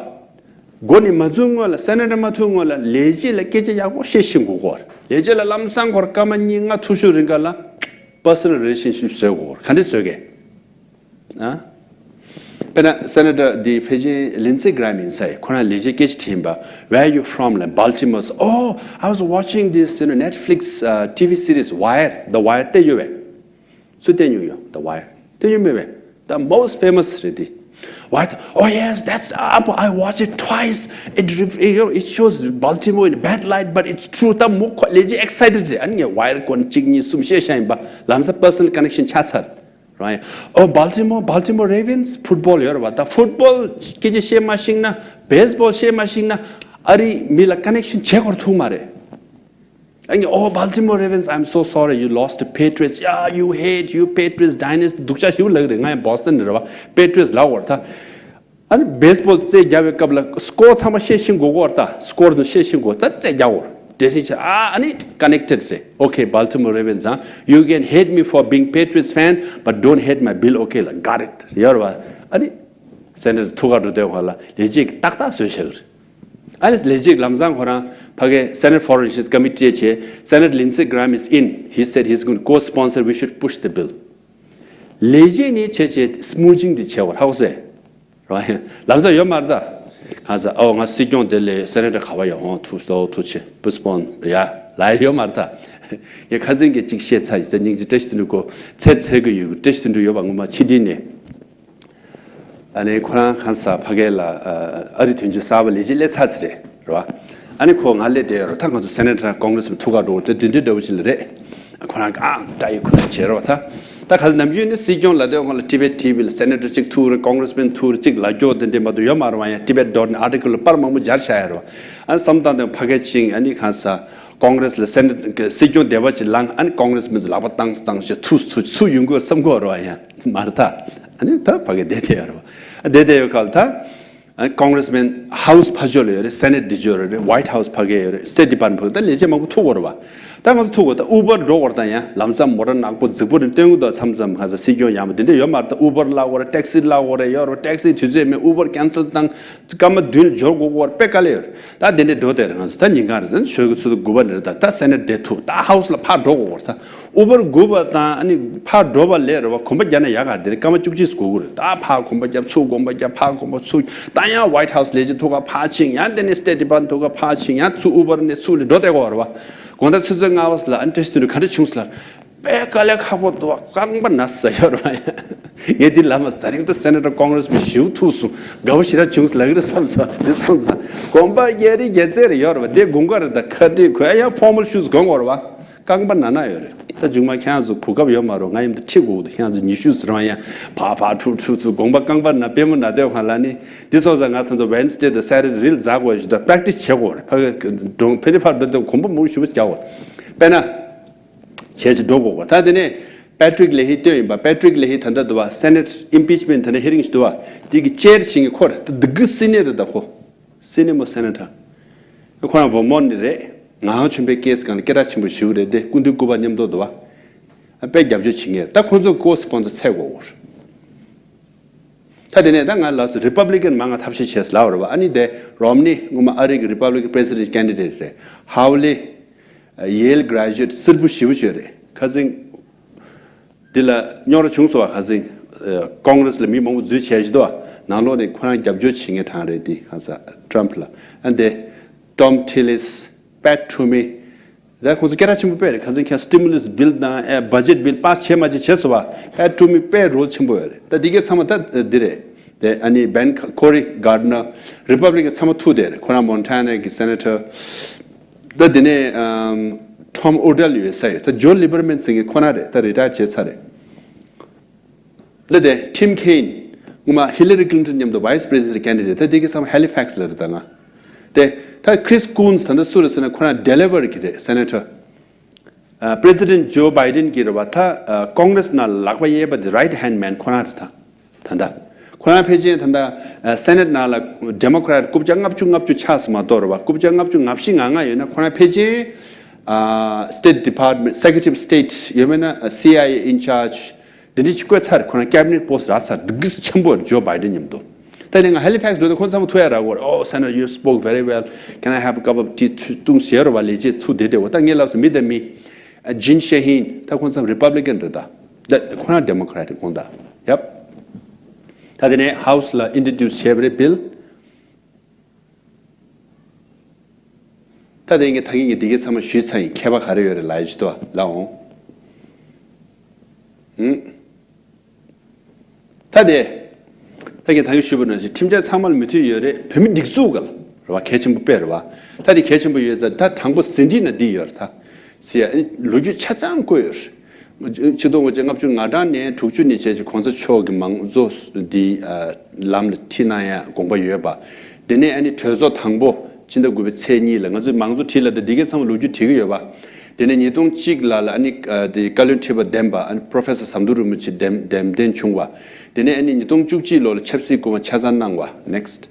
འགོ་ནས་མ་བཙུགས་སྔོན་ལ། སེ་ནེ་ཊར་མ་ཐུག་སྔོན་ལ་ལས་བྱེད་ལ་སྐད་ཆ་ཡག་པོ་བཤད་ཤེས་དགོས་ཀྱི་ཡོད་རེད། ལས་བྱེད་ལ་ལམ་སང་ཁོར་སྐར་མ་གཉིས་ལྔ་ཐུག་ཤོག་རིང་ག་ལ་པར་སོ་ནལ་རི་ལེ་ཤན་ཤིབ་བཟོ་དགོས་ཀྱི་ཡོད་རེད། ག་འདྲ་བཟོ་གི། ཨ། དཔེར་ན་སེ་ནེ་ཊར་འདི་ཕལ་ཆེར་ལིན་སི་གྷི་རེམ་ཡིན་ས་ཡིན། ཁོ་རང་ལས་བྱེད་སྐད་ཆ་དྲིས་པ། Where you from? ལབ། Baltimore. Oh, I was watching this, you know, Netflix, uh, T V series Wire. The Wire བལྟས་ཡོད་པས། སུ་བལྟས་མྱོང་ཡོད། The Wire བལྟས་ཡོད་མེད་པས། The most famous རེད་དེ། Wire. Oh yes, that's up. I watched it twice. It ref- you know, it shows Baltimore in a bad light, but it's true. ད་མོ་ཁོ་ལས་བྱེད་ཨེག་སའི་ཊེཌ་རེད། ཨ་ནི་ངས་Wire སྐོར་གཅིག་གཉིས་གསུམ་བཤད་བཞག་ཡིན་པ། ལམ་སང་པར་སོ་ནལ་ཀ་ནེག་ཤན་ཆགས་ཚར། Right. Oh, Baltimore, Baltimore Ravens, football ཡོད་རེད་པ། ད་ཕུཊ་བོལ་སྐད་ཆ་བཤད་མ་ཤེས་ན། བེ་སི་བོལ་བཤད་མ་ཤེས་ན། ཨ་རིའི་མི་ལ་ཀ་ནེག་ཤན་བྱེད་དགོས་ཐུག་མ་རེད། ཨ་ནི། Oh, Baltimore Ravens, I'm so sorry, you lost to Patriots. Yeah, you hate, you Patriots dynasty. སྡུག་ཅག་ཞིག་ལབ་ཀྱི་རེད། ང་ཡང་བོ་སི་ཊོན་རེད་པ། Patriots ལབ་དགོས་རེད་ད། ཨ་ནི་བེ་སི་བོལ་རྩེད་རྒྱག་པའི་སྐབས་ལ་སི་ཀོར་ཚང་མ་བཤད་ཤེས་དགོས་ཀྱི་ཡོད་རེད་ད། སི་ཀོར་དེ་བཤད་ཤེས་དགོས། ད་རྩེད་རྒྱག་དགོས་རེད། འདྲ་སེ་བྱས། ཨ། ཨ་ནི་ཀ་ནེག་ཊེཌ་རེད། Okay, Baltimore Ravens, huh? You can hate me for being Patriots fan, but don't hate my bill, okay? ལབ། Got it. ཡོད་རེད་པ། ཨ་ནི་སེ་ནེ་ཊར་ཐུག་ག་འགྲོ་དུས་སྒང་ལ་ལས་བྱེད་ཀྱིས་ཏག་ཏག་བཟོས་བཞག་གི་རེད། ཨ་ནི་ལས་བྱེད་ལམ་སང་ཁོ་རང་ཕ་གིའི་Senate Foreign Relations Committee བྱས། Senator Lindsey Graham is in. He said he's going to co-sponsor. We should push the bill. ལས་བྱེད་ནས་བྱས་བྱས་སྨུག་ཅིང་འདི་བྱས་པ་ཧ་གོ་སོང་། རེད་པ། ལམ་སང་ཡོད་མ་རེད་ད། གང་ཟེར། ཨོ། ང་སྲིད་སྐྱོང་དེ་ལས་སེ་ནེ་ཊར་ག་པར་ཡོད། ཧོང་ཐུག་སོ་ཐུག་ཆེ་པོ་སི་པོན་ཡ་ལ་ཡོད་མ་རེད་ད། ངས་ཁ་སང་གི་གཅིག་བཤད་ཚར་ཡིན། ད་སྙིང་རྗེ། བཀྲ་ཤིས་དོན་གྲུབ་ཁོ་ཚེ་ཚད་ཀྱི་ཡོད། བཀྲ་ཤིས་དོན་གྲུབ་ཡོད་པ་ངོ་མ་ཕྱི་དྲིལ་ནས། ཨ་ནི་ཁོ་རང་གང་ཟེར་ཕ་གི་ལ་ཨ་རི་དོན་གཅོད་གསར་པ་ལས་བྱེད་སླེབས་ཚར་ཚར་རེད། རེད་པ། ཨ་ནི་ཁོ་ང་སླེབས་བསྡད་ཡོད་རེད། ད་ང་ཚོ་སེ་ནེ་ཊར་ཀོང་གྷི་རེ་སི་མེན་ཐུག་ག་འགྲོ་དེ་དེ་འདྲའི་འདྲ་བོ་ཅིག་ལ་རེད། ཁོ་རང་ཨ་ད་ཡི་ཁོ་རང་བྱེད་རོགས་ད། ད་ག་ནམ་རྒྱུན་ནི་སྲིད་སྐྱོང་ལབ་དུས་སྒང་ལ་ཊི་བེཊ་ཊི་ཝི་ལ་སེ་ནེ་ཊར་གཅིག་ཐུག་རེད། ཀོང་གྷི་རེ་སི་མེན་ཐུག་རེད། གཅིག་ལབ་རྒྱུ་དེ་འདྲ་མ་གཏོགས་ཡོད་མ་རེད་པ། ཡང་ཊི་བེཊ་ཌོཊ་ནེཊ་ཨར་ཊི་ཀལ་པར་མང་པོ་སྦྱར་བཞག་ཡོད་རེད་པ། ཨ་ནི་བསམ་བློ་བཏང་དུས་ཕ་གི་ཅིག་ཨ་ནི་གང་ཟེར་ཀོང་གྷི་རེ་སི་ལ་སེ་ནེ་ཊར་སྲིད་སྐྱོང་སྡེ་པ་ཅིག་ལངས། ཨ་ནི་ཀོང་གྷི་རེ་སི་མེན་ཚོ་ལག་པ་བཏང་བཏང་བྱས་ཐུག་ཐུག་ཚུར་ཡོང་གི་ཡོད་བསམ་གྱི་ཡོད་རེད་པ། ཡང་མ་རེད་ད། ཨ་ནི་ད་ཕ་གི་བསྡད་བསྡད་ཡོད་རེད་པ། བསྡད་བསྡད་ཡོད་སྐབས་ལ་ད། ཨ། ཀོང་གྷི་རེ་སི་མེན་ཧའུ་སི་ཕར་ཕྱོགས་ལ་ཡོད་རེད། སེ་ནེ་ཊི་འདི་ཕྱོགས་རེད། ཝའི་ཊི་ཧའུ་སི་ཕ་གི་ཡོད་རེད། སི་ཊེཊ་ཌི་པར་མེན་ཊ་ཕ་གི། ད་ལས་བྱེད་མང་པོ་ཐུག་གི་ཡོད་རེད་པ། ད་ང་ཚོ་ཐུག་གི་ཡོད། ད་ཨུ་བར་འགྲོ་དགོས་རེད། ད་ཡང་ལམ་སང་མོ་ཊ་ནག་པོ་རྫིག་པོ་རེ་སྟོན་གྱི་འདུག་མཚམས་མཚམས། གང་ཟེར་སྲིད་སྐྱོང་ཡག་མོ་དེ་འདྲ་ཡོད་མ་རེད། ད་ཨུ་བར་གླ་དགོས་རེད། ཊེག་སི་གླ་དགོས་རེད། ཡོད་རེད་པ། ཊེག་སི་དུས་ཚོད་མེད། ཨུ་བར་ཀེན་སེལ་བཏང་། སྐར་མ་བདུན་འབྱོར་དགོས་ཀྱི་ཡོད་རེད་པ། དཔེ་དཀའ་ལས་ཡོད་རེད། ད་དེ་འདྲ་འགྲོ་བསྡད་རེད། ང་ཚོ་ད་ཉིན་གང་རེད། ད་ཆོས་ཀྱི་ཚོགས་འདུ་དགུ་པ་ནས་རེད། ད་ད་སེ་ནེ་ཊི་དེ་ཐུག་ད་ཧའུ་སི་ལ་ཕར་འགྲོ་དགོས་ཀྱི་ཡོད་རེད། ད། ཨུ་བར་སྒུག་པ་དང་ཨ་ནི་ཕར་འགྲོ་བ་ལས་རེད་པ། གོམ་པ་རྒྱག་ན་ཡག་ག་རེད། དེ་རིང་སྐར་མ་བཅུ་གཅིག་སྒུག་དགོས་རེད། ད་ཕར་གོམ་པ་རྒྱབ། ཚུར་གོམ་པ་རྒྱབ། ཕར་གོམ་པ་ཚུར། ད་ཡང་ཝའི་ཊི་ཧའུ་སི་ལས་བྱེད་ཐུག་ག་ཕར་ཕྱིན། ཡང་དེ་ནས་སི་ཊེཊ་ཌི་པར་མེན་ཊ་ཐུག་ག་ཕར་ཕྱིན། ཡང་ཚུར་ཨུ་བར་ནས་ཚུར་ལ་འགྲོ་བསྡད་དགོས་རེད་པ། དགོང་དག་ཆུ་ཚོད་ལྔ་པ་ལ་ཨ་ནི་བཀྲ་ཤིས་དོན་གྲུབ་ག་འདྲ་བྱུང་སོང་ལབ། དཔེ་དཀའ་ལས་ཁག་པོ་འདུག་རྐང་པ་ན་ཟེར་ཡོད་རེད་པ། ངས་འདི་ལབ་མ་སོང་། དེ་རིང་ད་སེ་ནེ་ཊར་ཀོང་གྷི་རེ་སི་མེན་ཞེ་པོ་ཐུག་སོང་། དགའ་པོ་ཞེ་དྲག་བྱུང་སོང་ལབ་ཀྱི་རེད་བསམ་སོང་། འདི་སོང་ཙང་གོམ་པ་རྒྱག་རེས་རྒྱག་ཚད་རེ་ཡོད་རེད་པ། དེ་དགུན་ཁ་རེད། ད་ཁ་ཊི་གོན་ཡང་ཕོར་མལ་ཤུ་ཛི་གོན་དགོས་རེད་པ། རྐང་པ་ན་ན་ཡོད་རེད། ད་མཇུག་མ་ཁྱེད་རང་ཚོ་གོ་སྐབས་ཡོད་མ་རེད། ང་ཡིན་ད་ཁྲིད་དགོས་འདུག་ཁྱེད་རང་ཚོ་ཉི་ཤུ་ཙམ་ཡང་ཕར་ཕར་འཁྲུག་འཁྲུག་ཚུར། དགོངས་པ་རྐང་པ་ན་པུས་མོ་ན་དེ་བ་ལ་ནི། འདི་སོང་ཙང་ང་ད་ཚོ་ཝེན་སི་ཌེ་དང་སེ་ཊར་ཌེ་རིལ་འཛག་དགོས་ཞུ། ད་པེ་རེག་ཊི་སི་བྱེད་དགོས་རེད། ཕ་གི་གྲོང་ཕན་ནི་ཕར་འགྲོ་དུས་གོམ་པ་མང་ཞེ་པོ་རྒྱག་དགོས་རེད། དཔེར་ན། བྱས་བྱས་འགྲོ་དགོས་གོ། ད་དེ་ནས་པེ་ཊི་རིག་ལེ་ཧི་བཏོན་ཡིན་པ། པེ་ཊི་རིག་ལེ་ཧི་ད་ལྟ་འདུག་པ། སེ་ནེ་ཊི་ཨིམ་པིཆ་མེན་ཊི་ད་ལྟ་ཧི་རིང་ཞིག་འདུག་པ། དེ་གི་ཅེར་བྱེད་མཁན་ཁོ་རེད། ད་འདི་གི་སི་ནི་ཡར་རེད། ད་ཁོ་སི་ནི་མོ་སེ་ནེ་ཊར། ཁོ་རང་ཝར་མོན་ཊི་ནས་རེད། ངག་དབང་ཆོས་འཕེལ་ཁེ་སི་སྒང་ལ་སྐད་གྲགས་ཆེན་པོ་ཞེ་པོ་རེད། དེ་སྐུ་མདུན་སྐུ་པར་མཉམ་དུ་འདུག་པ། དཔེ་རྒྱབ་སྐྱོར་བྱེད་མཁན་རེད། ད་ཁོ་ཚོ་ཀོ་སི་པོན་སར་འཚོལ་དགོས་གོ། ད་དེ་ནས་ད་ང་ལ་སུ་རི་པབ་ལི་ཀན་མང་ང་ཐབས་ཤེས་བྱས་ལབ་རེད་པ། ཨ་ནི་དེ་རོམ་ནི་སྔོན་མ་ཨ་རི་གི་རི་པབ་ལི་ཀན་པི་རེ་སི་ཌེན་ཊི་ཀེན་ཌི་ཌེ་ཊི་རེད། ཧའུ་ལི། ཡེལ་གྷ་རེ་ཇུ་ཨེཊ་སེར་པོ་ཞེ་པོ་ཅིག་རེད། ཁ་སང་འདི་ལ་རྙོག་དྲ་བྱུང་སོང་བ། ཁ་སང་ཀོང་གྷི་རེ་སི་ལ་མི་མང་པོ་འཛུལ་བྱས་ཤི་དོ། ནང་ལོགས་ནས་ཁོ་རང་རྒྱབ་སྐྱོར་བྱེད་མཁན་གྲངས་རེད། དེ་གང་ཟེར་ཊམ་ཕ་ལ། ཨ་ནི་དེ་ཊོམ་ཐི་ལིས། པེཊ་ཊུ་མི། ད་ཁོང་ཚོ་སྐད་གྲགས་ཆེན་པོ་དཔེ་རེད། ཁ་སང་ཁྱེད་སི་ཊི་མུ་ལས་བིལ་དང་ཨེ་བྷ་ཇེཊ་བིལ་པཱ་སི་བྱས་མ་བྱས་བྱས་སོང་བ། པེཊ་ཊུ་མི་དཔེ་རོལ་ཆེན་པོ་ཡོད་རེད། ད་འདི་གའི་ཚང་མ་ད་འདི་རེད། དེ་ཨ་ནི་བེན་ཁོ་རི་གྷར་ཌི་ནར། རི་པབ་ལི་ཀན་ཚང་མ་ཐུག་བསྡད་རེད། ཁོ་རང་མོན་ཊ་ན་གི་སེ་ནེ་ཊར། ད་དེ་ནས་ཨམ་ཊོམ་ཨོ་ཌེལ་ཡོད་ས་ཡོད། ད་ཇོ་ལི་པར་མན་ཟེར་མཁན་ཁོ་ན་རེད། ད་རི་ཊ་ཡར་བྱས་ཚར་རེད། ལ་དེ་ཊིམ་ཁེན། སྔོན་མ་ཧི་ལ་རི་ཀི་ལིན་ཊོན་མཉམ་དུ་ཝའི་སི་པི་རེ་སི་ཌེན་ཊི་ཀེན་ཌི་ཌེ་ཊི་རེད། ད་དེ་གི་ཚང་མ་ཧེ་ལི་ཕེག་སི་ལ་རེད། ད་ང་དེ་ད་ཁི་རིས་ཀུན་སི་ད་ལྟ་སུ་རེད་ཟེར་ན་ཁོ་རང་ཌེ་ལ་ཝེར་གི་རེད། སེ་ནེ་ཊར། ཨ། པི་རེ་སི་ཌེན་ཊི་ཇོ་བྷའི་ཌེན་གི་རེད་པ། ད་ཨ་ཀོང་གྷི་རེ་སི་ནང་ལག་པ་གཡས་པ་དེ་རའིཊ་ཧེན་ཌི་མེན་ཁོ་རང་རེད། ད་ད་ལྟ་ཁོ་རང་ཕལ་ཆེར་ད་ལྟ་ཨ་སེ་ནེ་ཊི་ནང་ལ་ཌེ་མོ་ཀེ་རེ་ཊི་རྐུབ་བཀྱག་ལྔ་བཅུ་ང་བཅུ་ཆགས་སོང་མ་གཏོགས་རེད་པ། རྐུབ་བཀྱག་ལྔ་བཅུ་ང་བཞི་ང་ལྔ་ཡོད་ན་ཁོ་རང་ཕལ་ཆེར་ཨ་སི་ཊེཊ་ཌི་པར་མེན་ཊི། སེ་ཀེ་རེ་ཊི་ཨོཕ་སི་ཊེཊ་ཡོད་མེད་ན་ཨ་སི་ཨའི་ཨེ་ཨིན་ཆཱར་ཇི། དེ་འདྲ་ཅིག་བསྐོས་ཚར། ཁོ་རང་ཀེ་བི་ནེཊ་པོ་སི་ཊི་རག་ཚར། འདི་གིས་ཆེན་པོ་ཇོ་བྷའི་ཌེན་མཉམ་དུ། ད་ནི་ང་Halifax འགྲོ་དུས་ཁོང་ཚང་མ་ཐུག་ཡ་རག་གོ། Oh Senator, you spoke very well. Can I have a cup of tea? ཐུག་ཤེས་རོ་བ་ལས་ཅེས་ཐུག་བསྡད་བསྡད་གོ། ད་ངས་ལབ་སོང་མི་དེ་མི་Jeanne Shaheen། ད་ཁོང་ཚང་མ་Republican རེད་ད། ད་ཁོ་རང་Democrat ཁོང་ད། Yep. ད་དེ་ནས་House ལ་introduce བྱས་པ་རེད་bill། ད་དེ་ངས་ད་གིན་གྱི་འདི་གའི་ཚང་མ་ཞུས་ཚར་ཡིན། མཁས་པ་ག་རེ་ཡོད་རེད་ལབ་ཡ་ཅིག་འདུག་ལ་འོང་། ཧུམ། ད་དེ། ད་གིན་ད་གིན་ཞུས་པ་ནང་བཞིན་ཁྲིམས་འཆར་ཚང་མ་ལ་མོས་མཐུན་ཡོད་རེད། བོད་མི་སྒྲིག་འཛུགས་ག་ལ་རེད་བ། གལ་ཆེན་པོ་དཔེ་རེད་བ། ད་དེ་གལ་ཆེན་པོ་ཡོད་ཙང་ད་དང་པོ་ཟིན་བྲིས་ནང་འདི་ཡོད་རེད་ད། ཟེར་ཡ་ལོ་རྒྱུས་ཆ་ཚང་བཀོད་ཡོད་རེད། ཆིག་སྟོང་དགུ་བརྒྱ་ལྔ་བཅུ་ང་གྲངས་ནས་དྲུག་ཅུ་ནས་བྱས་ཀྱི་གོང་ས་མཆོག་གི་མང་གཙོ་འདི་ལམ་ལ་ཁྲིད་གནང་ཡ་དགོངས་པ་ཡོད་པ། དེ་ནས་ཨ་ནི་གྲོས་ཚོགས་དང་པོ་ཕྱི་ཟླ་དགུ་པའི་ཚེས་གཉིས་ལ། ང་ཚོས་མང་གཙོ་བྲིས་ལ་ད་འདི་གའི་ཚང་མ་ལོ་རྒྱུས་བྲིས་ཀྱི་ཡོད་པ། དེ་ནས་ཉིས་སྟོང་གཅིག་ལ་ལ་ཨ་ནི་དེ་བཀའ་བློན་ཁྲི་པ་འདེམས་པ། ཨ་ནི་Professor ཟམ་གདོང་རིན་པོ་ཆེ་འདེམས་འདེམས་ཐོན་བྱུང་བ། དེ་ནས་ཨ་ནི་ཉིས་སྟོང་བཅུ་གཅིག་ལོ་ལ་ཆབ་སྲིད་སྐུ་དབང་ཆ་ཚང་གནང་བ། Next.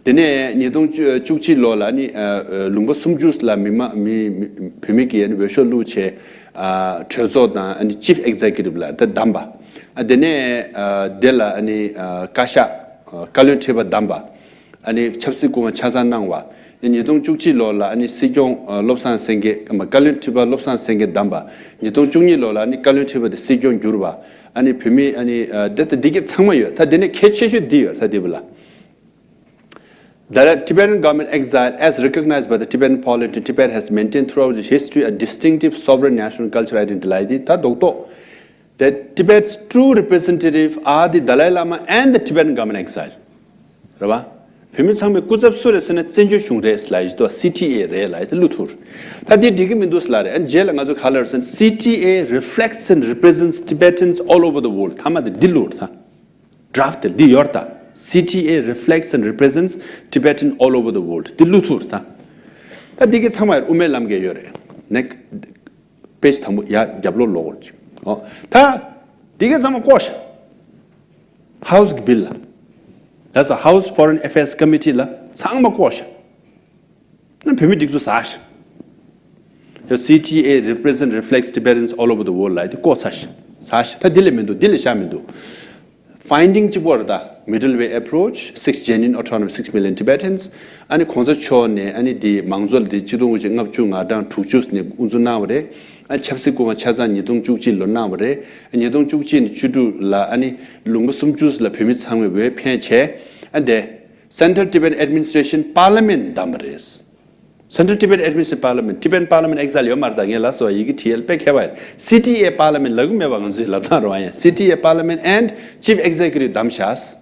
དེ་ནས་ཉིས་སྟོང་བཅུ་གཅིག་ལོ་ལ་ནི་ལུང་པ་སུམ་ཅུ་ལ་མི་མང་མི་བོད་མི་གི་ཨ་ནི་འོས་ཤོག་བླུགས་བྱས། གྲོས་ཚོགས་དང་ཨ་ནི་Chief Executive ལ་ད་བདམས་པ། དེ་ནས་དེ་ལ་ཨ་ནི་བཀའ་ཤག་བཀའ་བློན་ཁྲི་པ་བདམས་པ། ཨ་ནི་ཆབ་སྲིད་སྐུ་དབང་ཆ་ཚང་གནང་བ། ཉིས་སྟོང་བཅུ་གཅིག་ལོ་ལ་ཨ་ནི་སྲིད་སྐྱོང་བློ་བཟང་སེང་གེ་བཀའ་བློན་ཁྲི་པ་བློ་བཟང་སེང་གེ་བདམས་པ། ཉིས་སྟོང་བཅུ་གཉིས་ལོ་ལ་ཨ་ནི་བཀའ་བློན་ཁྲི་པ་དེ་སྲིད་སྐྱོང་གྱུར་པ། ཨ་ནི་བོད་མི་ཨ་ནི་དེ་ལྟ་འདི་གས་ཚང་མ་ཡོད། ད་དེ་ནས་གལ་ཆེ་ཤོས་འདི་ཡོད་ད་འདི་བུ་ལ། The Tibetan government exile, as recognized by the Tibetan polity, Tibet has maintained throughout its history a distinctive sovereign national culture identity. ལ་དེ་ད་རྡོག་རྡོག The Tibet's true representative are the Dalai Lama and the Tibetan government exile. རེད་བ། བོད་མི་ཚང་མའི་སྐུ་ཚབ་སུ་རེད་ཟེར་ན་བཙན་བྱོལ་གཞུང་རེད་ལབ་ཡ་ཅིག་འདུག C T A རེད་ལབ་ཡ་དེ་བླུགས་ཐུབ་རེད། ད་འདི་འགྲིག་གི་མི་འདུག་ལབ་རེད། ཨ་རྗེས་ལ་ང་ཚོ་ག་ལབ་རེད་ཟེར་ན། C T A reflects and represents Tibetans all over the world. ཐ་མ་དེ་འདི་བླུགས་རེད་ད། Draft དེ་འདི་ཡོད་རེད་ད། C T A reflects and represents Tibetan all over the world. འདི་བླུགས་ཐུབ་རེད་ད། ད་འདི་གི་ཚང་མ་ཡར་དབུ་མའི་ལམ་གྱི་ཡོད་རེད། Next. Page དང་པོ་ཡར་རྒྱབ་ལོགས་ལོག་གོ་ཅིག་ཨོ། ད་འདི་ག་ཚང་མ་བཀོད་ཤག House གི་bill ལ། That's a House Foreign Affairs Committee ལ་ཚང་མ་བཀོད་ཤག་ན་བོད་མི་སྒྲིག་འཛུགས་ཟ་ཤག་ཡ། C T A represent reflects Tibetans all over the world ལ་དེ་བཀོད་ཚར་ཤག་ཟ་ཤག་ད་འདི་ལས་མི་འདུག་འདི་ལས་བཞག་མི་འདུག Finding གཅིག་པོ་རེད་ད། Middle way approach, six genuine autonomous, six million Tibetans. ཨ་ནི་གོང་ས་མཆོག་ནས་ཨ་ནི་འདི་མང་གཙོ་ལ་འདི་ཆིག་སྟོང་དགུ་བརྒྱ་ལྔ་བཅུ་ང་གྲངས་དྲུག་ཅུ་ནས་དབུ་འཛུགས་གནང་བ་རེད། ཨ་ཆབ་སྲིད་སྐུ་དབང་ཆ་ཚང་ཉིས་སྟོང་བཅུ་གཅིག་ལོ་གནང་བ་རེད། ཨ་ཉིས་སྟོང་བཅུ་གཅིག་ནས་བཅུ་དྲུག་ལ་ཨ་ནི་ལུང་པ་སུམ་ཅུ་ལ་བོད་མི་ཚང་མས་འོས་འཕེན་བྱས། ཨ་འདི་Central Tibetan Administration Parliament བདམས་པ་རེད། Central Tibet Administration Parliament, Tibetan Parliament exile ཡོད་མ་རེད་ད། ངས་ལབ་སོང་ཡི་གེ་བྲིས་ཡལ་དཔེ་མཁས་པ་ཡིན། C T A Parliament ལབ་གི་མེད་པ་ང་ཚོས་ལབ་སྟངས་རེད་བ། ཡང་C T A Parliament and Chief Executive བདམས་ཤག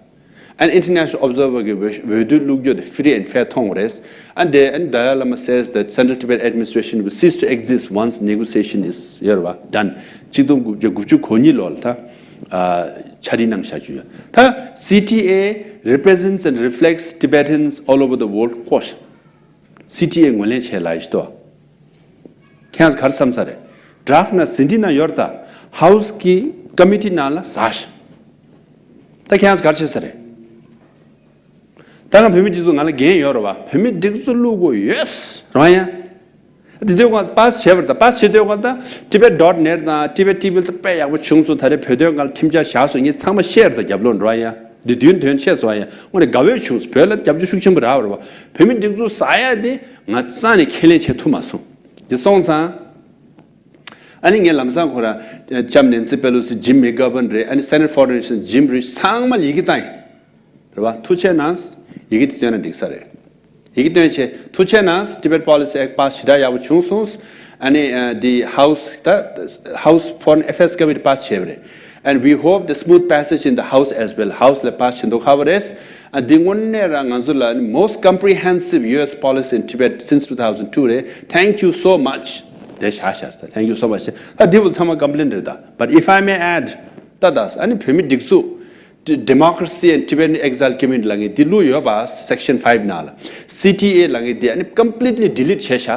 And international observer གི་འོས་འོས་བསྡུ་བླུགས་རྒྱུ་དེ་free and fair མཐོང་བ་རེད། And the and Dalai Lama says that Central Tibet Administration will cease to exist once negotiation is ཡོད་རེད་བ། Done. ཆིག་སྟོང་དགུ་བརྒྱ་དགུ་བཅུ་གོ་གཉིས་ལོ་ལ་ད་ཨ་ཕྱག་བྲིས་གནང་བཞག་རྒྱུ་ཡོད། ད་C T A represents and reflects Tibetans all over the world བཀོད་ཤག C T A ངོས་ལེན་བྱས་ལ་ཡིན་ཤི་ཏོ། ཁྱེད་ཚོ་ག་རེ་བསམ་ས་རེད། Draft ནང་ཟིན་བྲིས་ནང་ཡོད་རེད་ད། House གི་Committee ནང་ལ་ཟ་ཤག་ད་ཁྱེད་ཚོ་ག་རེ་བྱེད་ས་རེད། ད་ང་བོད་མི་སྒྲིག་འཛུགས་ང་ལ་འགན་ཡོད་རེད་བ། བོད་མི་སྒྲིག་འཛུགས་བླུག་དགོས་ཡོད་རེད་བ། ཡ། དེ་དུས་ང་pass བྱས་པ་རེད་ད། Pass བྱེད་དུས་ང་ད་Tibet dot net དང་Tibet T V ལ་ད་དཔེ་ཡག་པོ་བྱུང་སོང་། ད་རེས་བོད་དོན་སྒང་ལ་ཁྲིམས་འཆར་བཞག་སོང་། ངས་ཚང་མ་བཤད་རེད་ད། རྒྱབ་ལོགས་འགྲོ་བ་ཡ། འདི་དུས་དོན་ཆེ་སོང་བ་ཡ། དངོས་གནས་དགའ་བོ་བྱུང་སོང་། བོད་ལ་རྒྱབ་སྐྱོར་ཤུགས་ཆེན་པོ་རག་པ་རེད་བ། བོད་མི་སྒྲིག་འཛུགས་ཟ་ཡ་དེ་ང་རྩ་ནས་ཁས་ལེན་བྱེད་ཐུབ་མ་སོང་། འདི་སོང་ཙང་། ཨ་ནི་ངས་ལམ་སང་ཁོ་རང་ལྕམ་Nancy Pelosi, Jim McGovern རེད། ཨ་ནི་Senate Foreign Relations Jim Risch ཚང་མ་ལ་ཡི་གེ་བཏང་ཡིན། རེད་བ། ཐུགས་རྗེ་གནང་། ཡི་གེ་དེ་བཏོན་ན་འགྲིག་ས་རེད། ཡི་གེ་བཏོན་བྱས་ཐུགས་རྗེ་གནང་། Tibet Policy Act pass ཞེ་དྲག་ཡག་པོ་བྱུང་སོང་། ཨ་ནི་ཨ་འདི་House ད་House Foreign Affairs Committee pass བྱས་པ་རེད། And we hope the smooth passage in the House as well. House ལ་pass བྱེད་མདོག་ཁ་པོ་རེད། ཨ་འདི་དངོས་གནས་རང་ང་ཚོ་ལ་most comprehensive U S policy in Tibet since two thousand two རེད། Thank you so much. དེ་བཞག་བཞག་ད། Thank you so much. ད་འདི་བོ་ཚང་མ་complain རེད་ད། But if I may add ད་ད་ཨ་ནི་བོད་མི་སྒྲིག་འཛུགས། Democracy and Tibetan Exile Community ལབ་མཁན་འདི་བླུགས་ཡོད་པ། Section five ནང་ལ། C T A ལབ་མཁན་འདི་ཨ་ནི་completely delete བྱས་ཤག་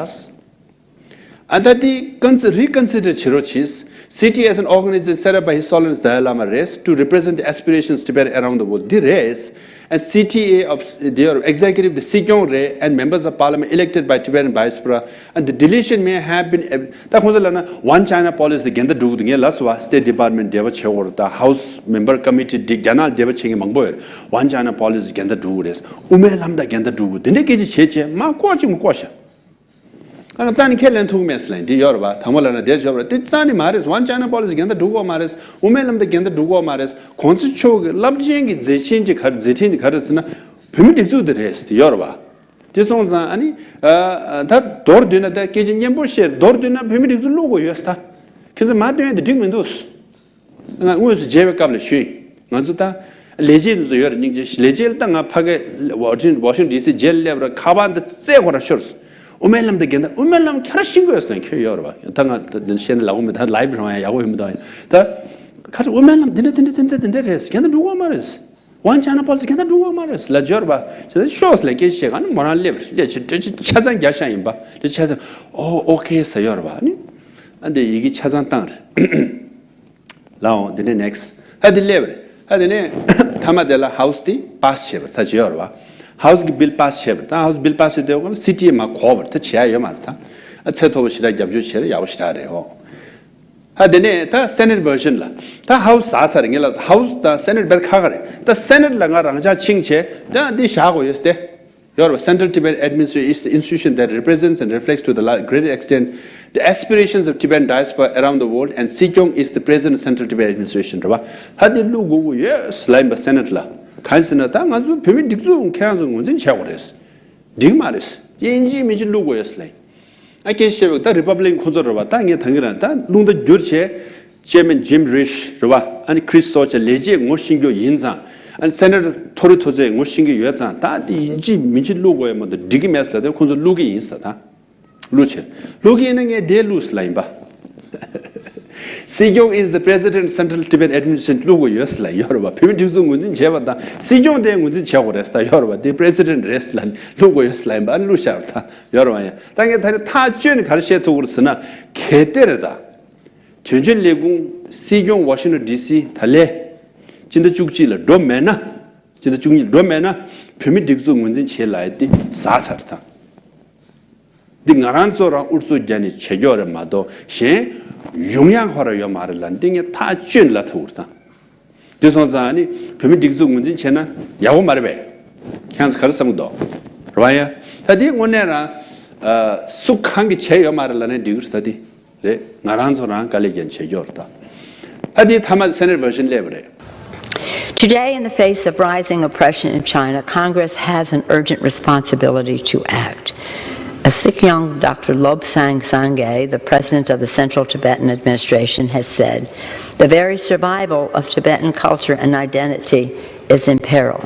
ཨ་ད་འདི་ཀོན་སི་reconsider བྱེད་རོགས་གྱིས། C T A as an organization set up by His Holiness Dalai Lama རེད། To represent the aspirations of Tibet around the world. འདི་རེད། And C T A of the executive, the སྲིད་སྐྱོང་རེད། And members of parliament elected by Tibetan diaspora. And the deletion may have been, ད་ཁོང་ཚོ་ལབ་ན་One China policy འགལ་ཟླ་འགྲོ་གི་འདུག་ངས་ལབ་སོང་བ། State Department འབྲེལ་བ་བྱེད་དགོས་རེད། ད་House Member Committee འདི་རྒྱ་ནག་འབྲེལ་བ་བྱེད་མཁན་མང་པོ་ཡོད་རེད། One China policy འགལ་ཟླ་འགྲོ་གི་རེད། དབུ་མའི་ལམ་དང་འགལ་ཟླ་འགྲོ་གི། དེ་འདྲའི་སྐད་ཆ་བྱེད་བྱེད་མ་བཀོག་ཅིག་མ་བཀོག་ཤག་ཨ་ན་རྩ་ནས་ཁས་ལེན་ཐུབ་མེད་ཟེར་ལབ་འདི་ཡོད་རེད་པ། དང་པོ་ལབ་ན་དེ་ཡོད་རེད། དེ་རྩ་ནས་མ་རེད། One China policy འགལ་ཟླ་འགྲོ་གི་མ་རེད། དབུ་མའི་ལམ་དང་འགལ་ཟླ་འགྲོ་གི་མ་རེད། གོང་ས་མཆོག་གི་རླབས་ཆེན་གྱི་མཛད་འཕྲིན་གྱི་ག་རེ་མཛད་འཕྲིན་གྱི་ག་རེ་ཟེར་ན། བོད་མི་སྒྲིག་འཛུགས་དེ་རེད་ཟེར་ཡོད་རེད་པ། དེ་སོང་ཙང་ཨ་ནི་ད་མདོར་བསྡུས་ན། ད་སྐད་ཆ་སྙན་པོ་བཤད། མདོར་བསྡུས་ན་བོད་མི་སྒྲིག་འཛུགས་བླུག་དགོས་ཡོད་ཟེར། ད་ཁྱེད་ཚོ་མ་སྟོན་ཡ་དེ་འགྲིག་མི་འདུག་ང་དངོས་སུ་མཇལ་བའི་སྐབས་ལ་ཞུས། ང་ཚོ་ད་ལས་བྱེད་འདི་ཚོ་ཡོད་རེད། སྙིང་རྗེ། ལས་བྱེད་ལ་ད་ང་ཕ་གི་Washington Washington D C མཇལ་སླེབས་ར་ཁ་པར་འདི་རྩེ་ཁོ་ར་ཤོར་སོང་། དབུ་མའི་ལམ་དང་འགལ་ཟླ། དབུ་མའི་ལམ་ཁྱེད་རང་ཤེས་དགོས་ཟེར་ན་ཁྱོད་ཡོད་རེད་པ། ད་ང་ད་འདི་བཤད་ན་ལབ་དགོས་མེད། ད་live རང་ཡང་ཡག་པོ་ཡོད་མི་འདུག་ད་ཁ་ཚོ་དབུ་མའི་ལམ་འདི་འདྲ་འདི་འདྲ་འདི་འདྲ་འདི་འདྲ་རེད། འགལ་ཟླ་འགྲོ་གི་མ་རེད། One China policy འགལ་ཟླ་འགྲོ་གི་མ་རེད་ལབ་ཡོད་རེད་པ། ཞེས་ཤོག་ཟེར་ལབ་སྐད་ཆ་བཤད། ག་ནི་མོ་རང་སླེབས་རེད། སླེབས་བྱས་སྐད་ཆ་ཆ་ཚང་རྒྱག་ཤག་ཡིན་པ། དེ་ཆ་ཚང་ཨོ་ཨོ་ཁེ་ཟེར་ཡོད་རེད་པ། ཨ་ནི་ཨ་འདི་ཡི་གེ་ཆ་ཚང་བཏང་རེད། ལའོ། དེ་ནས་next ད་དེ་སླེབས་རེད། ད་དེ་ནས་མཐའ་མ་དེ་ལ་House དེ་pass བྱས་པ་རེད། ད་བྱས་ཡོད་རེད་པ། House གི་bill pass བྱས་པ་རེད། ད་House bill pass བྱས་དེ་ཀོ་ན་C T A མ་གོ་བ་རེད། ད་བྱེད་ཡ་ཡོད་མ་རེད། ད་ཨ་ཚད་མཐོ་པོ་ཞེ་དྲག་རྒྱབ་སྐྱོར་བྱས་རེད། ཡག་པོ་ཞེ་དྲག་རེད། ཨོ། ད་དེ་ནས་ད་Senate version ལ། ད་House ཟ་ས་རེད། ངས་ལབ་ས་House དང་Senate དཔེ་ཁག་ཁག་རེད། ད་Senate ལ་ང་རང་འཇགས་ཕྱིན་བྱས་ད་འདི་བཞག་དགོས་ཡོད་ཟེར་ཏེ། ཡོད་རེད་པ། Central Tibet Administration is the institution that represents and reflects to the la- greatest extent the aspirations of Tibetan diaspora around the world, and Sikyong is the president of Central Tibet Administration རེད་པ། ད་འདི་བླུག་དགོས་ཀྱི་ཡོད་ལབ་ཡིན་པ་Senate ལ། གང་ཡིན་ཟེར་ན་ད་ང་ཚོ་བོད་མི་སྒྲིག་འཛུགས་ཁྱེད་རང་ཚོ་ངོས་འཛིན་བྱེད་དགོས་རེད། འགྲིག་མ་རེད། ཡིན་གཅིག་མིན་གཅིག་བླུག་དགོས་ཡོད་ལབ་ཡིན། ཨ་སྐད་ཆ་བཤད་པ་ད་Republican ཁོ་ཚོ་རེད་པ། ད་ངས་ད་གིན་རང་ད་རླུང་རྟ་བསྒྱུར་བྱས། Chairman Jim Risch རེད་པ། ཨ་ནི་Chris སོགས་ཀྱི་ལས་བྱེད་ངོ་ཤེས་རྒྱུ་ཡིན་ཙང་། ཨ་ནི་Senator Tori མཐོ་ཚད་ངོ་ཤེས་ཀྱི་ཡོད་ཙང་། ད་དེ་ཡིན་གཅིག་མིན་གཅིག་བླུག་དགོས་ཡོད་མ་གཏོགས་འགྲིག་གི་མེད་ཟེར་ལབ་དེ་ཁོ་ཚོ་བླུག་གི་ཡིན་ཟེར། ད་བླུག་བྱས། བླུག་གི་ཡིན་ན་ངས་དེ་བླུག་ཟེར་ལབ་ཡིན་པ། Sikyong is the president of Central Tibet Administration བླུག་དགོས་ཡོད་ཟེར་ལབ་ཡོད་རེད་པ། བོད་མི་སྒྲིག་འཛུགས་ངོས་འཛིན་བྱས་པ་དང་སྲིད་སྐྱོང་དེ་ངོས་འཛིན་བྱེད་དགོས་རེད་ཟེར་ཡོད་རེད་པ། དེ་president རེད་ཟེར་ལབ་བླུག་དགོས་ཡོད་ཟེར་ལབ་ཡིན་པ། ཨ་ནི་བླུག་བཞག་རེད། ད་ཡོད་རེད་པ། ཡ་ད་ངས་ད་ནི་ཐག་གཅོད་ནས་ག་རེ་བཤད་ཐུབ་ཀྱི་རེད་ཟེར་ན། གལ་ཏེ་རེད་ད། དོན་གཅོད་ལས་ཁུངས་སྲིད་སྐྱོང་Washington D C ད་ལས་སྤྱི་ཟླ་བཅུ་གཅིག་ལ་འགྲོ་མེད་ན། སྤྱི་ཟླ་བཅུ་གཉིས་ལ་འགྲོ་མེད་ན་བོད་མི་སྒྲིག་འཛུགས་ངོས་འཛིན་བྱེད་ལབ་ཡ་དེ་ཟ་ཚར་ཐལ། འདི་ང་རང་ཚོ་རང་ཨུ་ཚུགས་རྒྱག་ནས་བྱེད་རྒྱུ་རེད་མ་གཏོགས་གཞན་ཡོང་ཡ་ཁོ་ར་ཡོད་མ་རེད་ལབ། འདི་ངས་ཐག་གཅོད་ལབ་ཐུབ་ཀྱི་རེད་ད། དེ་སོང་ཙང་ནི་བོད་མི་སྒྲིག་འཛུགས་ངོས་འཛིན་བྱས་ན་ཡག་པོ་མ་རེད་པས། ཁྱེད་ཚོ་ག་རེ་བསམ་གྱི་འདུག་རེད་པ། ཡ་ད་དེ་དངོས་གནས་རང་ཨ་སུ་གང་གིས་བྱས་ཡོད་མ་རེད་ལབ་ན་འགྲིག་གི་རེད། ད་དེ་རེད། ང་རང་ཚོ་རང་དཀའ་ལས་རྒྱག་ནས་བྱེད་རྒྱུ་རེད་ད། ད་དེ་མཐའ་མ་Senate version སླེབས་པ་རེད། Today, in the face of rising oppression in China, Congress has an urgent responsibility to act. As Sikyong Doctor Lobsang Sangay, the president of the Central Tibetan Administration, has said, the very survival of Tibetan culture and identity is in peril.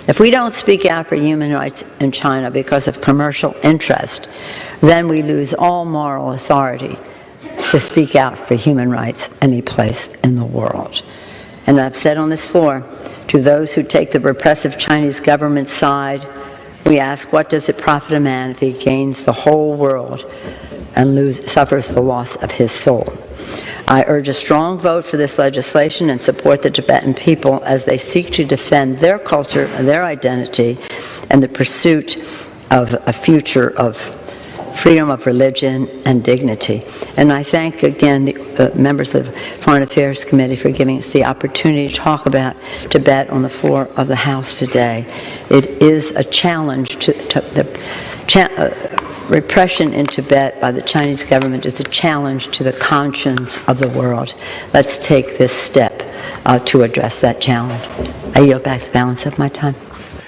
If we don't speak out for human rights in China because of commercial interest, then we lose all moral authority to speak out for human rights any place in the world. And I've said on this floor, to those who take the repressive Chinese government's side, we ask, what does it profit a man if he gains the whole world and lose, suffers the loss of his soul? I urge a strong vote for this legislation and support the Tibetan people as they seek to defend their culture and their identity and the pursuit of a future of freedom of religion and dignity. And I thank again the uh, members of the Foreign Affairs Committee for giving us the opportunity to talk about Tibet on the floor of the House today. It is a challenge to, to the cha- uh, repression in Tibet by the Chinese government is a challenge to the conscience of the world. Let's take this step uh, to address that challenge. I yield back the balance of my time.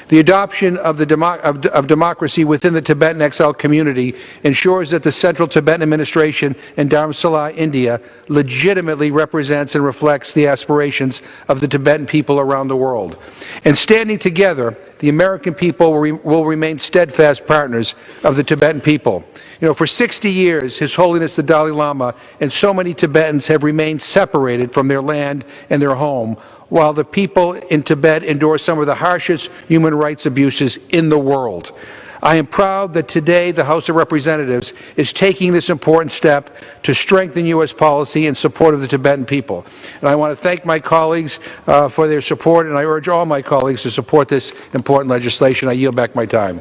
The adoption of, the demo- of, of democracy within the Tibetan exile community ensures that the Central Tibetan Administration in Dharamsala, India, legitimately represents and reflects the aspirations of the Tibetan people around the world. And standing together, the American people will, re- will remain steadfast partners of the Tibetan people. You know, for sixty years, His Holiness the Dalai Lama and so many Tibetans have remained separated from their land and their home, while the people in Tibet endure some of the harshest human rights abuses in the world. I am proud that today the House of Representatives is taking this important step to strengthen U S policy in support of the Tibetan people. And I want to thank my colleagues uh, for their support, and I urge all my colleagues to support this important legislation. I yield back my time.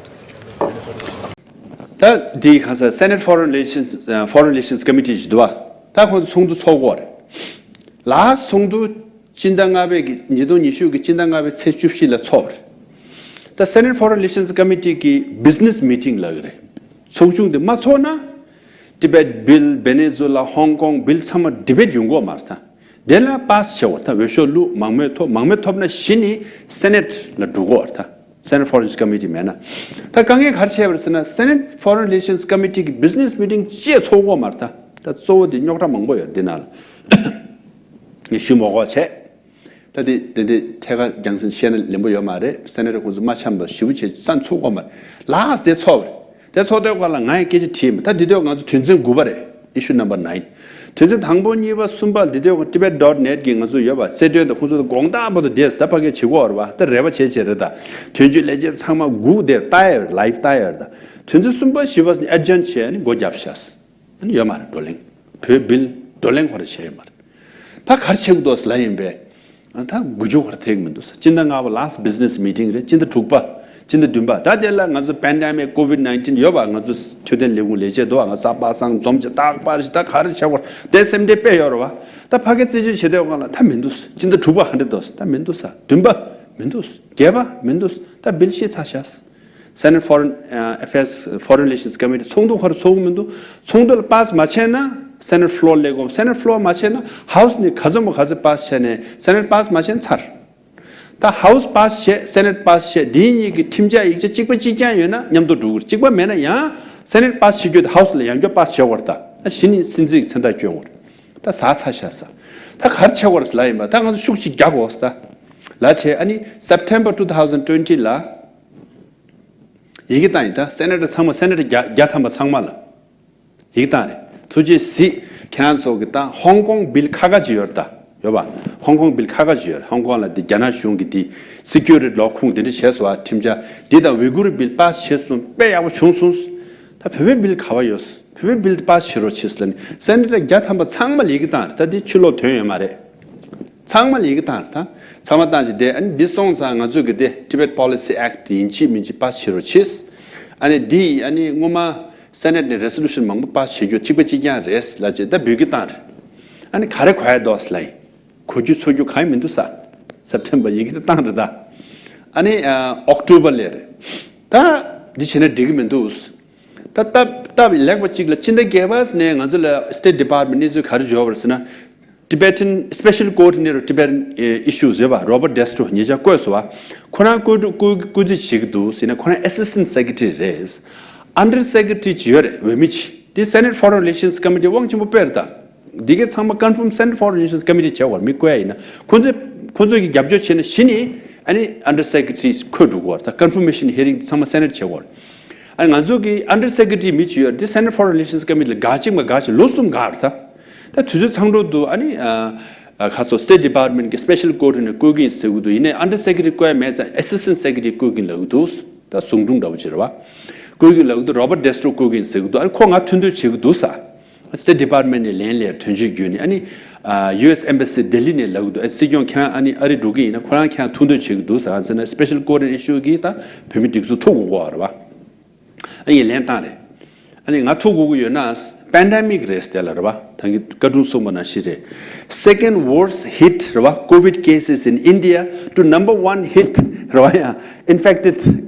ད་འདི་གང་ཟེར། Senate Foreign Relations Foreign Relations Committee ཞིག་འདུག་བ། ད་ཁོང་ཚོ་ཚོགས་འདུ་ཚོགས་ཀྱི་ཡོད་རེད། ལ་ཚོགས་འདུ་སྤྱི་ཟླ་ལྔ་པའི་གི་ཉིས་སྟོང་ཉི་ཤུ་གི་སྤྱི་ཟླ་ལྔ་པའི་ཚེས་བཅུ་བཞི་ལ་ཚོགས་པ་རེད། ད་Senate Foreign Relations Committee གི་Business Meeting ལབ་ཀྱི་རེད། ཚོགས་ཆུང་དེ་མ་ཚོགས་ན། Tibet Bill, Venezuela, Hong Kong Bill ཚང་མ་debate ཡོང་གི་ཡོད་མ་རེད་ད། དེ་ལ་pass བྱེད་དགོས་རེད་ད། འོས་ཤོག་བླུགས། མང་མོས་ཐོབ། མང་མོས་ཐོབ་ན་གཞི་ནས་Senate ལ་འགྲོ་གི་ཡོད་རེད་ད། Senate Foreign Relations Committee མེད་ན། ད་དཀའ་ངལ་ག་རེ་བྱས་པ་རེད་ཟེར་ན། Senate Foreign Relations Committee གི་Business Meeting ཅིག་ཚོགས་ཀྱི་ཡོད་མ་རེད་ད། ད་གཙོ་བོ་དེ་རྙོག་དྲ་མང་པོ་ཡོད་འདི་ནང་ལ། ངས་ཞུ་མ་དགོས་བྱས། ད་དེ་དེ་འདྲའི་ཐད་ཀར་རྒྱང་སྲིང་བཤད་ན་ལེན་པོ་ཡོད་མ་རེད། Senate ཁོང་ཚོ་མ་འཆམ་པ་ཞེ་པོ་བྱས་ཙང་ཚོགས་ཀྱི་ཡོད་མ་རེད། last དེ་ཚོགས་པ་རེད། དེ་ཚོགས་དུས་སྐབས་ལ་ང་ཡང་སྐད་ཆ་དྲིས་མེད། ད་འདི་དུས་ང་ཚོ་དོན་ཚན་དགུ་པ་རེད། Issue number nine། དོན་ཚན་དང་པོ་གཉིས་པ་གསུམ་པ་འདི་དུས་Tibet dot net གི་ང་ཚོ་ཡོད་པ་རྩལ་འདོན་དང་ཁོང་ཚོ་དགོངས་དག་པོ་དང་བསྡད་ཟེར། ད་ཕ་གིར་བྱེད་དགོས་རེད་པ། ད་རེ་བ་བྱས་བྱས་རེད་ད། དོན་གཅོད་ལས་བྱེད་ཚང་མ་སྒུག་བསྡད། ལྟ་ཡ་ཡོད་རེད། live ལྟ་ཡ་ཡོད་རེད་ད། དོན་ཚན་གསུམ་པ་བཞི་པ་ནི་adjourn བྱས་ནི་སྒོ་བརྒྱབ་ཤག་ཨ་ནི་ཡོད་མ་རེད། བགྲོ་གླེང་བོད་Bill བགྲོ་གླེང་ཁོ་རང་བྱས་ཡོད་མ་རེད། ད་ག་རེ་བྱེད་དགོས་འདུག་ལབ་ཡིན་པས། ཨ་ད་འགུལ་སྐྱོད་ག་རེ་ཐེབས་མི་འདུག་ཟེར། སྤྱི་ཟླ་ལྔ་པ་last business meeting རེད། སྤྱི་ཟླ་དྲུག་པ། སྤྱི་ཟླ་བདུན་པ། ད་དེ་ལ་ང་ཚོ་pandemic COVID nineteen ཡོད་པ། ང་ཚོ་འཕྲོད་བསྟེན་ལས་ཁུངས་ལས་བྱེད་འདུག་ང་ཚོ་གསར་པ་སང་འཛོམས་ཀྱི་རྟག་པར་ཞིག་ད་ག་རེ་བྱེད་དགོས་དེ་སེམས་ཁྲལ་དཔེ་ཡོད་རེད་བ། ད་ཕ་གི་རྩད་གཅོད་བྱེད་དུས་སྒང་ལ་ད་མི་འདུག་སྤྱི་ཟླ་དྲུག་པ་ཧ་འདྲེ་འདུག་ད་མི་འདུག་ས། བདུན་པ་མི་འདུག་བརྒྱད་པ་མི་འདུག་ད་Bill ཤི་ཚར་ཤག Senate Foreign Affairs Foreign Relations Committee ཚོགས་འདུ་ཁོ་རང་ཚོགས་ཀྱི་མི་འདུག་ཚོགས་འདུ་ལ་pass མ་བྱས་ན་Senate floor སླེབས་དགོས། Senate floor མ་བྱས་ན་House ནས་ག་ཚོད་མོ་ག་ཚོད་pass བྱས་ནས་Senate pass མ་བྱས་ན་ཚར། ད་House pass བྱས། Senate pass བྱས། འདི་གཉིས་ཀྱི་ཁྲིམས་འཆར་ཡིག་ཆ་གཅིག་པ་གཅིག་རྐྱང་ཡོད་ན་མཉམ་དུ་འགྲོ་གི་རེད། གཅིག་པ་མེད་ན་ཡང་Senate pass བྱེད་རྒྱུ་དེ་House ལ་ཡང་བསྐྱར་pass བྱེད་དགོས་རེད་ད། ད་གཞི་ནས་སྲིད་འཛིན་གྱི་མཚན་རྟགས་སྐྱོན་དགོས་རེད། ད་ཟ་ཚར་ཤག་ས། ད་ག་རེ་བྱེད་དགོས་རེད་ལབ་ཡིན་པ། ད་ང་ཚོ་ཤུགས་ཅིག་རྒྱག་དགོས་ས། ད་ལ་བྱས་ཨ་ནི་September two thousand twenty ལ་ཡི་གེ་བཏང་ཡིན། ད་Senator ཚང་མ། Senator བརྒྱ་བརྒྱ་ཐམ་པ་ཚང་མ་ལ་ཡི་གེ་བཏང་རེད། ཐུགས་རྗེ་གཟིགས། ཁྱེད་རང་ཚོ་གི་ད་Hong Kong Bill ཁ་ཁ་ཅིག་ཡོད་རེད་ད། ཡོད་པ། Hong Kong Bill ཁ་ཁ་ཅིག་ཡོད་རེད། Hong Kong ལ་འདི་རྒྱ་ནག་གཞུང་གི་འདི་security ལོག་ཁུངས་དེ་འདྲ་བྱས་སོང་བ། ཁྲིམས་འཆར་འདི་དང་Uyghur Bill pass བྱས་སོང་། དཔེ་ཡག་པོ་བྱུང་སོང་། ད་བོད་པའི་Bill ག་བ་ཡོད། བོད་པའི་Bill pass བྱེད་རོགས་བྱེད་ཟེར་ནས་Senator བརྒྱ་ཐམ་པ་ཚང་མ་ལ་ཡི་གེ་བཏང་རེད། ད་འདི་ཕྱི་ལོགས་ཐོན་ཡོད་མ་རེད། ཚང་མ་ལ་ཡི་གེ་བཏང་རེད་ད། ཚང་མ་བཏང་བྱས་བསྡད། ཨ་ནི་འདི་སོང་ཙང་ང་ཚོ་གི་དེ་Tibet Policy Act ཡིན་གཅིག་མིན་གཅིག་pass བྱེད་རོགས་བྱེད། ཨ་ནི་འདི་ཨ་ནི་སྔོན་མ་Senate ནས་resolution མང་པོ་pass བྱེད་རྒྱུ་གཅིག་པ་གཅིག་རྐྱང་རེད་ལབ་བྱས་ད་འབོད་སྐུལ་བཏང་རེད། ཨ་ནི་ག་རེ་གོ་ཡ་འདུག་ཟེར་ལབ་ཡིན། གོ་རྒྱུ་ཚོར་རྒྱུ་གང་ཡང་མི་འདུག་ས། September ཡི་གེ་དེ་བཏང་རེད་ད། ཨ་ནི་October ལ་རེད། ད་འདི་བྱས་ན་འགྲིག་གི་མི་འདུག་ད་སྟབས་སྟབས་ལེགས་པ་གཅིག་ལ་སྤྱི་ཟླ་བརྒྱད་པ་ནས་ང་ཚོ་ལ་State Department གནས་ཚུལ་ག་རེ་འབྱོར་བ་རེད་ཟེར་ན། Tibetan Special Coordinator Tibetan Issues ཡོད་པ། Robert Destro ཉེ་ཆར་བསྐོས་སོང་བ། ཁོ་རང་བསྐོས་བསྐོས་བསྐོས་རྩིས་བྱེད་ཀྱི་འདུག་ཟེར་ན། ཁོ་རང་Assistant Secretary རེད། Under Secretary ཅིག་ཡོད་རེད། འོས་མི་ཅིག་དེ་Senate Foreign Relations Committee དབང་ཆེན་པོ་དཔེ་རེད་ད། འདི་གའི་ཚང་མ་confirm Senate Foreign Relations Committee བྱེད་དགོས་རེད། མི་བསྐོ་ཡ་ཡིན་ན་ཁོ་ཚོས་ཁོ་ཚོས་ཀྱི་རྒྱབ་སྐྱོར་བྱས་ན་གཞི་ནས་ཨ་ནི་Under Secretary བསྐོ་འགྲོ་དགོས་རེད་ད། Confirmation hearing ཚང་མ་Senate བྱེད་དགོས་རེད། ཨ་ནི་ང་ཚོ་གི་Under Secretary མི་གཅིག་ཡོད་རེད། དེ་Senate Foreign Relations Committee ལ་འགག་གཅིག་མ་འགག་གཅིག་ལོ་གསུམ་འགག་རེད་ད། ད་དུས་ཚོད་ཚང་འགྲོ་འདུག་ཨ་ནི་ཁ་སོ་State Department གི་Special Coordinator བསྐོ་གི་ཡིན་ཟེར་གི་འདུག་ཡིན་ནའི་Under Secretary བསྐོ་ཡ་མེད་ཙང་Assistant Secretary བསྐོ་གི་ཡིན་ལབ་གི་འདུག་ད་ཟུང་དྲུང་འདྲ་པོ་ཅིག་རེད་བ། བསྐོ་གི་ཡིན་ལབ་གི་འདུག Robert Destro བསྐོ་གི་ཡིན་ཟེར་གི་འདུག་ཨ་ནི་ཁོ་ང་མཐུན་འདོད་བྱེད་གི་འདུག་ས། State Department ནས་ལན་སླེབས་དོན་གཅོད་བརྒྱུད་ནས། ཨ་ནི་ཨ་US Embassy Delhi ནས་ལབ་གི་འདུག་ཨ་སྲིད་སྐྱོང་ཁྱེད་རང་ཨ་ནི་ཨ་རི་འགྲོ་གི་ཡིན་ན་ཁོ་རང་ཁྱེད་རང་ཐུག་འདོད་བྱེད་གི་འདུག་ཟེར། ཨ་ཟེར་ན་Special Coordinator issue གི་ད་བོད་མི་སྒྲིག་འཛུགས་ཐུག་དགོས་གོ་རེད་བ། ཨ་ཡིན་ལན་བཏང་རེད། ཨ་ནི་ང་ཐུག་དགོས་གི་ཡོད་ན་pandemic རེད་དེ་ལ་རེད་བ། ད་གི་བཀའ་དྲུང་གསུངས་པ་ནང་བཞིན་རེད། Second worst hit རེད་བ། Covid cases in India to number one hit རེད་བ། ཡང་infected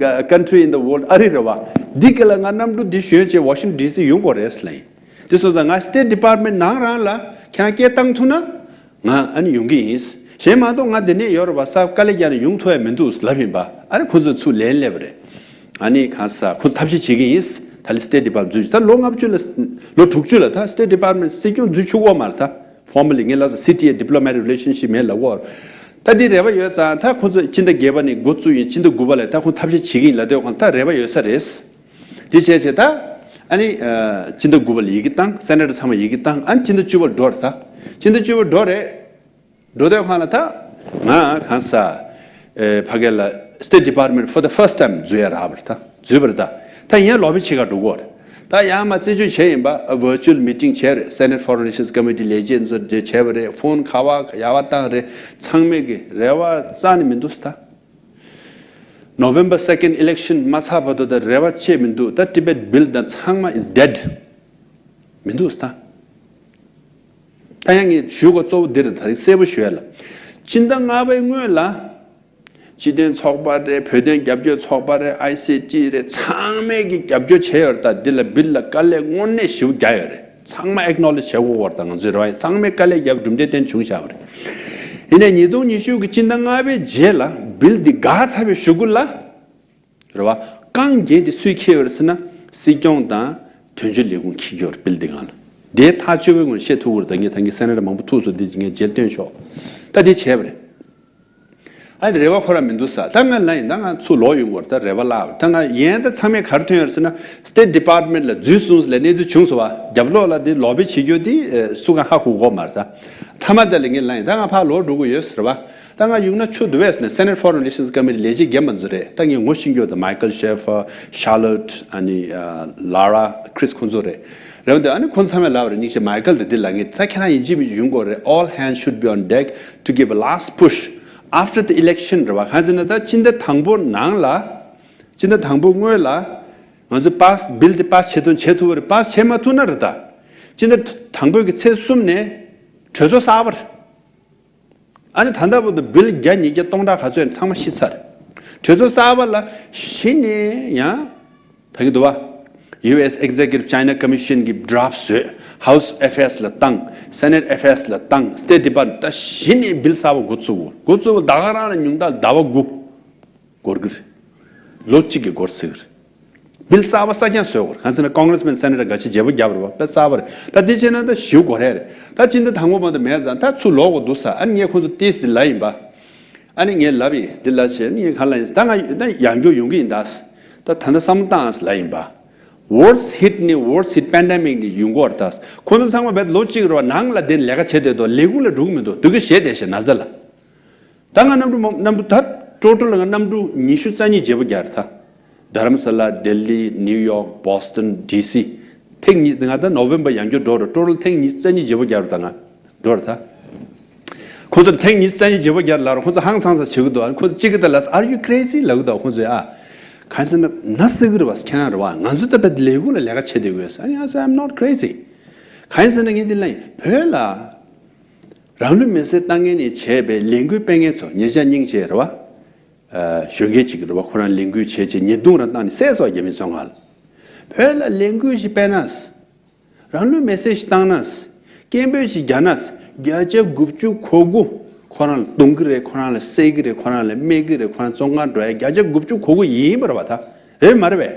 country in the world ཨ་རི་རེད་བ། འདི་གི་ལ་ང་གནམ་གྲུ་འདི་ཞོན་བྱས་Washington D C ཡོང་དགོས་རེད་ཟེར་ལ་ཡིན། དེ་སོང་ཙང་ང་State Department ནང་རང་ལ་ཁྱེད་རང་སྐད་བཏང་ཐུབ་ན་ང་ཨ་ནི་ཡོང་གི་ཡིན། གཞན་མ་གཏོགས་ང་འདི་ནས་ཡོད་རེད་བ། ས་དཀའ་ལས་བརྒྱབ་ནས་ཡོང་ཐུབ་ཡ་མི་འདུག་ལབ་ཡིན་པ། ཨ་ནི་ཁོ་ཚོས་ཚུར་ལན་སླེབས་པ་རེད། ཨ་ནི་གང་ས་ཁོ་ཚོ་ཐབས་ཤེས་བྱེད་ཀྱི་ཡིན། ད་ལི་State Department འཛུལ་ད་ལོ་ལྔ་བཅུ་ལ་ལོ་དྲུག་ཅུ་ལ་ད་State Department སྲིད་སྐྱོང་འཛུལ་ཆོག་གོ་མ་རེད་ད། Formally ངས་ལབ་ས་C T A diplomatic relationship མེད་ལབ་གོ། ད་འདི་རེ་བ་ཡོད་ཙང་ད་ཁོ་ཚོས་སྤྱི་ཟླ་བརྒྱད་པ་ནས་འགོ་བཙུགས་ཡིན། སྤྱི་ཟླ་དགུ་པ་ལ་ད་ཁོ་ཐབས་ཤེས་བྱེད་ཀྱི་ཡིན་ལབ་དུས་ཁོང་ད་རེ་བ་ཡོད་ས་རེད། དེ་བྱས་བྱས་ད། ཨ་ནི། སྤྱི་ཟླ་དགུ་པ་ལ་ཡི་གེ་བཏང་། Senator ཚང་མ་ཡི་གེ་བཏང་། ཨ་ནི་སྤྱི་ཟླ་བཅུ་པ་ལ་འགྲོ་རེད་ད། སྤྱི་ཟླ་བཅུ་པ་འགྲོ་རེད། འགྲོ་དུས་ཁོང་ལ་ད། ང་གང་ས། ཕ་གི་ལ་State Department for the first time འཛུལ་ཡ་རག་པ་རེད་ད། འཛུལ་བ་རེད་ད། ད་ཡིན་ཡང་ལོ་བི་བྱེད་ག་འགྲོ་གོ་རེད། ད་ཡང་མ་རྩད་གཅོད་བྱས་ཡིན་པ་ཝར་ཅུ་ཨལ་མི་ཊིང་བྱས་རེད། Senate Foreign Relations Committee ལས་བྱེད་ཚོ་འདྲ་བྱས་པ་རེད། ཕོན་ཁ་བ་ཡ་བ་བཏང་རེད། ཚང་མས་ཀྱི་རེ་བ་རྩ་ནས་མི་འདུག་ད། November second election མ་ཚར་བར་དུ་ད་རེ་བ་བཅད་མི་འདུག་ད་Tibet Bill དང་ཚང་མ་is dead མི་འདུག་ད། ད་ཡང་ངས་ཞུ་དགོས་གཙོ་བོ་འདི་རེད། ད་རིང་གསལ་པོ་ཞུ་ཡ་ལ། སྤྱི་ཟླ་ལྔ་པའི་སྔོན་ལ། སྤྱི་མཐུན་ཚོགས་པ་རེད། བོད་དོན་རྒྱབ་སྐྱོར་ཚོགས་པ་རེད། ཨའི་སི་ཊི་རེད། ཚང་མས་ཀྱི་རྒྱབ་སྐྱོར་བྱས་ཡོད་རེད། ད་འདི་ལ་བིལ་ལ་དཀའ་ལས་དངོས་གནས་ཞེ་པོ་རྒྱག་ཡོད་རེད། ཚང་མ་ཨེག་ནོ་ལེཇ་བྱེད་དགོས་བར་ད་ང་ཚོའི་རེ་བ་ཡིན། ཚང་མས་དཀའ་ལས་བརྒྱབ་གྲུབ་འབྲས་བསྟན་བྱུང་བཞག་པ་རེད། ཡིན་ནའི་ཉིས་སྟོང་ཉི་ཤུ་གི་སྤྱི་ཟླ་ལྔ་པའི་རྗེས་ལ་བིལ་འདི་འགག་ཚར་བའི་གཞུག་གུ་ལ། རེད་བ། རྐང་རྒྱན་དེ་སུས་འཁྱེར་ཡོད་རེད་ཟེར་ན། སྲིད་སྐྱོང་དང་དོན་གཅོད་ལས་ཁུངས་འཁྱེར་གྱི་ཡོད་རེད། བིལ་འདི་སྒང་ལ། དེ་ཐག་ཆོད་པའི་ངོས་ནས་བཤད་ཐུབ་ཀྱི་རེད། ད་ངས་ད་གིན་སེ་ནེ་ཊར་མང་པོ་ཐུག་སོང་། འདི་ངས་རྗེས་སྟོན་ཆོག་ད་འདི་བྱས་པ་རེད། ཨ་ནི་རེ་བ་ཁོ་རང་མི་འདུག་ས། ད་ང་ལ་ཡིན་ད་ང་ཚུར་ལོག་ཡོང་གི་ཡོད་རེད། ད་རེ་བ་བརླག་ད་ང་ཡན་ད་ཚང་མས་ག་རེ་ཐོན་ཡོད་རེད་ཟེར་ན། སི་ཊེཊ་ཌི་པཱར་ཊི་མེན་ཊི་ལ་འཛུལ་སོང་ཟེར་ལབ་གནས་ཚུལ་བྱུང་སོང་བ། རྒྱབ་ལོགས་ལ་འདི་ལོ་བི་བྱེད་རྒྱུ་དེ་ཨེ་སུ་གང་ཧ་གོ་གོ་མ་རེད་ས། མཐའ་མ་དེ་ལ་ངས་ལབ་ཡིན་ད་ང་ཕར་ལོག་འགྲོ་གི་ཡོད་ཟེར་བ། ད་ང་ཡོང་ན་ཆུ་དུ་བས་ནས་སེ་ནེ་ཊི་ཕོ་རེན་རི་ལེ་ཤན་སི་ཀོ་མི་ཊི་ལས་བྱེད་རྒན་པ་ཚོ་རེད། ད་ངས་ངོ་ཤེས་ཀྱི་ཡོད། ད་མའི་ཀལ་ཤེ་ཕར། ཤར་ལོཊ། ཨ་ནི་ལ་ར། ཁི་རིས། ཁོང་ཚོ་རེད། རེད་བ། འདི་ཨ་ནི་ཁོང་ཚོ་ཚང་མས་ལབ་པ་རེད། ཉིག་ཅིག་མའི་ཀལ་རེད། འདི་ལབ་ངེས། ད་ཁྱེད་རང་ཡིན་གཅིག་མིན་གཅིག་ཡོང་དགོས་རེད། All hands should be on deck to give a last push after the election རེད་བ། གང་ཟེར་ན་ད་སྤྱི་ཟླ་དང་པོ་ནང་ལ། སྤྱི་ཟླ་དང་པོ་སྔོན་ལ་ང་ཚོས་པཱ་སི། བིལ་དེ་པཱ་སི་བྱེད་དོན་བྱེད་ཐུབ་པ་རེད། པཱ་སི་བྱེད་མ་ཐུབ་ན་རེད། ད་སྤྱི་ཟླ་དང་པོའི་གི་ཚེས་གསུམ་ནས་གྲོས་ཚོགས་གསར་པ་རེད། ཨ་ནི་ད་ལྟ་བར་དུ་བིལ་བརྒྱ་ཉིས་བརྒྱ་སྟོང་ཕྲག་ག་ཚོད་ཚང་མ་ཤི་ཚར། གྲོས་ཚོགས་གསར་པ་ལ་གཞི་ནས་ཡང་ད་གི་འདུག་བ། ཡུ་ཨེས་Executive China Commission གི་ཌ་རབ་བཟོས། House Affairs ལ་བཏང་། Senate Affairs ལ་བཏང་། སི་ཊེཊ་ཌི་པཱར་ཊི་མེན་ཊི། ད་གཞི་ནས་བིལ་གསར་པ་འགོ་བཙུགས། འགོ་བཙུགས་པ་ད་ག་རང་ལ་ཉུང་མཐར་ཟླ་བ་དགུ་འགོར་གི་རེད། ལོ་གཅིག་གི་འགོར་ཟེར་གི་རེད། བིལ་གསར་པ་གསར་རྐྱང་བཟོས་དགོས་རེད། གང་ཟེར་ན་ཀོང་གི་རེ་སི་མེན་སེ་ནེ་ཊར་འགའ་ཤས་བརྗེ་པོ་བརྒྱབ་རེད་བ། དཔེ་གསར་པ་རེད། ད་དེ་བྱས་ན་ད་ཞེ་པོ་འགོར་ཡ་རེད། ད་སྤྱི་ཟླ་དང་པོ་མ་གཏོགས་མེད་ཙང་ད་ཚུར་ལོག་དགོས་འདུག་ས། ཨ་ནི་ངས་ཁོང་ཚོ་ཏོག་ཙམ་ལབ་ཡིན་པ། ཨ་ནི་ངས་ལབ་ཡིན། འདི་ལབ་བྱས་ངས་ག་ལབ་ཡིན། ད་ང་ད་ཡང་བསྐྱར་ཡོང་གི་ཡིན་ད། ད་ད་ལྟ་བསམ་བློ་བཏང་ཨ་ལབ་ཡིན་པ། Worst hit ནི་worst hit pandemic ནི་ཡོང་གི་ཡོད་རེད་ད། ཁོང་ཚོ་ཚང་མ་བས་ལོ་གཅིག་རེད་བ། ནང་ལ་བསྡད་ནས་ལས་ཀ་བྱས་བསྡད་འདུག་ལས་ཁུངས་ལ་འགྲོ་གི་མི་འདུག་སྡུག་གི་ཞེད་བསྡད་ཤག་ན་ཚ་ལ། ད་ང་གནམ་གྲུ་མང་། གནམ་གྲུ་ད་ཊོ་ཊལ་ང་གནམ་གྲུ་ཉི་ཤུ་རྩ་གཉིས་བརྗེ་པོ་བརྒྱབ་རེད་ད། དྷ་རམ་ས་ལ། ལྡི་ལི། ནིའུ་ཡོག་བྷོ་སི་ཊོན། ཌི་སི། ཐེངས་གཉིས། ང་ད་ནོ་ཝེམ་བར་ཡང་བསྐྱར་འགྲོ་རེད། ཊོ་ཊལ་ཐེངས་ཉི་ཤུ་རྩ་གཉིས་བརྗེ་པོ་བརྒྱབ་རེད་ད། ང་འགྲོ་རེད་ད། ཁོང་ཚོར་ཐེངས་ཉི་ཤུ་རྩ་གཉིས་བརྗེ་པོ་བརྒྱབ་ལབ་རེད། ཁོང་ཚོ་ཧང་སངས་ས་བྱེད་ཀྱི་འདུག་ཨ་ནི་ཁོང་ཚོ་གཅིག་གིས་ད་ལབ་སོང་། Are you crazy ལབ་ཀྱི་འདུག་ཁོང་ཚོས་ཨ། གང་ཟེར་ན་ན་ཟེར་གི་རེད་བ། ཁྱེད་རང་རེད་བ། ང་ཚོ་ད་བས་ལས་ཁུངས་ལ་ལས་ཀ་བྱེད་བསྡད་ཀྱི་ཡོད་ཟེར། ཨ་ནི་I say I'm not crazy. གང་ཡིན་ཟེར་ན་ངས་འདི་ལབ་ཡིན། བོད་ལ་རང་ལུས་མེར་སྲེག་བཏང་མཁན་ནས་བྱས་པའི་ལས་འགུལ་སྤེལ་མཁན་ཚོ་ཉེ་ཆར་སྙིང་རྗེ་རེད་བ། ཨ། གཞོན་སྐྱེས་ཅིག་རེད་བ། ཁོ་རང་ལས་འགུལ་བྱས་བྱས་ཉེས་རྡུང་རང་བཏང་ནས་བསད་སོང་། རྒྱ་མི་བཙོན་ཁང་ལ། བོད་ལ་ལས་འགུལ་ཞིག་སྤེལ་ན། རང་ལུས་མེར་སྲེག་ཞིག་བཏང་ན། སྐད་འབོད་ཞིག་རྒྱག་ན། བརྒྱ་ཆ་དགུ་བཅུ་གོ་དགུ་ཁོ་རང་ལ་རྡུང་གི་རེད། ཁོ་རང་ལ་བསད་ཀྱི་རེད། ཁོ་རང་ལ་རྨས་ཀྱི་རེད། ཁོ་རང་བཙོན་ཁང་འགྲོ་ཡ་བརྒྱ་ཆ་དགུ་བཅུ་གོ་དགུ་ཡིན་པ་རེད་བ། ད་རེད་མ་རེད་པས།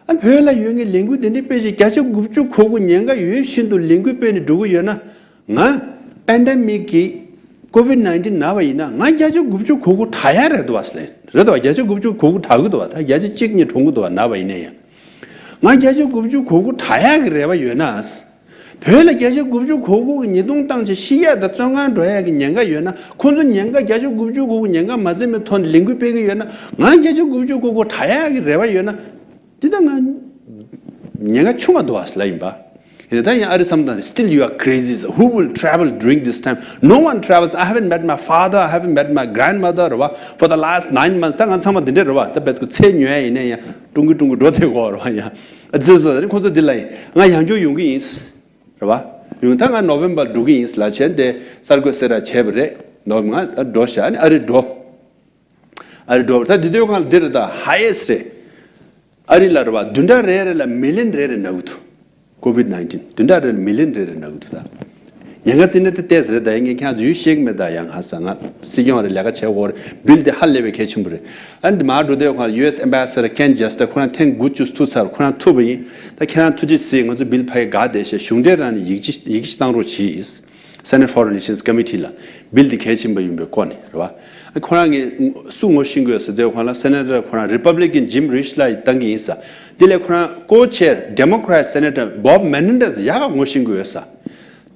ཨ། བོད་ལ་ཡོད་མཁན་ལས་འགུལ་དེ་འདྲའི་སྤེལ་ཞིག་བརྒྱ་ཆ་དགུ་བཅུ་གོ་དགུ་ཉེན་ཁ་ཡོད་བཞིན་དུ་ལས་འགུལ་སྤེལ་ནས་འགྲོ་གི་ཡོད་ན། ང་པེན་ཌེ་མིག་གི་ཀོ་ཝིཌ་ནའིན་ཊིན་ན་བ་ཡིན་ན། ང་བརྒྱ་ཆ་དགུ་བཅུ་གོ་དགུ་དྲག་ཡ་རེད་འདུག་བ་ཟེར་ལབ་རེད་འདུག་བ། བརྒྱ་ཆ་དགུ་བཅུ་གོ་དགུ་དྲག་གི་འདུག་བ། ད་བརྒྱ་ཆ་གཅིག་གཉིས་གྲོངས་གི་འདུག་བ། ན་བ་ཡིན་ན་ཡང་། ང་བརྒྱ་ཆ་དགུ་བཅུ་གོ་དགུ་དྲག་ཡ་གི་རེ་བ་ཡོད་ན། བོད་ལ་བརྒྱ་ཆ་དགུ་བཅུ་གོ་དགུ་གི་ཉེས་རྡུང་བཏང་བྱས་ཤི་ཡ་དང་བཙོན་ཁང་འགྲོ་ཡ་གི་ཉེན་ཁ་ཡོད་ན། ཁོང་ཚོ་ཉེན་ཁ་བརྒྱ་ཆ་དགུ་བཅུ་གོ་དགུ་ཉེན་ཁ་མ་འཛེམས་པའི་ཐོག་ནས་ལས་འགུལ་སྤེལ་གི་ཡོད་ན། ང་བརྒྱ་ཆ་དགུ་བཅུ་གོ་དགུ་དྲག་ཡ་གི་རེ་བ་ཡོད་ན། འདི་ད་ང་ཉེན་ཁ་ཆུང་བ་འདུག་བ་ཟེར་ལབ་ཡིན་པ། ཡིན་ད་ཡང་ཨ་རི་བསམ་སྟངས་རེད། Still you are crazy. Who will travel during this time? No one travels. I haven't met my father. I haven't met my grandmother རེད་བ། For the last nine months. ད་ང་ཚང་མ་འདི་འདྲ་རེད་བ། ད་བས་ཚེ་ཉོ་ཡ་ཡིན་ན་ཡང་ཀྲུང་གོ་ཀྲུང་གོ་འགྲོ་བསྡད་ཀྱི་ཡོད་རེད་བ། ཡང་ཨ་ཙི་ཙི་རེད། ཁོང་ཚོ་འདི་ལ་ཡིན། ང་ཡང་བསྐྱར་ཡོང་གི་ཡིན། རེད་བ། ཡང་ད་ང་ནོ་ཝེམ་བར་འགྲོ་གི་ཡིན་ལབ་བྱས་ཏེ་གསར་འགོད་གསལ་བསྒྲགས་བྱས་པ་རེད། ནོ་ཝེམ་བར་ང་འགྲོ་ཤག་ཨ་ནི་ཨ་རི་འགྲོ། ཨ་རི་འགྲོ་བ་ད་འདི་དུས་སྒང་ལ་འདི་རེད། ད་ཧའེ་ཡེ་སི་ཊི་རེད། ཨ་རི་ལ་རེད་བ། བདུན་ཕྲག་རེ་རེ་ལ་མི་ལི་ཡོན་རེ་རེ་ན་གི་འདུག་ཀོ་ཝིཌ་ནའིན་ཊིན་བདུན་ཕྲག་རེ་ལ་མི་ལི་ཡོན་རེ་རེ་ན་གི་འདུག་ད་ཉེན་ཁ་བརྩི་ན་དེ་ཏོག་ཙམ་རེད། ད་ཡིན་ངས་ཁྱེད་ཚོ་ཡུལ་ཤེས་ཀྱི་མེད། ད་ཡང་ཧ་ས་ང་སྲིད་སྐྱོང་རེ་ལས་ཀ་བྱེད་དགོས་རེད། བིལ་དེ་ཧ་ལས་པའི་གལ་ཆེན་པོ་རེད། ཨ་ནི་མར་འགྲོ་དུས་སྒང་ལ་ཡུ་ཨེས་ཨེམ་བྷེ་སེ་ཌར་ཀེན་ཇེ་སི་ཊར་ཁོ་རང་ཐེངས་དགུ་བཅུ་ཐུག་ཚར། ཁོ་རང་ཐུག་པ་ཡིན། ད་ཁྱེད་རང་ཐུགས་རྗེ་གཟིགས། ང་ཚོ་བིལ་ཕ་གི་དགའ་བསྡད་ཤག་གཞུང་འབྲེལ་རང་ནས་ཡིག་ཆ་ཡིག་ཆ་བཏང་རོགས་གྱིས། Senate Foreign Relations Committee ལ་བིལ་འདི་གལ་ཆེན་པོ་ཡིན་པའི་སྐོར་ནས་རེད་བ། ཁོ་རང་གིས་སུ་ངོ་ཤེས་ཀྱི་ཡོད་ཟེར་དུས་སྒང་ལ་སེ་ནེ་ཊར་ཁོ་རང་རི་པབ་ལི་ཀན་ཇིམ་རིཆ་ལ་བཏང་གི་ཡིན་ས། དེ་ལས་ཁོ་རང་ཀོ་ཆེར་ཌེ་མོ་ཀེ་རེ་ཊི་སེ་ནེ་ཊར་བོབ་མེ་ནེན་ཌེ་སི་ཡག་ག་ངོ་ཤེས་ཀྱི་ཡོད་ས།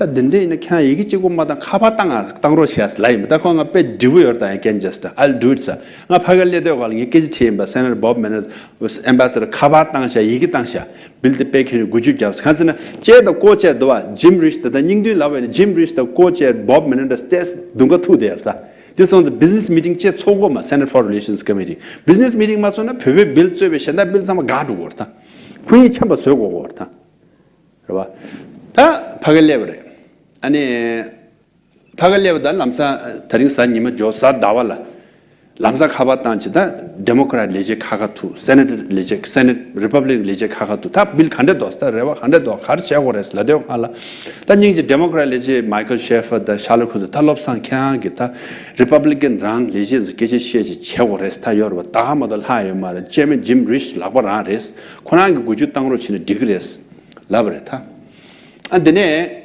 ད་འདི་འདྲ་ཡིན་ན་ཁྱེད་རང་ཡི་གེ་གཅིག་པོ་མ་བཏང་ཁ་པར་བཏང་ཨ་བཏང་རོགས་བྱས་ལབ་ཡིན་པ། ད་ཁོ་ང་དཔེ་འདྲི་བོ་ཡོད་ད་ཡང་can just I'll do it ཟེར། ང་ཕ་གི་སླེབས་དུས་ག་ལ་ངས་སྐད་ཆ་དྲིས་ཡིན་པ། Senator Bob Menendez, Ambassador ཁ་པར་བཏང་ཤག་ཡི་གེ་བཏང་ཤག་བིལ་དེ་དཔེ་ཁྱོན་ནས་དགུ་བཅུ་བརྒྱབ་ཟེར། གང་ཟེར་ན་ཅེ་ད་ཀོ་ཅེ་འདུག་བ། Jim Risch ད་ད་སྙིང་དོན་ལབ་པ་ཡིན་ན་Jim Risch ད་ཀོ་ཅེ་Bob Menendez ཏེས་དུང་ཁ་ཐུག་དེ་ཡར་ས། དེ་སོང་ཙང་business meeting ཅེ་ཚོགས་དགོས་མ། Senate Foreign Relations Committee business meeting མ་ཚོགས་ན་བོད་པའི་བིལ་གཙོས་པའི་གཞན་དག་བིལ་ཚང་མ་འགག་འགྲོ་གི་ཡོད་རེད་ད། ཕུ་ཡིས་ཆམ་པ་བཟོས་དགོས་གི་ཡོད་རེད་ད། རེད་བ། ད་ཕ་གི་སླེབས་པ་རེད། ཨ་ནི། ཕ་གི་སླེབས་པ་ད་ལམ་སང་ད་རིང་གཟའ་ཉི་མ་འཇོག་གཟའ་ཟླ་བ་ལ། ལམ་སང་ཁ་པར་བཏང་ཅི་ད་Democrat ལས་བྱེད་ཁག་ཁག་ཐུག Senate ལས་བྱེད་Senate Republican ལས་བྱེད་ཁག་ཁག་ཐུག་ད་བིལ་ག་འདྲས་འདུག་ད་རེ་བ་ག་འདྲས་འདུག་ག་རེ་བྱེད་དགོས་རེད་ལབ་དུས་སྒང་ལ། ད་སྙིང་རྗེ་Democrat ལས་བྱེད་Michael Schaeffer ད་Charlotte ཁོ་ཚོ་ད་བློ་བཟང་ཁྱེད་རང་གི་ད་Republican རང་ལས་བྱེད་ཚོ་སྐད་ཆ་བཤད་ཅི་བྱེད་དགོས་རེད། ད་ཡོད་རེད་བ། ད་མ་གཏོགས་ལྷག་ཡོད་མ་རེད། Chairman Jim Risch ལག་པ་རང་རེད། ཁོ་རང་གི་དགུ་བཅུ་བཏང་རོགས་བྱས་ན་འགྲིག་གི་རེད་ལབ་པ་རེད་ད། ཨ་འདི་ནས།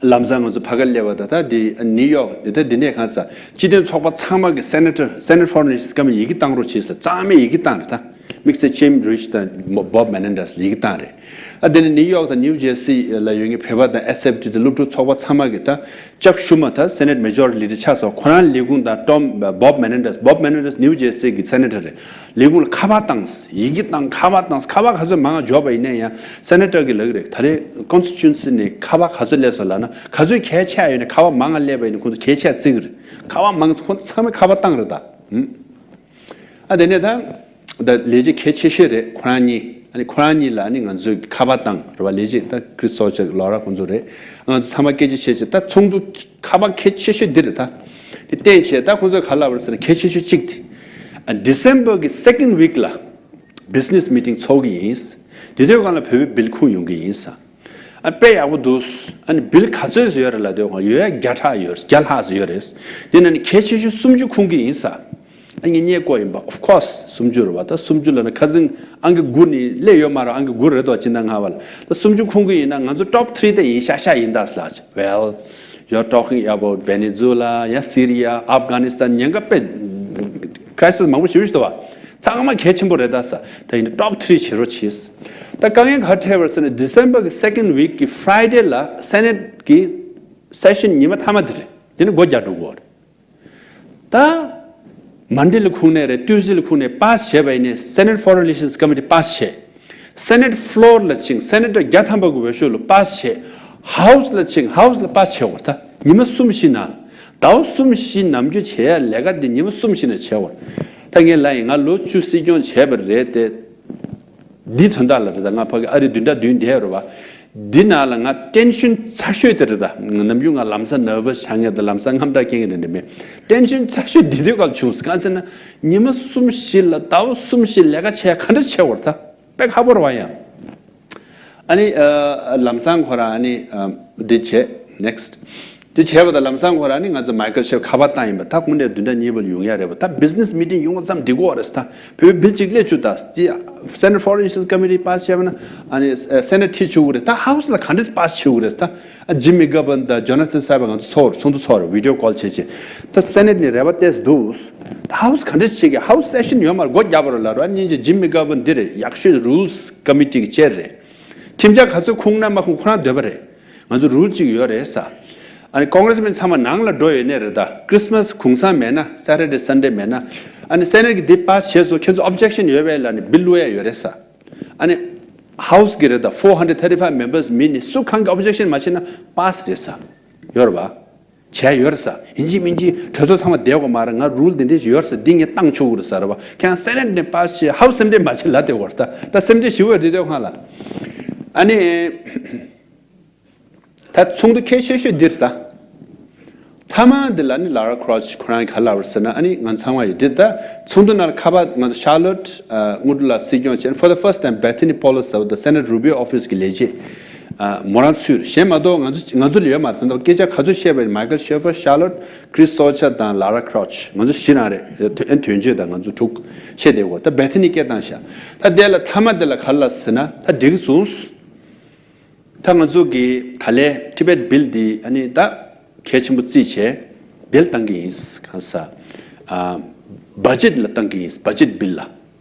ལམ་སང་ང་ཚོ་ཕ་ག་སླེབས་པ་ད་ལྟ་འདི་ནིའུ་ཡོག་འདི་ད་འདི་ནས་གང་ས་སྤྱི་མཐུན་ཚོགས་པ་ཚང་མ་གི་སེ་ནེ་ཊར་སེ་ནེ་ཊི་ཕོ་རེན་ལི་ཤིས་སྐམ་ཡི་གེ་བཏང་རོགས་བྱས་ས་ཚང་མས་ཡི་གེ་བཏང་རེད་ད། དམིགས་བསལ་ཇིམ་རིཆ་དང་བོབ་མེ་ནན་ཌེས་ཡི་གེ་བཏང་རེད། ཨ་དེ་ནས་ནིའུ་ཡོག་དང་ནིའུ་ཇེར་སི་ལ་ཡོད་མཁན་བོད་པ་དང་ཨེ་སི་ཨེཕ་ཊི་དང་སློབ་ཕྲུག་ཚོགས་པ་ཚང་མ་གི་ད་ཅག་ཤུ་མ་ད་སེ་ནེ་ཊི་མེ་ཇོ་རི་ཊི་ལི་ཌར་ཆགས་སོང་། ཁོ་རང་ལས་ཁུངས་དང་ཊོམ་བོབ་མེ་ནན་ཌེས་བོབ་མེ་ནན་ཌེས་ནིའུ་ཇེར་སི་གི་སེ་ནེ་ཊར་རེད། ལས་ཁུངས་ལ་ཁ་པར་བཏང་། ཡི་གེ་བཏང་། ཁ་པར་བཏང་། ཁ་པར་ག་ཚོད་མང་ང་འབྱོར་བ་ཡིན་ན་ཡང་སེ་ནེ་ཊར་གྱི་ལག་རེད། ད་རེས་ཀོན་སི་ཊི་ཊུ་ཨེན་སི་ནས་ཁ་པར་ག་ཚོད་སླེབས་སོང་ལབ་ན་ག་ཚོད་གལ་ཆེ་ཡོད་ན་ཁ་པར་མང་ང་སླེབས་པ་ཡིན་ན་ཁོང་ཚོ་གལ་ཆེ་བརྩི་གི་རེད། ཁ་པར་མང་ཁོང་ཚོ་ཚང་མས་ཁ་པར་བཏང་རེད་ད། ཨ་དེ་ནས་ད་ད་ལས་བྱེད་གལ་ཆེ་ཤོས་རེད་ཁོ་རང་གཉིས། ཨ་ནི་ཁོ་རང་གཉིས་ལ་ཨ་ནི་ང་ཚོས་ཁ་པར་བཏང་རེད་བ། ལས་བྱེད་ད་ཀྲིས་སོ་ཆ་ལོ་ར་ཁོང་ཚོ་རེད། ང་ཚོ་ཚང་མ་སྐད་ཆ་བཤད་བྱས་ད་ཚོགས་འདུ་ཁ་པར་གལ་ཆེ་ཤོས་འདི་རེད་ད། དེ་བསྟན་བྱས་ད་ཁོང་ཚོས་ག་ལབ་པ་རེད་ཟེར་ན་གལ་ཆེ་ཤོས་གཅིག་དེ། ཨ་ཌི་སེམ་བར་གི་སེ་ཀེན་ཌི་ཝིག་ལ་བི་ཛི་ནེ་སི་མི་ཊིང་ཚོགས་ཀྱི་ཡིན། དེ་དུས་སྒང་ལ་བོད་པའི་བིལ་ཁུངས་ཡོང་གི་ཡིན་ས། ཨ་དཔེ་ཡག་པོ་འདུག་ཨ་ནི་བིལ་ག་ཚོད་ཙམ་ཡོད་རེད་ལབ་དུས་སྒང་ཡོད་ཡ་བརྒྱ་ཕྲག་ཡོད་རེད། བརྒྱ་ལྷག་ཙམ་ཡོད་རེད། དེ་ནང་ནས་གལ་ཆེ་ཤོས་སུམ་ཅུ་ཁུངས་ཀྱི་ཡིན་ས། ཨ་ངས་རྙེད་ཀྱི་ཡིན་པ། of course སུམ་ཅུ་རེད་བ། ད་སུམ་ཅུ་ལབ་ན་ཁ་སང་ཨང་ཀི་དགུ་ནས་སླེབས་ཡོད་མ་རེད། ཨང་ཀི་དགུ་རེད་དོ་སྤྱི་ཟླ་ལྔ་པ་ལ། ད་སུམ་ཅུ་ཁུངས་ཀྱི་ཡིན་ན་ང་ཚོ་ཊོབ་ཐི་རི་དེ་ཡིན་ཤག་ཤག་ཡིན་ད་ལབ་བྱས། Well, you're talking about Venezuela, yeah, Syria, Afghanistan ཉེན་ཁ་དཔེ་ཁྲའི་སིས་མང་པོ་ཞེ་པོ་ཞིག་འདུག་བ། ཚང་མ་གལ་ཆེན་པོ་རེད་ད་ས། ད་ཡིན་ན་ཊོབ་ཐི་རི་བྱེད་རོགས་བྱེད། ད་དཀའ་ངལ་ག་འཕྲད་པ་རེད་ཟེར་ན་ཌི་སེམ་བར་གི་སེ་ཀེན་ཌི་ཝིག་གི་ཕ་རའི་ཌེ་ལ་སེ་ནེ་ཊི་གི་སེ་ཤན་ཉི་མ་མཐའ་མ་དེ་རེད། དེ་ནས་སྒོ་རྒྱག་འགྲོ་གི་ཡོད་རེད། ད་མན་ཌེ་ལ་ཁུངས་ནས་རེད། ཊུ་སི་ཌེ་ལ་ཁུངས་ནས་པཱ་སི་བྱས་པ་ཡིན་ནའི་སེ་ནེ་ཊི་ཕོ་རེན་རི་ལེ་ཤན་སི་ཀོ་མི་ཊི་པཱ་སི་བྱས། སེ་ནེ་ཊི་ཕི་ལོར་ལ་ཕྱིན། སེ་ནེ་ཊར་བརྒྱ་ཐམ་པ་གི་འོས་ཤོག་ལ་པཱ་སི་བྱས། ཧའུ་སི་ལ་ཕྱིན། ཧའུ་སི་ལ་པཱ་སི་བྱས་པ་རེད། ད་ཉི་མ་གསུམ་བཞི་ནང་ཟླ་བ་གསུམ་བཞི་ནམ་རྒྱུན་བྱེད་ཡ་ལས་ཀ་འདི་ཉི་མ་གསུམ་བཞི་ནང་བྱས་པ་རེད། ད་ངས་ལབ་ཡིན། ང་ལོ་བཅུ་སྲིད་སྐྱོང་བྱས་པ་རེད་དེ། འདི་དོན་དག་ལ་རེད་ད། ང་ཕ་གི་ཨ་རི་བདུན་ཕྲག་བདུན་བསྡད་རེད་བ། འདི་ནང་ལ་ང་ཊེན་ཤན་ཚ་ཤོས་དེ་རེད་ད། ནམ་རྒྱུན་ང་ལམ་སང་ནར་ཝས་ཆགས་མཁན་དང་ལམ་སང་དངངས་སྐྲག་སྐྱེ་མཁན་དེ་འདྲ་མེད། ཊེན་ཤན་ཚ་ཤོས་འདི་དུས་སྐབས་བྱུང་སོང་། གང་ཟེར་ན་ཉི་མ་གསུམ་བཞི་ལ་ཟླ་བ་གསུམ་བཞི་ལས་ཀ་བྱས་ག་འདྲ་བྱས་པ་རེད་ད། དཔེ་ཁག་པོ་རེད་བ་ཡ། ཨ་ནི་ཨ་ལམ་སང་ཁོ་རང་ཨ་ནི་ཨ་འདི་བྱས། ནེག་སི་ཊི། དེ་བྱས་པ་དང་ལམ་སང་ཁོ་རང་ནི་ང་ཚོ་མའི་ཀལ་ཤེབ་ཁ་པར་བཏང་ཡིན་པ། ད་དངོས་གནས་བདུན་ཕྲག་གཉིས་པ་ལ་ཡོང་ཡ་རེད་པ། ད་བི་ཛི་ནེ་སི་མི་ཊིང་ཡོང་བ་ཙམ་འགྲིག་གི་རེད་ད། བོད་བིལ་གཅིག་སླེབས་བཅུག་ད། དེ་སེ་ནེ་ཊི་ཕོ་རེན་རི་ལེ་ཤན་སི་ཀོ་མི་ཊི་པཱ་སི་བྱས་པ་ན་ཨ་ནི་སེ་ནེ་ཊི་ཁྲིད་བཅུག་གི་རེད། ད་ཧའུ་སི་ལ་ག་འདྲས་པཱ་སི་བྱེད་དགོས་རེད་ད། ཨ་ཇིམ་མི་གྷར་བྷན་དང་ཇོ་ན་ཐན་སེབ་ང་ཚོ་ཚོགས་ཚོགས་འདུ་ཚོགས་རེད། བི་ཌི་ཡོ་ཀོལ་བྱས་བྱས། ད་སེ་ནེ་ཊི་ནས་རེ་བ་ཏོག་ཙམ་འདུག་ད་ཧའུ་སི་ག་འདྲས་བྱེད་གི། ཧའུ་སི་སེ་ཤན་ཡོད་མ་རེད། སྒོ་རྒྱག་པ་རེད་ལབ་རེད། སྙིང་རྗེ་ཇིམ་མི་གྷར་བྷན་འདི་རེད། ཡག་ཤོས་རུལ་སི་ཀོ་མི་ཊི་གི་ཅེར་རེད། ཁྲིམས་འཆར་ག་ཚོད་ཁུངས་ན་མ་ཁུངས་ཁོ་རང་འདོད་པ་རེད། ང་ཚོ་རུལ་གཅིག་ཡོད་རེད་ས། ཨ་ནི་ཀོང་གྷི་རེ་སི་མེན་ཚང་མ་ནང་ལ་འགྲོ་ཡོད་ནའི་རེད་ད། ཀྲིས་མས་གུང་སེང་མེད་ན། སེ་ཊར་ཌེ་སན་ཌེ་མེད་ན། ཨ་ནི་སེ་ནེ་ཊི་གི་འདི་པཱ་སི་བྱས་སོང་། ཁྱེད་ཚོ་ཨོབ་ཇེག་ཤན་ཡོད་པས་ལབ་ནས་བིལ་བླུག་ཡ་ཡོད་རེད་ས། ཨ་ནི་ཧའུ་སི་གི་རེད་ད། ཕོར་ཧན་ཌེ་ཊི་ཐར་ཊི་ཕའིབ་མེམ་བར་སི་མིན་ནས་སུ་གང་གི་ཨོབ་ཇེག་ཤན་མ་བྱས་ན་པཱ་སི་རེད་ས། ཡོད་རེད་པ། བྱས་ཡོད་རེད་ས། ཡིན་གཅིག་མིན་གཅིག་གྲོས་ཚོགས་ཚང་མ་བསྡད་དགོས་མ་རེད། ང་རུལ་འདི་འདྲས་ཞིག་ཡོད་རེད་ས། འདི་ངས་བཏང་ཆོག་གི་རེད་ས་རེད་པ། ཁྱེད་རང་སེ་ནེ་ཊི་ནས་པཱ་སི་བྱས། ཧའུ་སི་སེམས་ཁྲལ་མ་བྱེད་ལབ་བསྡད་དགོས་རེད་ད། ད་སེམས་ཁྲལ་ཞེ་པོ་ཡོད་རེད་དེ་སྒང་ལ། ཨ་ནི། ད་ཚོགས་འདུ་གལ་ཆེ་ཤོས་འདི་རེད་ད། མཐའ་མ་འདི་ལ་ནི་ལ་ར་ཀྲོ་ཆི་ཁོ་རང་གིས་ག་ལབ་པ་རེད་ཟེར་ན། ཨ་ནི་ང་ཚང་མ་ཡོད་འདི་ད། ཚོགས་འདུ་ནང་ལ་ཁ་པར་ང་ཚོ་ཤར་ལོཊ་ཨ་དངོས་གྲུབ་ལགས་སྲིད་སྐྱོང་བྱས། for the first time Bethany Polos ཟེར་བ་དང་སེ་ནེ་ཊར་རུ་བི་ཡོ་ཨོ་ཕི་སི་གི་ལས་བྱེད་ཨ་མོ་རང་ཚུད་རེད། གཞན་མ་གཏོགས་ང་ཚོ་ང་ཚོ་ལ་ཡོད་མ་རེད། ད་སྐད་ཆ་ག་ཚོད་བཤད་པ་ཡིན། མའི་ཀལ་ཤེ་ཕར། ཤར་ལོཊ། ཀྲིས་སོ་ཆ་དང་ལ་ར་ཀྲོ་ཆི། ང་ཚོ་བཞི་རང་རེད། ཨ་དོན་གཅོད་དང་ང་ཚོ་དྲུག་བྱས་བསྡད་ཡོད། ད་བེ་ཐི་ནི་སྐད་བཏང་ཤག་ད་དེ་ལ་མཐའ་མ་དེ་ལ་ག་ལབ་ཟེར་ན། ད་འགྲིག་སོང་། ད་ང་ཚོ་གི་ད་ལས་ཊི་བེཊ་བིལ་འདི་ཨ་ནི་ད་གལ་ཆེན་པོ་བརྩིས་བྱས་བིལ་བཏང་གི་ཡིན། གང་ཟག་ཨ་བ་ཇེཊ་ལ་བཏང་གི་ཡིན། བ་ཇེཊ་བིལ་ལ།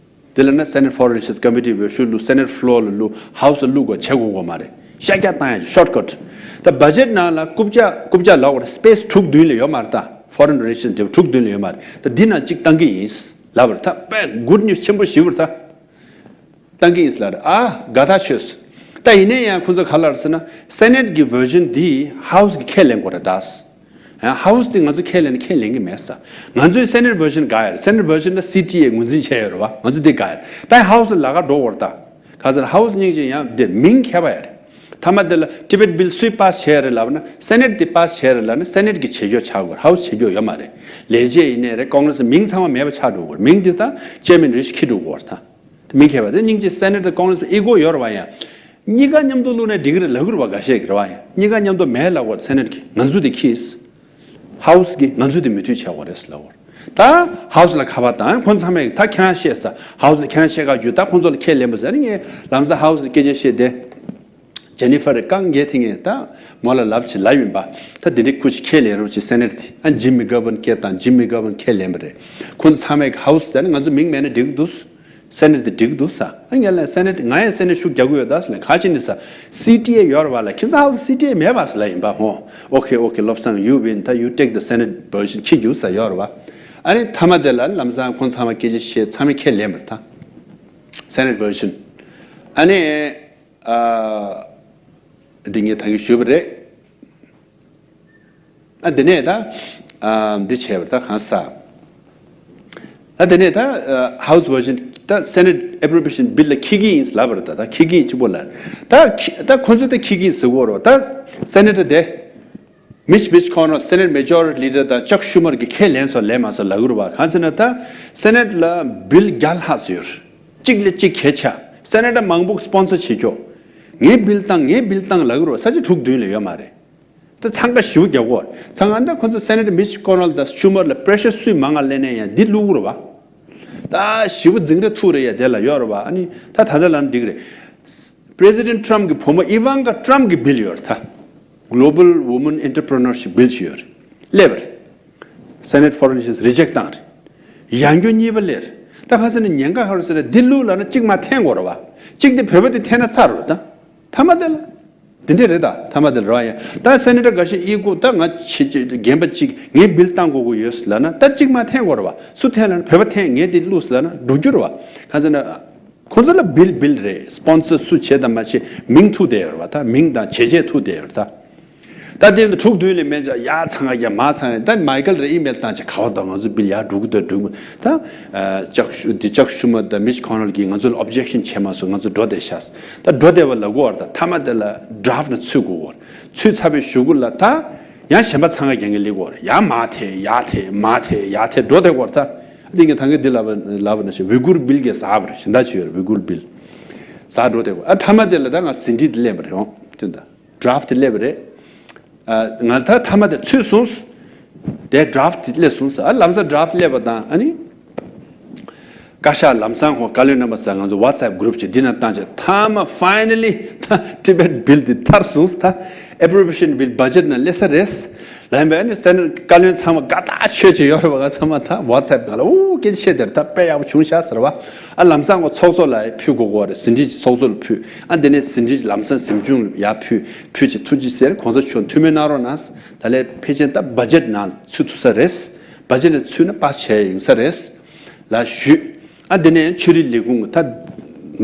དེ་ལ་ན་སེ་ནེ་ཊི་ཕོ་རེན་རི་ལེ་ཤན་སི་ཀོ་མི་ཊི་འོས་ཤོག་བླུགས། སེ་ནེ་ཊི་ཕི་ལོར་ལ་བླུགས། ཧའུ་སི་ལ་བླུགས་དགོས་བྱེད་དགོས་དགོས་མ་རེད། ཤར་རྒྱག་བཏང་ཡ་ཤོར་ཀཊ། ད་བ་ཇེཊ་ནང་ལ་རྐུབ་བཀྱག་རྐུབ་བཀྱག་ལབ་དགོས་རེད། སི་པེ་སི་དྲུག་མདུན་ལ་ཡོད་མ་རེད། ད་ཕོ་རེན་རི་ལེ་ཤན་དེ་དྲུག་མདུན་ལ་ཡོད་མ་རེད། ད་འདི་ནང་གཅིག་བཏང་གི་ཡིན་ལབ་རེད། ད་དཔེ་གུཌ་ནིའུ་སི་ཆེན་པོ་ཞིག་རེད། ད་བཏང་གི་ཡིན་ལབ་རེད། ཨ་དགའ་ཐག་ཆོད། ད་ཡིན་ན་ཡང་ཁོང་ཚོ་ག་ལབ་རེད་ཟེར་ན། སེ་ནེཊ་གི་བར་ཤན་འདི་ཧའུ་སི་གི་ཁས་ལེན་དགོས་རེད་ད། ཡང་ཧའུ་སི་དེ་ང་ཚོ་ཁས་ལེན་ཁས་ལེན་གི་མེད་ས། ང་ཚོའི་སེ་ནེཊ་བར་ཤན་དགའ་ཡ་རེད། སེ་ནེཊ་བར་ཤན་ལ་སི་ཊི་ཨེ་ངོས་འཛིན་བྱས་ཡོད་རེད་བ། ང་ཚོ་དེ་དགའ་ཡ་རེད། ད་ཧའུ་སི་ལ་ཁ་འགྲོ་དགོས་རེད་ད། ག་ཟེར་ཧའུ་སི་སྙིང་རྗེ་ཡང་དེ་མིང་ཁྱད་པར་ཡ་རེད། མཐའ་མ་དེ་ལ་ཊི་བེཊ་བིལ་སུས་པཱ་སི་བྱས་རེད་ལབ་ན། སེ་ནེཊ་དེ་པཱ་སི་བྱས་རེད་ལབ་ན། སེ་ནེཊ་གི་བྱེད་ཕྱོགས་ཆགས་དགོས་རེད། ཧའུ་སི་བྱེད་ཕྱོགས་ཡོད་མ་རེད། ལས་བྱེད་ཡིན་ནའི་རེད། ཀོང་གྷི་རེ་སི། མིང་ཚང་མ་མེད་པ་ཆགས་འགྲོ་དགོས་རེད། མིང་དེ་ད་ཅེར་མེན་རེ་ཞིག་འཁྱེར་འགྲོ་དགོས་རེད་ད། མིང་ཁྱད་པར་དེ་སྙིང་རྗེ། སེ་ནེཊ་དང་ཀོང་གྷི་རེ་སི་ཨི་ཀོ་ཡོད་རེད་བ། ཡང་གཉིས་ཀ་མཉམ་དུ་བླུགས་ནས་འགྲིག་གི་རེད་ལབ་ཀྱི་རེད་བ། འགའ་ཤས་ཀྱིས་རེད་བ། ཡང་གཉིས་ཀ་མཉམ་དུ་མེད་ལབ་དགོས། སེ་ནེཊ་གིས་ང་ཚོ་དེ་ཁྱེར། ཧའུ་སི་གིས་ང་ཚོ་དེ་མོས་མཐུན་བྱེད་དགོས་རེད་ལབ་དགོས། ད་ཧའུ་སི་ལ་ཁ་པར་བཏང་། ཁོང་ཚང་མས་ད་ཁྱེད་རང་བཤད་ས། ཧའུ་སི་ཁྱེད་རང་བཤད་ག་རྒྱུ། ད་ཁོང་ཚོ་ལ་ཁས་ལེན་པ་ཟེར། ངས་ལམ་སང་ཧའུ་སི་སྐད་ཆ་བཤད་དེ། ཇེ་ནི་ཧྥར་རེད། ཀང་རྒྱལ་དེ་ངས་ད་མོ་ལ་ལབ་ཅིག་ལབ་ཡིན་པ། ད་དེ་འདྲའི་སྐུ་ཅིག་ཁས་ལེན་རོགས་བྱེད། སེ་ནེཊ་དེ། ཨ་ཇིམ་མི་གྷར་བྷན་སྐད་བཏང་། ཇིམ་མི་གྷར་བྷན་ཁས་ལེན་པ་རེད། ཁོང་ཚོ་ཚང་མས་ཧའུ་སི་ད་ནི་ང་ཚོ་མིང་མེད་ན་འགྲིག་གི་འདུག། སེ་ནེཊ་དེ་འགྲིག་འདུག་ཟེར། ཨ་ངས་ལབ། སེ་ནེཊ། ང་ཡང་སེ་ནེཊ་ཤུགས་རྒྱག་གི་ཡོད་ད་ཟེར་ལབ། ག་ཅི་ནས་ཟེར། སི་ཊི་ཨེ་ཡོད་རེད་བ་ལབ། ཁྱེད་ཚོ་ཧའུ་སི་སི་ཊི་ཨེ་མེད་པ་ཟེར་ལབ་ཡིན་པ། ཧོ། ཨོ་ཁེ་ཨོ་ཁེ། བློ་བཟང་། you win། ད་you take the Senate version། ཁྱེད་རྒྱུགས་ཟེར་ཡོད་རེད་བ། ཨ་ནི་མཐའ་མ་དེ་ལ་ལམ་སང་ཁོང་ཚང་མ་སྐད་ཆ་བཤད། ཚང་མས་ཁས་ལེན་པ་རེད་ད། སེ་ནེཊ་བར་ཤན། ཨ་ནི་ཨ་འདི་ངས་ད་གིན་ཞུས་པ་རེད། ཨ་དེ་ནས་ད་ཨ་འདི་བྱས་པ་ད་གང་ཟག། ཨ་དེ་ནས་ད་ཨ་ཧའུ་སི་བར་ཤན། ད་སེ་ནེཊ་ཨེ་པོ་རོ་པི་ཡེ་ཤན་བིལ་ལ་འཁྱེར་གྱི་ཡིན་ལབ་པ་རེད། ད་ད་འཁྱེར་གྱི་ཡིན་གཅིག་པོ་ལ། ད་འཁྱེར། ད་ཁོ་ཚོ་ད་འཁྱེར་གྱི་ཡིན་ཟེར་གོ་རེད་བ། ད་སེ་ནེ་ཊར་དེ། མིཆ། མིཆ་ཁོ་ནེལ། སེ་ནེཊ་མེ་ཇོ་རི་ཊི་ལི་ཌར་དང་ཅག་ཤུ་མར་གྱིས་ཁས་ལེན་སོང་ལེན་མ་སོང་ལབ་ཀྱི་རེད་བ། གང་ཟེར་ན་ད་སེ་ནེཊ་ལ་བིལ་བརྒྱ་ལྷག་ཙམ་ཡོད་རེད། གཅིག་ལས་གཅིག་གལ་ཆེ། སེ་ནེ་ཊར་མང་པོ་སི་པོན་སར་བྱེད་ཀྱོག། ངའི་བིལ་བཏང་། ངའི་བིལ་བཏང་ལབ་ཀྱི་རེད་བ། ས་ཆ་དྲུག་མདུན་ལ་ཡོད་མ་རེད། ད་འཚང་ཁ་ཞེ་པོ་རྒྱག་གོ། འཚང་ཁ། ད་ཁོ་ཚོ་སེ་ནེ་ཊར་མིཆ་ཁོ་ནེལ་དང་ཤུ་མར་ལ་པི་རེ་ཤར་སུས་མང་ང་སླེབས་ནའི་ཡང་འདི་བླུག་གི་རེད་བ། ད་ཞེ་པོ་འཛིང་རེས་ཐུག་རེ་ཡ་དེ་ལ་ཡོད་རེད་བ། ཨ་ནི་ད་ད་ལྟ་ལབ་ན་འགྲིག་གི་རེད། པི་རེ་སི་ཌེན་ཊི་ཊམ་གི་བུ་མོ་ཨི་ཝན་ཀ་ཊམ་གི་བིལ་ཡོད་རེད་ད། Global Women Entrepreneurship Bill ཞིག་ཡོད་རེད། སླེབས་པ་རེད། སེ་ནེ་ཊི་ཕོ་རེན་ཤན་རི་ཇེག་བཏང་རེད། ཡང་བསྐྱར་གཉིས་པ་སླེབས་རེད། ད་ག་ཟེར་ན་ཉེན་ཁ་ག་རེ་ཟེར་ན། འདི་བླུགས་ལབ་ན་གཅིག་མར་འཐེན་དགོས་རེད་བ། གཅིག་དེ་བོད་པ་དེ་འཐེན་ན་ཚར་རེད་བ། ད་མཐའ་མ་དེ་ལ་དེ་འདྲས་རེད་ད། མཐའ་མ་དེ་ལ་རེད་བ། ཡ་ད་སེ་ནེ་ཊར་འགའ་ཤས་ཨི་ཀོ། ད་ང་ཆེ་ཆེ་རྒན་པ་གཅིག་ངའི་བིལ་བཏང་དགོས་ཀྱི་ཡོད་ལབ་ན། ད་གཅིག་མར་འཐེན་དགོས་རེད་བ། སུ་འཐེན་ལབ་ན་བོད་པ་འཐེན། ངས་དེ་བླུགས་ལབ་ན་འགྲོ་རྒྱུ་རེད་བ། ག་ཟེར་ན། ཁོ་ཚོ་ལ་བིལ་བིལ་རེད། སི་པོན་སར་སུ་བྱེད་དང་མ་བྱེད་མིང་ཐུག་བསྡད་ཡོད་རེད་བ། ད་མིང་དང་བྱས་རྗེས་ཐུག་བསྡད་ཡོད་རེད་ད། ད་དེ་དྲུག་མདུན་ལ་མེད་ཅག་ཡར་འཚང་ཁ་རྒྱག། མར་འཚང་ཁ། ད་མའི་ཁལ་རེ་ཨི་མེལ་བཏང་བྱས། ག་བ་དང་ང་ཚོ་བིལ་ཡར་འགྲོ་གི་འདུག་འགྲོ་གི་མི་འདུག། ད་ཅག་ཤུ། དེ་ཅག་ཤུ་མར་དང་མིཆ་ཁོ་ནེལ་གྱིས་ང་ཚོ་ལ་ཨོབ་ཇེག་ཤན་བྱས་མ་སོང་། ང་ཚོ་འགྲོ་བསྡད་ཤག། ད་འགྲོ་བསྡད་པ་ལབ་ཀྱི་ཡོད་རེད་ད། མཐའ་མ་དེ་ལ་ཌ་རབ་ནང་ཚུད་དགོས་ཀྱི་ཡོད་རེད། ཚུད་ཚར་བའི་གཞུག་གུ་ལ་ད་ཡང་གཞན་པ་འཚང་ཁ་རྒྱག་མཁན་སླེབས་ཀྱི་ཡོད་རེད། ཡར་མར་འཐེན། ཡར་འཐེན། མར་འཐེན། ཡར་འཐེན། འགྲོ་བསྡད་ཀྱི་ཡོད་རེད་ད། དེ་ངས་ད་གིན་འདི་ལབ་པ་ལབ་པ་ནང་བཞིན་ཝི་གུར་བིལ་གྱིས་ཟ་བ་རེད། གཞན་དག་ཅིག་ཡོད་རེད། ཝི་གུར་བིལ་ཟ་འགྲོ་བསྡད་ཀྱི་ཡོད། ཨ་མཐའ་མ་དེ་ལ་ད་ང་ཟིན་བྲིས་དེ་ལེན་པ་རེད། འོང་དེ་ད། ཌ་རབ་དེ་སླེབས་པ་རེད། ཨ་ང་ད་མཐའ་མ་དེ་ཚུད་སོང་། དེ་ཌ་རབ་དེ་སླེབས་སོང་ཟེར། ཨ་ལམ་སང་ཌ་རབ་སླེབས་པ་དང་། ཨ་ནི་བཀའ་ཤག་ལམ་སང་ཁོང་བཀའ་བློན་རྣམ་པ་ཟེར། ང་ཚོ་ཝ་ཊི་སི་ཨེབ་གུ་རུབ་ཅིག་འདི་ནང་བཏང་བྱས། མཐའ་མ་ཕའི་ནལ་ལི་ད་ཊི་བེཊ་བིལ་དེ་ཐར་སོང་ཟེར། ད་ཨེ་པོ་རོ་པི་ཡེ་ཤན་བིལ་བ་ཇེཊ་ནང་སླེབས་ས་རེད་ལབ་པ་ཡིན་ནའི། སེ་ནེ་ཊི་བཀའ་བློན་ཚང་མ་དགའ་ཐག་ཆོད་ཅིག་ཡོད་རེད་བ། ང་ཚང་མ་ད་ཝ་ཊི་སི་ཨེབ་ནང་ལ་ཨོ་སྐད་ཆ་བཤད་དེར་ད་དཔེ་ཡག་པོ་བྱུང་ཤག་ཟེར་བ། ཨ་ལམ་སང་ཁོ་ཚོགས་གཙོ་ལ་ཕུལ་དགོས་ཀྱི་ཡོད་རེད། ཟིན་བྲིས་ཅིག་ཚོགས་གཙོ་ལ་ཕུལ། ཨ་དེ་ནས་ཟིན་བྲིས་ལམ་སང་གཟིམ་ཆུང་ལ་ཡར་ཕུལ། ཕུལ་བྱས་ཐུགས་རྗེ་ཆེ་ཟེར། གོང་ས་མཆོག་ཐུགས་སྨོན་གནང་རོགས་གནང་། ད་ལས་ཕལ་ཆེར་ད་བ་ཇེཊ་ནང་ཚུད་ཐུབ་ས་རེད། བ་ཇེཊ་ནང་ཚུད་ན་པཱ་སི་བྱས་ཡོང་ས་རེད་ལབ་ཞུས། ཨ་དེ་ནས་ཆོས་རིག་ལས་ཁུངས་ད་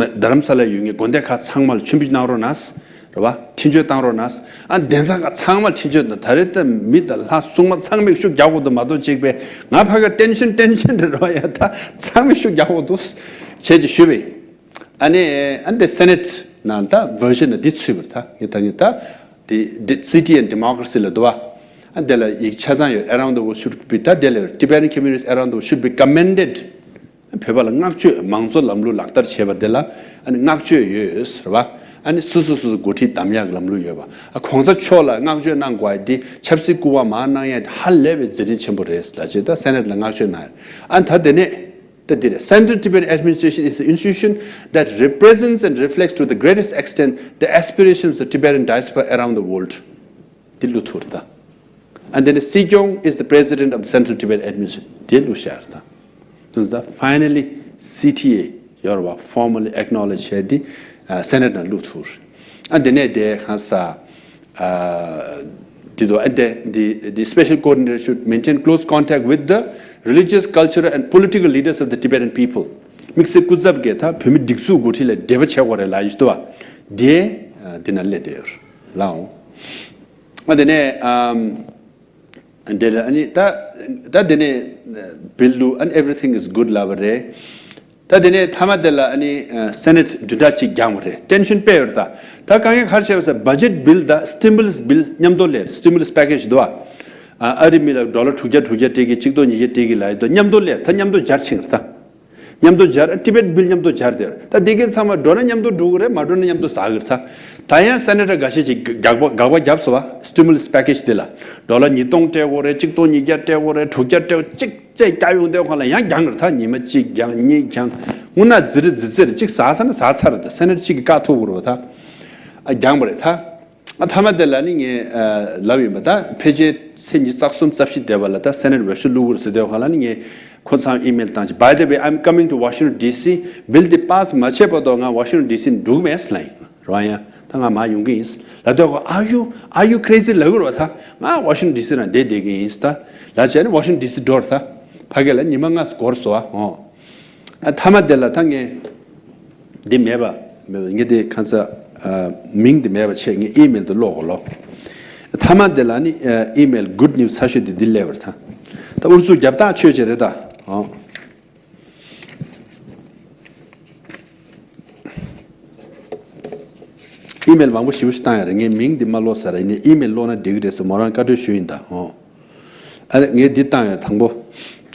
རྡ་རམ་ས་ལ་ཡོད་མཁན་དགོན་སྡེ་ཁག་ཚང་མ་ལ་མཆོད་འབུལ་གནང་རོགས་གནང་། རེད་བ། འཕྲིན་བཅོལ་བཏང་རོགས་གནང་། ཨ་གདན་ས་ཁག་ཚང་མར་འཕྲིན་བཅོལ་དང་། ད་རེས་ད་མི་དང་ལྷ་སྲུང་མ་ཚང་མས་ཤུགས་རྒྱག་དགོས་འདུག་མ་གཏོགས་གཅིག་པས་ང་ཕ་གིར་ཊེན་ཤན་ཊེན་ཤན་རེད་རོ། ཡ་ད་ཚང་མས་ཤུགས་རྒྱག་དགོས་འདུག་བྱས་ཀྱི་ཞུས་པས། ཨ་ནི་ཨ་འདི་སེ་ནེ་ཊི་ནང་ད་བར་ཤན་ནང་འདི་ཚུད་པ་རེད་ད། ངས་ད་ངས་ད་འདི་City and Democracy ལབ་འདུག་བ། ཨ་འདི་ལ་ཡིག་ཆ་ཚང་ཡོད། Around the world should be, ད་འདི་ལ་ཡོད། Tibetan communities around the world should be commended བོད་པ་ལ་བསྔགས་བརྗོད། མང་གཙོ་ལམ་ལུགས་ལག་བསྟར་བྱས་པ་དེ་ལ་ཨ་ནི་བསྔགས་བརྗོད་ཡོད་ཟེར་བ། ཨ་ནི་སོ་སོ་སོ་སོ་འགོ་ཁྲིད་གདམ་ཡག་ལམ་ལུགས་ཡོད་པ། ཨ་གོང་ས་མཆོག་ལ་བསྔགས་བརྗོད་གནང་དགོས་ཡ་དེ་ཆབ་སྲིད་སྐུ་དབང་མར་གནང་ཡ་དེ་ཧ་ལས་པའི་མཛད་འཕྲིན་ཆེན་པོ་རེད་ལབ་བྱས་ད་སེ་ནེ་ཊི་ལ་བསྔགས་བརྗོད་གནང་ཡ། ཨ་ད་དེ་ནས་ད་འདི་རེད། Central Tibetan Administration is an institution that represents and reflects to the greatest extent the aspirations of Tibetan diaspora around the world. འདི་བླུགས་ཐུབ་རེད་ད། And then སྲིད་སྐྱོང་is the president of the Central Tibet Administration. འདི་བླུགས་ཤག་རེད་ད། དུས་ད་finally C T A ཡོད་རེད་བ། Formally acknowledge བྱས་ཏེ་ཨ་སེ་ནེ་ཊི་ནང་བླུགས་ཐུབ་རེད། ཨ་དེ་ནས་དེ་གང་ས། དེ་དོ་ཨ་དེ་the the special coordinator should maintain close contact with the religious, cultural and political leaders of the Tibetan people. དམིགས་བསལ་སྐུ་ཚབ་ཀྱིས་ད་བོད་མི་སྒྲིག་འཛུགས་འགོ་ཁྲིད་ལ་འབྲེལ་བ་བྱེད་དགོས་རེད་ལབ་ཡོད་དོ། དེ་དེ་ན་སླེབས་བསྡད་ཡོད་ལགས། ཨ་དེ་ནས་ཨམ། འདི་ལ་ཨ་ནི་ད་ད་འདི་ནས་bill ལུ་and everything is good ལབ་པ་རེད། ད་འདི་ནས་མཐའ་མ་དེ་ལ་ཨ་ནི་Senate བདུན་ཕྲག་གཅིག་འགྱངས་པ་རེད། tension དཔེ་ཡོད་རེད་ད། ད་དཀའ་ངལ་ག་རེ་བྱས་པ་ཟེར་budget bill དང་stimulus bill མཉམ་དུ་སླེབས་stimulus package འདུག་བ། ཨ་རི་མི་ལ་ཌོ་ལར་དྲུག་བརྒྱ་དྲུག་བརྒྱ་སྤྲད་གི་གཅིག་སྟོང་ཉིས་བརྒྱ་སྤྲད་གི་ལབ་ཡོད་དོ། མཉམ་དུ་སླེབས་ད་མཉམ་དུ་སྦྱར་ཕྱིན་རེད་ད། མཉམ་དུ་སྦྱར། Tibet bill མཉམ་དུ་སྦྱར་དེར། ད་དེ་གའི་ཚང་མ་འགྲོ་ན་མཉམ་དུ་འགྲོ་གི་རེད། མ་འགྲོ་ན་མཉམ་དུ་ཟ་གི་རེད་ད། ད་ཡང་Senator འགའ་ཤས་ཀྱིས་དགག་པ་དགག་པ་བརྒྱབ་སོང་བ། stimulus package དེ་ལ་ཌོ་ལར་ཉིས་སྟོང་སྤྲད་དགོས་རེད། གཅིག་སྟོང་ཉིས་བརྒྱ་སྤྲད་དགོས་རེད། དྲུག་བརྒྱ་སྤྲད་དགོས། གཅིག་བརྩེགས་བརྒྱབ་ཡོང་དུས་ཁོ་ལ་ཡང་འགྱངས་གི་རེད་ད། ཉི་མ་གཅིག་འགྱངས་གཉིས་འགྱངས། དངོས་གནས་རྫི་རི་རྫི་རྫི་རེད། གཅིག་ཟ་ས་ན་ཟ་ཚར་རེད་ད། Senator གཅིག་གིས་བཀག་ཐུབ་དགོས་རེད་བ་ད། ཨ་འགྱངས་པ་རེད་ད། ཨ་མཐའ་མ་དེ་ལ་ནི་ངས་ཨ་ལབ་ཡིན་པ། ད་ཕལ་ཆེར་ཚེས་ཉི་ཤུ་རྩ་གསུམ་རྩ་བཞི་དེ་བ་ལ་ད་Senate འོས་ཤོག་བླུག་དགོས་རེད་ཟེར་དུས་ཁ་ལ་ནི་ངས་ཁོ་ཚང་email བཏང་ཅིག By the way, I'm coming to Washington D C. Bill འདི་pass མ་བྱས་བར་དུ་ང་Washington D C འགྲོ་གི་མེད་ལབ་ཡིན། རོ་ཡ་ད་ང་མར་ཡོང་གི་ཡིན་ལབ་དུས་ཁོ། Are you, are you crazy ལབ་གི་རེད་བ། ད་ང་Washington D C ནང་བསྡད་བསྡད་གི་ཡིན་ད་ལབ་བྱས་ནི་Washington D C འགྲོ་རེད་ད། ཕ་གི་ལ་ཉི་མ་ལྔ་འགོར་སོང་བ། འོ། ཨ་མཐའ་མ་དེ་ལ་ད་ངས་འདི་མེད་པ། མེད་པ་ངས་འདི་ཁ་ས་ཨ་མིང་འདི་མེད་པ་བྱས། ངས་email དུ་ཀློག་གོ་ལོ། མཐའ་མ་དེ་ལ་ནི་ཨ་email good news ཚ་ཤོས་འདི་འདི་སླེབས་པ་རེད་ད། ད་ཨུ་ཚུགས་རྒྱབ་ཐག་ཆོད་བྱས་རེད་ད། ཨོ། email མང་པོ་ཞེ་པོ་ཞིག་བཏང་ཡོད་རེད། ངས་མིང་འདི་མ་ཀློག་ས་རེད། ཡིན་ནའི་email ཀློག་ན་འགྲིག་གི་རེད་ཟེར་མོ་རང་བཀའ་འཁྲོལ་ཞུས་ཡིན་ད། ཨོ། ཨ་ལེ་ངས་འདི་བཏང་ཡོད། དང་པོ།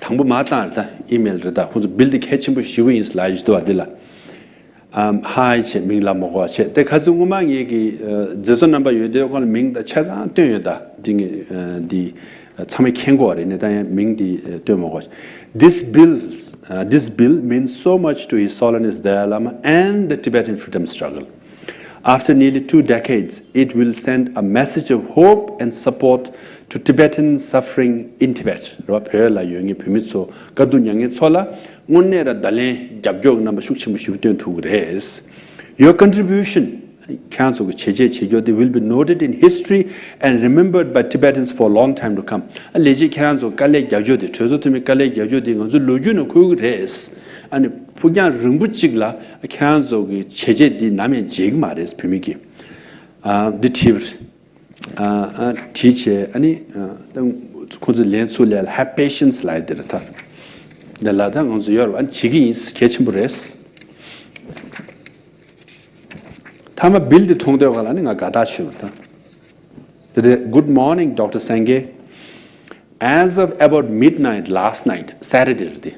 དང་པོ་མ་བཏང་ཡོད་ད། email རེད་ད། ཁོང་ཚོ་bill འདི་གལ་ཆེན་པོ་ཞེ་པོ་ཡིན་ལབ་ཡོད་དོ་བ་འདི་ལ། ཨམ། Hi བྱས་མིང་ལབ་མ་དགོས་པ་བྱས། དེ་ཁ་སང་སྔོན་མ་ངེད་ཀྱི་ཨ་མཛད་གཙོ་རྣམ་པ་ཡོད་དུས་ཁོང་ལ་མིང་དང་ཆ་ཚང་བཏོན་ཡོད་ད། འདི་ངས་ཨ་འདི་ཨ་ཚང་མས་མཁྱེན་གོ་བ་རེད། ནས་ད་ཡང་མིང་འདི་ཨ་བཏོན་མ་དགོས་པ་བྱས། This bill, uh, this bill means so much to His Holiness Dalai Lama and the Tibetan freedom struggle. After nearly two decades, it will send a message of hope and support to Tibetans suffering in Tibet. རེད་བ། བོད་ལ་ཡོད་མཁན་བོད་མི་ཚོ་དཀའ་སྡུག་མྱངས་མཁན་ཚོ་ལ་དངོས་གནས་ར་བརྡ་ལན་རྒྱབ་སྐྱོར་གྱི་རྣམ་པ་ཤུགས་ཆེན་པོ་ཞིག་སྟོན་ཐུབ་ཀྱི་རེད། Your contribution, ཁྱེད་རང་ཚོ་གི་བྱས་རྗེས་བྱེད་རྒྱུ་དེ་will be noted in history and remembered by Tibetans for a long time to come. ཨ་ལས་བྱེད་ཁྱེད་རང་ཚོ་དཀའ་ལས་རྒྱབ་སྐྱོར་དེ། གྲོས་ཚོགས་འཐུས་མི་དཀའ་ལས་རྒྱབ་སྐྱོར་དེ་ང་ཚོ་ལོ་རྒྱུས་ནང་འཁོད་ཀྱི་རེད། ཨ་ནི་ཕུགས་རྒྱང་རིང་པོ་གཅིག་ལ་ཁྱེད་རང་ཚོ་གི་བྱས་རྗེས་འདི་ནམ་ཡང་བརྗེད་ཀྱི་མ་རེད། བོད་མི་གིས་ཨ་འདི་བྲིས་པ་རེད། ཨ་ཨ་བྲིས་བྱས་ཨ་ནི་ཨ་ད་ཁོང་ཚོས་ལན་ཚུར་ལབ་ལ་Have patience ལབ་ཡ་དེ་རེད་ད། འདི་ལ་ད་ང་ཚོ་ཡོད་རེད་བ། ཨ་ནི་བྱེད་ཀྱི་ཡིན། གལ་ཆེན་པོ་རེད། མཐའ་མ་bill འདི་མཐོང་དུས་ཁ་ལ་ནི་ང་དགའ་ཐག་ཆོད་པ་དང་། དེ་དེ། Good morning, Doctor Sangay. As of about midnight last night, Saturday རེད་དེ།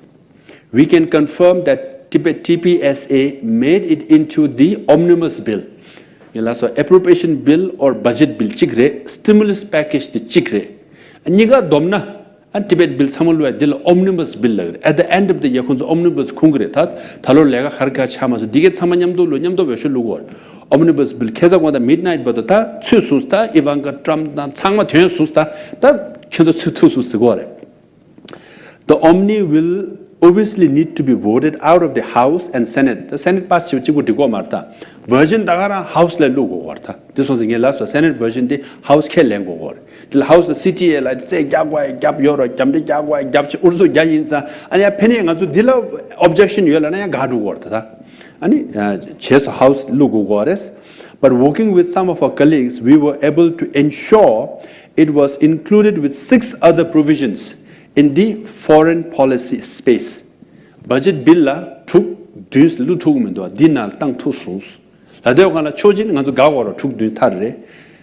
We can confirm that Tibet T P S A made it into the omnibus bill. ངས་ལབ་སོང་། Appropriation bill or budget bill གཅིག་རེད། Stimulus package དེ་གཅིག་རེད། གཉིས་ཀ་བསྡོམས་ན། ཨ་Tibet bill ཚང་མ་བླུགས་ཡ་འདི་ལ་omnibus bill ལབ་ཀྱི་རེད། At the end of the year ཁོང་ཚོ་omnibus ཁུངས་ཀྱི་རེད། ད་ད་ལོ་ལས་ཀ་ག་རེ་ག་རེ་ཆགས་མ་སོང་། འདི་གའི་ཚང་མ་མཉམ་དུ་བླུགས། མཉམ་དུ་འོས་ཤོག་བླུགས་དགོས་རེད། Omnibus bill ཁ་སང་དགོང་དག་midnight བར་དུ་ད་ཚུད་སོང་ད། Ivanka Trump དང་ཚང་མ་ཐོན་སོང་ད། ད་ཁྱོད་ཚོ་ཚུད་ཐུབ་སོང་ཟེར་གྱི་ཡོད་རེད། The omni will obviously need to be voted out of the House and Senate. ད་Senate pass བྱེད་པ་གཅིག་པུ་འགྲིག་གི་མ་རེད་ད། Version ད་ག་རང་House ལ་བླུགས་དགོས་ཀྱི་ཡོད་རེད་ད། དེ་སོང་ཙང་ངས་ལབ་སོང་། Senate version དེ་House ཁས་ལེན་དགོས་ཀྱི་ཡོད་རེད། དེ་ལ་House ལ་C T A ལ་རྩོད་རྒྱག་དགོས་ཡ་རྒྱབ་ཡོད་རེད། རྒྱབ་འདྲེ་རྒྱག་དགོས་ཡ་རྒྱབ་བྱས་ཨུ་རུ་སུ་རྒྱག་ཡིན་ཙང་། ཨ་ནི་ཡང་ཕན་ནས་ང་ཚོ་འདི་ལ་objection ཡོད་ལབ་ན་ཡང་དགག་འགྲོ་གི་ཡོད་རེད་ད། ཨ་ནི་བྱས་སོང་། House བླུགས་དགོས་ཀྱི་ཡོད་རེད། But working with some of our colleagues, we were able to ensure it was included with six other provisions in the foreign policy space. Budget bill ལ་དྲུག་བདུན་བླུགས་ཐུབ་ཀྱི་མི་འདུག་འདི་ནང་ལ་བཏང་ཐུབ་སོང་། ལབ་དུས་སྒང་ལ་ཕྱོགས་གཅིག་ནས་ང་ཚོ་དགའ་དགོས་རེད། དྲུག་བདུན་ཐར་རེད།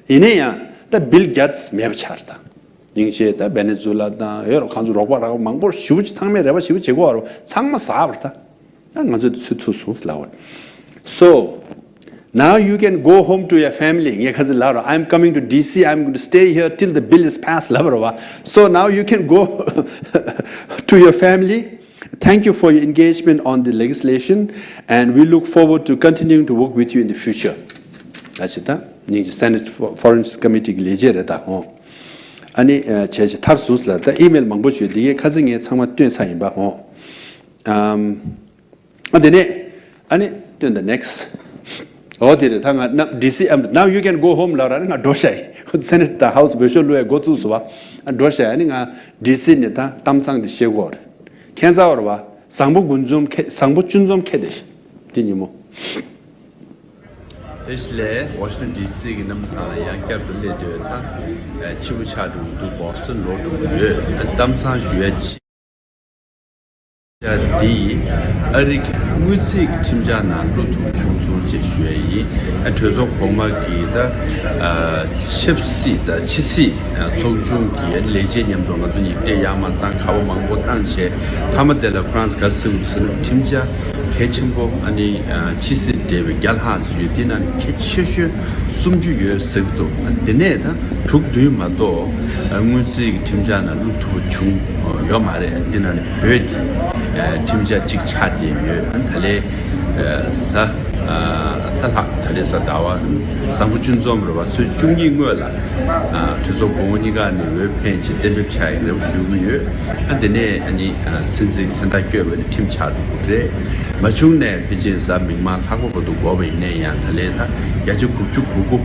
ཡིན་ན་ཡང་ད་bill བརྒྱ་ཙམ་མེད་པ་ཆགས་རེད་ད། སྙིང་རྗེ་ད་Venezuela དང་ཡོད་རེད། གང་ཚོ་རོགས་པ་རག་པ་མང་པོ་ཞེ་པོ་ཅིག་ཚང་མས་རེ་བ་ཞེ་པོ་བྱེད་དགོས་རེད། ཚང་མ་ཟགས་པ་རེད་ད། ད་ང་ཚོ་ཚུད་ཐུབ་སོང་ལབ་པ་རེད། So, now you can go home to your family. ངས་ཁ་སང་ལབ་རེད། I'm coming to D C, I'm going to stay here till the bill is passed ལབ་རེད་བ། So now you can go to your family. Thank you for your engagement on the legislation, and we look forward to continuing to work with you in the future. ད་ཅི་ད་སྙིང་རྗེ། Senate Foreign Committee གི་ལས་བྱེད་རེད་ད། ཨོ། ཨ་ནི་ཨ་བྱས་བྱས་ཐར་སོང་ལབ། ད་email མང་པོ་ཞིག་ཡོད། འདི་གའི་ཁ་སང་ངས་ཚང་མ་བཏོན་ཚར་ཡིན་པ། ཨོ། ཨམ། ཨ་དེ་ནས་ཨ་ནི་སྟོན་ད་next. འོ་དེ་རེད། ད་ང་ན་ཌི་སི་ཨམ། Now you can go home ལབ་ར་ནི་ང་འགྲོ་ཤག་ཡིན། ཁོ་སེ་ནེ་ཊི་དང་ཧའུ་སི་འོས་ཤོག་བླུག་ཡ་འགོ་བཙུགས་སོང་བ། ང་འགྲོ་ཤག་ཡིན། ནི་ང་ཌི་སི་ནས་ད་གཏམ་བཟང་དེ་བཤད་དགོས་རེད། ཁྱེད་ཚ་བར་བ། བཟང་པོ་དགུ་འཛོམས་ཁེ། བཟང་པོ་བཅུ་འཛོམས་ཁེ་དེ་ཤི། དེ་ཉིན་མོ། དེ་ལས་ཝ་ཤིང་ཊོན་ཌི་སི་གི་གནམ་གྲུ་ཐང་ལ་ཡང་བསྐྱར་དུ་སླེབས་དུས་ད་ཕྱི་པོ་ཆགས་འགྲོ་གི་འདུག། བོ་སི་ཊོན་ལོག་འགྲོ་གི་ཡོད། གཏམ་བཟང་ཞུ་ཡ་ཅི། འདི་ཨ་རི་གི་དངུལ་རྩིས་ཀྱི་ཁྲིམས་འཆར་ནང་བླུགས་ཐུབ་བྱུང་སོང་ཅེས་ཞུ་ཡ་ཡིན། ཨ་གྲོས་ཚོགས་གོང་མ་གི་ད་ཨ་ཆབ་སྲིད་དང་ཕྱི་སྲིད་ཨ་ཚོགས་ཆུང་གི་ལས་བྱེད་མཉམ་དུ་ང་ཚོ་ཡིག་ཕྲེང་ཡར་མར་བཏང་། ག་བ་མང་པོ་བཏང་བྱས། མཐའ་མ་དེ་ལ་ཁོ་རང་ཚོ་ག་རེ་ཟེར་གྱི་འདུག་ཟེར་ན། ཁྲིམས་འཆར་གལ་ཆེན་པོ་ཨ་ནི་ཨ་ཕྱི་སྲིད་འབྲེལ་བའི་བརྒྱ་ལྷག་ཙམ་ཡོད། དེ་ནང་གལ་ཆེ་ཤོས་སུམ་ཅུ་ཡོད་ཟེར་གྱི་འདུག། ཨ་དེ་ནས་ད་དྲུག་བདུན་མ་གཏོགས་ཨ་དངུལ་རྩིས་ཀྱི་ཁྲིམས་འཆར་ནང་བླུགས་ཐུབ་པ་བྱུང་ཡོད་མ་རེད། དེ་ནང་ནས་བོད་ཀྱི་ཨ་ཁྲིམས་འཆར་གཅིག་ཆགས་བསྡད་ཡོད། ཨ་ད་ལས་ཨ་གཟའ་ཨ་ད་ལྷག་ད་ལས་གཟའ་ཟླ་བ་བཟང་པོ་བཅུ་འཛོམས་རེད་བ། ཚོུད་བཅུ་གཉིས་སྔོན་ལ་ཨ་གྲོས་ཚོགས་གོང་འོག་གཉིས་ཀ་ནས་འོས་འཕེན་བྱས་གཏན་འབེབས་བྱ་ཡག་རེ་བ་ཞུ་གི་ཡོད། ཨ་དེ་ནས་ཨ་ནི་ཨ་སྲིད་འཛིན་གྱི་མཚན་རྟགས་བཀོད་པ་ནི་ཁྲིམས་ཆགས་འགྲོ་གི་རེད། མ་བྱུང་ནས་ཕལ་ཆེར་གཟའ་མིག་དམར་ལྷག་པ་བར་དུ་འགོར་བ་ཡིན་ན་ཡང་། ད་ལས་ད་བརྒྱ་ཆ་དགུ་བཅུ་གོ་དགུ་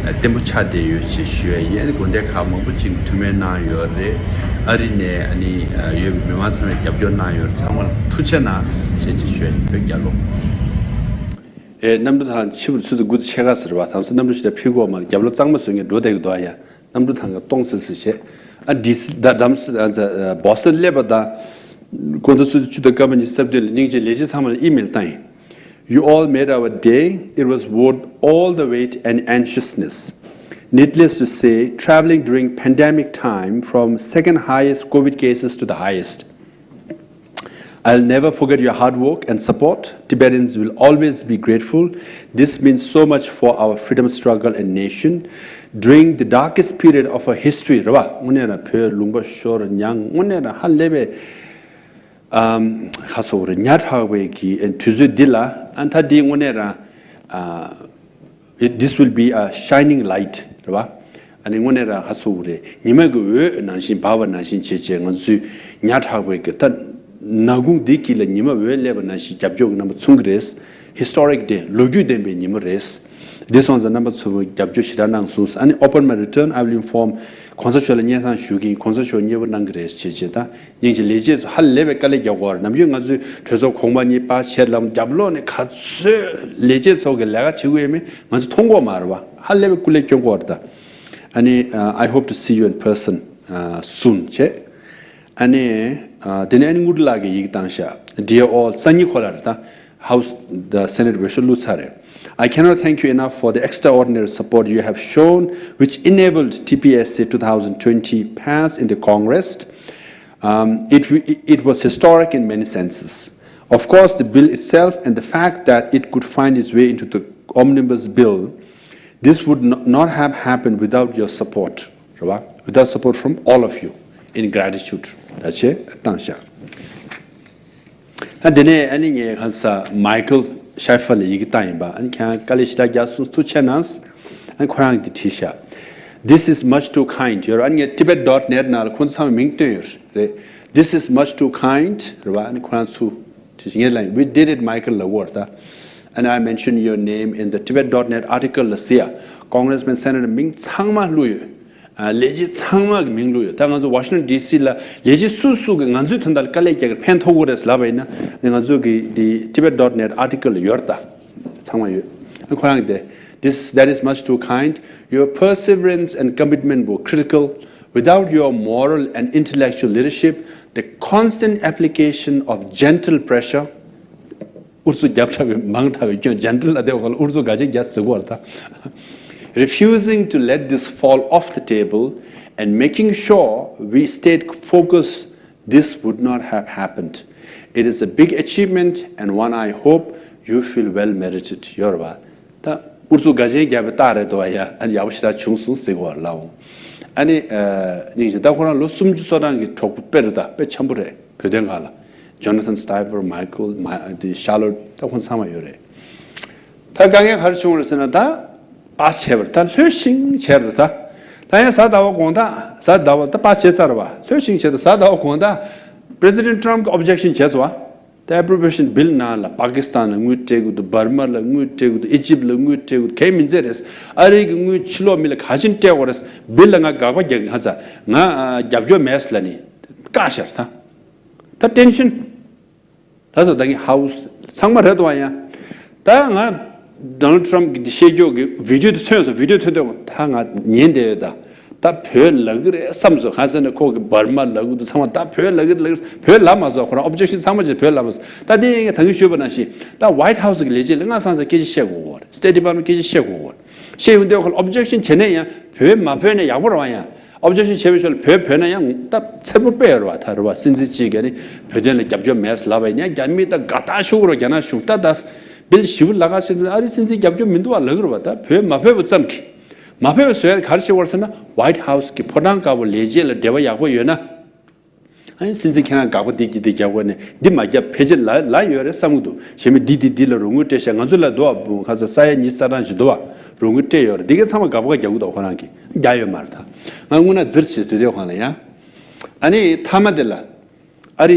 བརྟན་པོ་ཆགས་བསྡད་ཡོད་ཅེས་ཞུ་ཡ་ཡིན། ཨ་ནི་དགོན་སྡེ་ཁག་མང་པོ་ཅིག་ཐུགས་སྨོན་གནང་ཡོད་རེད། ཨ་རི་ནས་ཨ་ནི་ཡོད་པའི་མི་མང་ཚང་མས་རྒྱབ་སྐྱོར་གནང་ཡོད་རེད། ཚང་མ་ལ་ཐུགས་རྗེ་གནང་ཞེས་ཅེས་ཞུ་ཡ་ཡིན། བོད་རྒྱལ་ལོ། ཨེ་གནམ་གྲུ་ཐང་ཕྱི་པོ་ཆུ་ཚོད་དགུ་དང་ཕྱེད་ཀ་ཟེར་བ། དམ་སེ་གནམ་གྲུ་ཞིག་ལ་ཕི་གོ་མར་རྒྱབ་ལོ་གཙང་མ་བཟོས་ངས་འགྲོ་བསྡད་ཀྱི་འདུག་ཨ། ཡ་གནམ་གྲུ་ཐང་ག་གཏོང་སྲིད་སྲིད་བྱས། ཨ་ཌི་སི་ད་དམ་སེ་ཨ་ཙ་ཨ་བོ་སི་ཊོན་སླེབས་པ་དང་། དགོང་དག་ཆུ་ཚོད་བཅུ་དང་སྐར་མ་ཉི་ཤུ་རྩ་བདུན་ལ་སྙིང་རྗེ་ལས་བྱེད་ཚང་མ་ལ་ཨི་མེལ་བཏང་ཡིན། You all made our day. It was worth all the wait and anxiousness. Needless to say, traveling during pandemic time from second highest COVID cases to the highest. I'll never forget your hard work and support. Tibetans will always be grateful. This means so much for our freedom struggle and nation. During the darkest period of our history, རེད་བ། དངོས་གནས་རང་བོད་ལུང་པ་ཤོར། མྱངས། དངོས་གནས་རང་ཧ་ལས་པའི་ཨམ་ཁ་སོག་རེ་ཉག་ཕྲ་བའི་གི་དུས་ཚོད་འདི་ལ། ཨ་ད་འདི་དངོས་གནས་རང་ཨ། It- this will be a shining light, རེད་བ། ཨ་ནི་དངོས་གནས་རང་ཧ་སུ་རེད། ཉི་མ་གི་འོད་ནང་བཞིན་འབར་བ་ནང་བཞིན་བྱས་བྱས། ང་ཚོའི་ཉག་ཕྲ་བའི་གི་ད་ནག་ཁུང་འདི་དཀྱིལ་ལ་ཉི་མ་འོད་སླེབས་པ་ནང་བཞིན་རྒྱབ་སྐྱོར་གྱི་རྣམ་པ་མཚོན་གྱི་རེད། Historic day, ལོ་རྒྱུས་ལྡན་པའི་ཉི་མ་རེད། འདི་སོང་ཙང་རྣམ་པ་ཚོས་རྒྱབ་སྐྱོར་ཞེ་དྲག་གནང་སོང་། ཨ་ནི་upon my return, I will inform གོང་ས་མཆོག་ལ་སྙན་སེང་ཞུ་གི་ཡིན། གོང་ས་མཆོག་མཉེས་པོ་གནང་གི་རེད་བྱས་བྱས། ད་སྙིང་རྗེ། ལས་བྱེད་ཚོ་ཧ་ལས་པའི་དཀའ་ལས་རྒྱག་གོ་རེད། ནམ་རྒྱུན་ང་ཚོའི་གྲོས་ཚོགས་གོང་མ་གཉིས་པ་ཆེར་ལམ་རྒྱབ་ལོགས་ནས་ག་ཚོད་ལས་བྱེད་ཚོ་གི་ལས་ཀ་བྱེད་དགོས་ཡོད་མེད་ང་ཚོ་མཐོང་གོ་མ་རེད་བ། ཧ་ལས་པའི་སྐུ་ལས་སྐྱོན་གོ་རེད་ད། ཨ་ནི་uh, I hope to see you in person uh, soon བྱས། ཨ་ནི་uh, དེ་ནས་ཨ་ནི་དངུལ་ལགས་ཀྱིས་ཡིག་བཏང་ཤག Dear all, སང་ཉིན་ཁོ་ལ་རེད་ད། House, the Senate འོས་ཤོག་བླུགས་ཚར་རེད། I cannot thank you enough for the extraordinary support you have shown, which enabled T P S A two thousand twenty pass in the Congress. Um, it, it was historic in many senses. Of course, the bill itself and the fact that it could find its way into the omnibus bill, this would no- not have happened without your support, རེད་བ། Without support from all of you, in gratitude. ད་ཆེ་བཏང་ཤག་ཨ་དེ་ནས་ཨ་ནི་ངས་ཁ་ས་མའི་ཀལ་ཤའི་ཧྥར་ལ་ཡི་གེ་བཏང་ཡིན་པ། ཨ་ནི་ཁྱེད་རང་དཀའ་ལས་ཞེ་དྲག་རྒྱག་སོང་། ཐུགས་རྗེ་གནང་། ཨ་ནི་ཁོ་རང་གིས་དེ་བྲིས་ཤག This is much too kind. ཡོད་རེད། ཨ་ནི་ངས་tibet dot net ནང་ལ་ཁོང་ཚོ་ཚང་མའི་མིང་བཏོན་ཡོད་རེད། This is much too kind. རེད་བ། ཨ་ནི་ཁོ་རང་ཚོ་དེ་ངས་ལབ་ཡིན། We did it, Michael ལབ་ཡོད་རེད་ད། And I mentioned your name in the tibet dot net article ལ་ཟེར་ཡ། Congressman, Senator མིང་ཚང་མ་བླུགས་ཡོད། ཨ་ལས་བྱེད་ཚང་མ་གི་མིང་བླུགས་ཡོད། ད་ང་ཚོ་ཝ་ཤིང་ཊོན་ཌི་སི་ལ་ལས་བྱེད་སུ་སུ་གི་ང་ཚོའི་དོན་དག་ལ་དཀའ་ལས་རྒྱག་གི་ཕན་ཐོགས་ཀྱི་རེད་ལབ་པ་ཡིན་ན། ང་ཚོ་གི་འདི་tibet dot net article ལ་ཡོད་རེད་ད། ཚང་མ་ཡོད། ཨ་ཁོ་རང་གི་དེ། This, that is much too kind. Your perseverance and commitment were critical. Without your moral and intellectual leadership, the constant application of gentle pressure ཨུ་ཚུགས་རྒྱབ་ཁྲ་བའི་མང་ཁྲ་བའི་སྐྱོན། ཇན་ཊལ་ལ་དེ་བ་ལ་ཨུ་ཚུགས་ག་ཅིག་རྒྱག་ཟེར་གོ་ར་ད། Refusing to let this fall off the table and making sure we stayed focused, this would not have happened. It is a big achievement and one I hope you feel well merited. ཡོད་རེད་བ། ད་ཨུ་ཚུགས་ག་ཅིག་རྒྱབ་པའི་རྟགས་རེད་དོ་ཡ། ཨ་ནི་ཡག་པོ་ཞེ་དྲག་བྱུང་སོང་ཟེར་གོ་ར་ལ་འོང་། ཨ་ནི་ཨ་ནི་ད་ཁོ་རང་ལོ་སུམ་ཅུ་སོ་གྲངས་ཀྱི་གྲོགས་པོ་དཔེ་རེད་ད། དཔེ་འཆམ་པོ་རེད། བོད་དོན་སྒང་ལ། Jonathan Stivers, Michael, དེ་Charlotte ད་ཁོང་ཚང་མ་ཡོད་རེད། ད་དཀའ་ངལ་ག་རེ་བྱུང་རེད་ཟེར་ན། ད་པཱས་བྱས་པ་རེད། ད་ལྷོད་ཤིང་བྱས་རེད་ད། ད་ཡང་གཟའ་ཟླ་བ་དགོང་དག་གཟའ་ཟླ་བ་ད་པཱས་བྱས་ཚར་བ། ལྷོད་ཤིང་བྱས། ད་གཟའ་ཟླ་བ་དགོང་དག President Trump གི་objection བྱས་སོང་བ། ད་appropriation bill ནང་ལ་པ་ཀི་སི་ཐན་ལ་དངུལ་སྤྲད་དགོས་འདུག་བར་མ་ལ་དངུལ་སྤྲད་དགོས་འདུག་ཨི་ཇིབ་ལ་དངུལ་སྤྲད་དགོས་འདུག་གལ་མི་འཛེམ་རེད། ཨ་རི་གི་དངུལ་ཕྱི་ལོགས་མི་ལ་ག་ཅིན་སྤྲད་དགོས་རེད། བིལ་ལ་ང་དགག་པ་རྒྱག་གི་ཧ་ས་ང་རྒྱབ་སྐྱོར་མེད་ལ་ནི་བཀག་ཤར་ད། ད་ཏེན་ཤན། ད་སོ་ད་གི་ཧའུ་སི་ཚང་མ་རེད་དོ་ཡ། ད་ང་ཌོ་ནལ་ཊམ་གི་འདི་བཤད་རྒྱུ་གི་བི་ཌིའོ་དེ་ཐོན་སོང་། བི་ཌིའོ་ཐོན་དུས་ད་ང་ཉན་བསྡད་ཡོད་ད། ད་བོད་ལབ་གི་རེད་བསམ་སོང་། གང་ཟེར་ན་ཁོ་གི་བར་མ་ལབ་གི་འདུག་ཚང་མ་ད་བོད་ལབ་གི་རེད་ལབ་གི་རེད། བོད་ལབ་མ་སོང་། ཁོ་རང་ཨོབ་ཇེག་ཤན་ཚང་མ་ཅིག་བོད་ལབ་མ་སོང་། ད་དེ་ཡིན་ད་གིན་ཞུས་པ་ནང་བཞིན་ད་ཝའིཊ་ཧའུ་སི་གི་ལས་བྱེད་ལ་སྔ་སང་ས་སྐད་ཆ་བཤད་དགོས་གོ་རེད། སི་ཊེཊ་ཌི་པཱཊ་མེན་ཊ་སྐད་ཆ་བཤད་དགོས་གོ་རེད། བཤད་ཡོང་དུས་ཁོ་ལ་ཨོབ་ཇེག་ཤན་བྱེད་ནས་ཡང་བོད་མ་བོད་ནས་ཡག་པོ་རེད་བ་ཡང་། ཨོབ་ཇེག་ཤན་བྱས་པའི་ཤུལ་ལ་བོད་བོད་ན་ཡང་སྟབས་ཚེ་པོ་དཔེ་ཡོད་རེད་བ། ད་རེད་བ། སྲིད་འཛིན་གཅིག་གིས་ནི་བོད་དོན་ལ་རྒྱབ་སྐྱོར་མེད་ལབ་པ་ཡིན་ཡང་རྒྱ་མི་ད་དགའ་ཐག་ཤོར་གི་རེད་བ། རྒྱ་ནག་གཞུང་ད་ད་བིལ་ཞིབ་ལ་ཁ་ཤས་ཨ་རི་སྲིད་འཛིན་རྒྱབ་སྐྱོར་མི་འདུག་བ་ལབ་གི་རེད་བ། ད་བོད་མ་བོད་པ་ཙམ་གྱིས་མ་བོད་པ་བཟོ་ཡ་ག་རེ་བྱེད་དགོས་རེད་ཟེར་ན་ཝའིཊ་ཧའུ་སི་གི་ཕོ་བྲང་དཀར་པོ་ལས་བྱེད་ལ་འབྲེལ་བ་ཡག་པོ་ཡོད་ན། ཨ་ནི་སྲིད་འཛིན་ཁྱེད་རང་དགག་པ་འདི་གྱིས་འདི་རྒྱག་དགོས་ནས་འདི་མ་རྒྱབ་ཕལ་ཆེར་ལ་ལ་ཡོད་རེད་བསམ་གི་འདུག་གཞན་མི་འདི་འདི་འདི་ལ་རོགས་དངུལ་སྤྲད་ཤག་ང་ཚོ་ལ་འདུག་བ། ཁ་ས་ས་ཡ་ཉི་ཤུ་རྩ་གྲངས་ཤིག་འདུག་བ། རོགས་དངུལ་སྤྲད་ཡོད་རེད། འདི་གའི་ཚང་མ་དགག་པ་རྒྱག་གི་འདུག་ཁོ་རང་གིས་རྒྱག་ཡོད་མ་རེད་ད། ང་དངོས་གནས་ཛིར་བྱེད་དུས་དེ་ཁོང་ལ་ཡང་། ཨ་ནི་མཐའ་མ་དེ་ལ་ཨ་རི་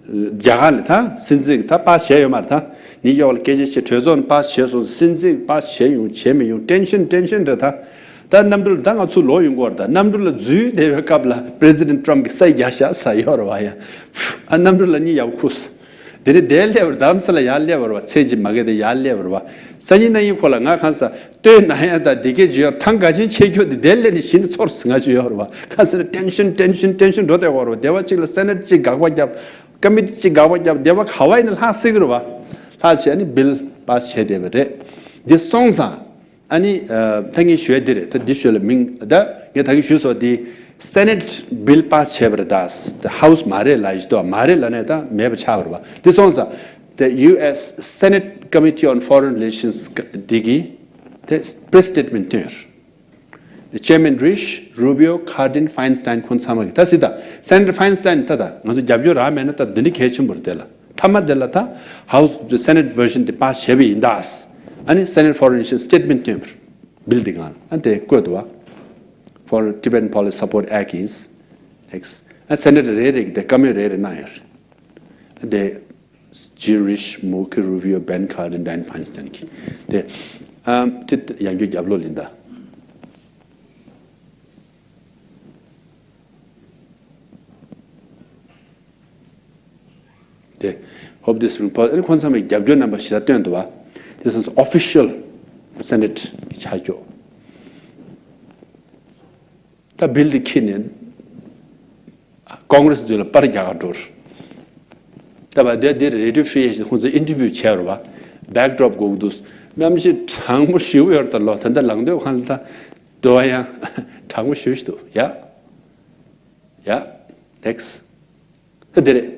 རྒྱ་གར་ལ་ད་སྲིད་འཛིན་གྱི་ད་པཱ་སི་བྱས་ཡོད་མ་རེད་ད། ནི་ཡོག་ལ་སྐད་ཆ་བཤད། གྲོས་ཚོགས་ནས་པཱ་སི་བྱས་སོང་། སྲིད་འཛིན་པཱ་སི་བྱས་ཡོང་བྱས་མི་ཡོང་ཏེན་ཤན་ཏེན་ཤན་རེད་ད། ད་གནམ་གྲུ་ལ་ད་ང་ཚོ་ལོག་ཡོང་གི་ཡོད་རེད་ད། གནམ་གྲུ་ལ་འཛུལ་བསྡད་པའི་སྐབས་ལ་པི་རེ་སི་ཌེན་ཊི་ཊམ་གྱིས་ས་རྒྱག་ཤག་ཟེར་ཡོད་རེད་བ་ཡ། ཨ་གནམ་གྲུ་ལ་གཉིད་ཡག་པོ་ཁུག་དེ་ནས་དེར་སླེབས་པ་རེད། རྡ་རམ་ས་ལ་ཡར་སླེབས་པ་རེད་བ། ཚེ་གཅིག་མ་གི་དེ་ཡར་སླེབས་པ་རེད་བ། སང་ཉིན་གནངས་ཉིན་ཁོ་ལ་ང་གང་ས་ལྟོས་ན་ཡང་ད་དེ་གའི་བརྗོད་ཐང་ག་ཅན་ཆེ་ཁྱོད་དེ་དེར་སླེབས་ནས་གཞི་ནས་ཚོར་ང་ཞུ་ཡོད་རེད་བ། གང་ཟེར་ན་ཏེན་ཤན་ཏེན་ཤན་ཏེན་ཤན་འགྲོ་བསྡད་ཡོད་རེད་བ། སྡེ་བ་གཅིག་ལ་སེ་ནེ་ཊི་གཅིག་དགག་པ་བརྒྱབ། ཀ་མི་ཊི་གཅིག་དགག་པ་བརྒྱབ། སྡེ་བ་ག་བ་ཡིན་ན་ལྷག་སྲིད་ཀྱི་རེད་བ། ལྷག་བྱས་ནས་བིལ་པཱ་སི་བྱས་བསྡད་པ་རེད། འདི་སོང་ཙང་། ཨ་ནི་ད་ངས་ཞུ་ཡ་འདི་རེད། ད་འདི་ཞུ་ལ་མིང་ད་ངས་ད་གིན་ཞུས་སོང་། འདི་སེ་ནེ་ཊི་བིལ་པཱ་སི་བྱས་པ་རེད་ད། ཧའུ་སི་མ་རེད་ལབ་ཡ་ཞིག་འདུག་མ་རེད་ལབ་ནས་ད་མེད་པ་ཆགས་པ་རེད་བ། འདི་སོང་ཙང་དེ་ཡུ་ཨེས་སེ་ནེ་ཊི་ཀོ་མི་ཊི་ཨོན་ཕོ་རེན་རི་ལེ་ཤན་སི་འདི་གིས་དེ་པི་རེ་སི་སི་ཊེཊ་མེན་ཊི་བཏོན་ཡོད་རེད། ཅེར་མེན་རིཤ། རུ་བི་ཡོ། ཁར་ཌིན། ཕའིན་སི་ཊེན། ཁོང་ཚང་མ་གིས་ད་སྲིད་ད། སེ་ནེ་ཊར་ཕའིན་སི་ཊེན་ད་ད་ང་ཚོ་རྒྱབ་སྐྱོར་རག་མེད་ན་ད་འདི་འདྲ་གལ་ཆེན་པོ་རེད། དེ་ལ་མཐའ་མ་དེ་ལ་ད་ཧའུ་སི་སེ་ནེ་ཊི་བར་ཤན་དེ་པཱ་སི་བྱས་པ་ཡིན་ད། ཨ་ནི་སེ་ནེ་ཊི་ཕོ་རེན་རི་ལེ་ཤན་སི་ཊེཊ་མེན་ཊི་བཏོན་པ་རེད། བིལ་འདི་སྒང་ལ་ཨ་དེ་བཀོད་འདུག་བ། For Tibetan Policy Support Act is next. ཨ་སེ་ནེ་ཊར་རེ་རེ་གིས་དེ་བཀའ་མོལ་རེ་རེ་གནང་ཡོད་རེད། ཨ་དེ། ཇིམ་རིཤ། མར་ཁོ་རུ་བི་ཡོ། བེན་ཁར་ཌིན། ཌའེན་ཕའིན་སི་ཊེན་གྱིས་དེ། ཨམ། དེ་ཡང་བསྐྱར་རྒྱབ་ལོགས་ལེན་ད། དེ། Hope this will pass. ཨ་ནི་ཁོང་ཚང་མས་རྒྱབ་སྐྱོར་རྣམ་པ་ཞེ་དྲག་བཏོན་འདུག་བ། དེ་སོང་ཙང་ཨོ་ཕི་ཤལ་སེ་ནེ་ཊི་གི་ཆ་འཇོག་ད་བིལ་དེ་འཁྱེར་ནས་ཀོང་གྷི་རེ་སི་མདུན་ལ་པར་རྒྱག་ག་འགྲོ་རེད། ད་བ་དེ་དེ་རེ་ཌི་ཡོ་ཕི་རི་ཨེ་ཤན་ཁོང་ཚོ་ཨིན་ཊར་བིའུ་བྱས་རེད་བ། བེག་ཌོ་རོབ་དགོས་ཀྱི་འདུག་གནམ་གཤིས་གྲང་མོ་ཞེ་པོ་ཡོད་རེད་ད། ལོ་ད་ལྟ་ལངས་དུས་ཁང་ལ་ད་དུ་བ་ཡང་གྲང་མོ་ཞེ་པོ་ཞིག་འདུག་ཡ། ཡ། ནེག་སི་ཊི། ད་དེ་རེད།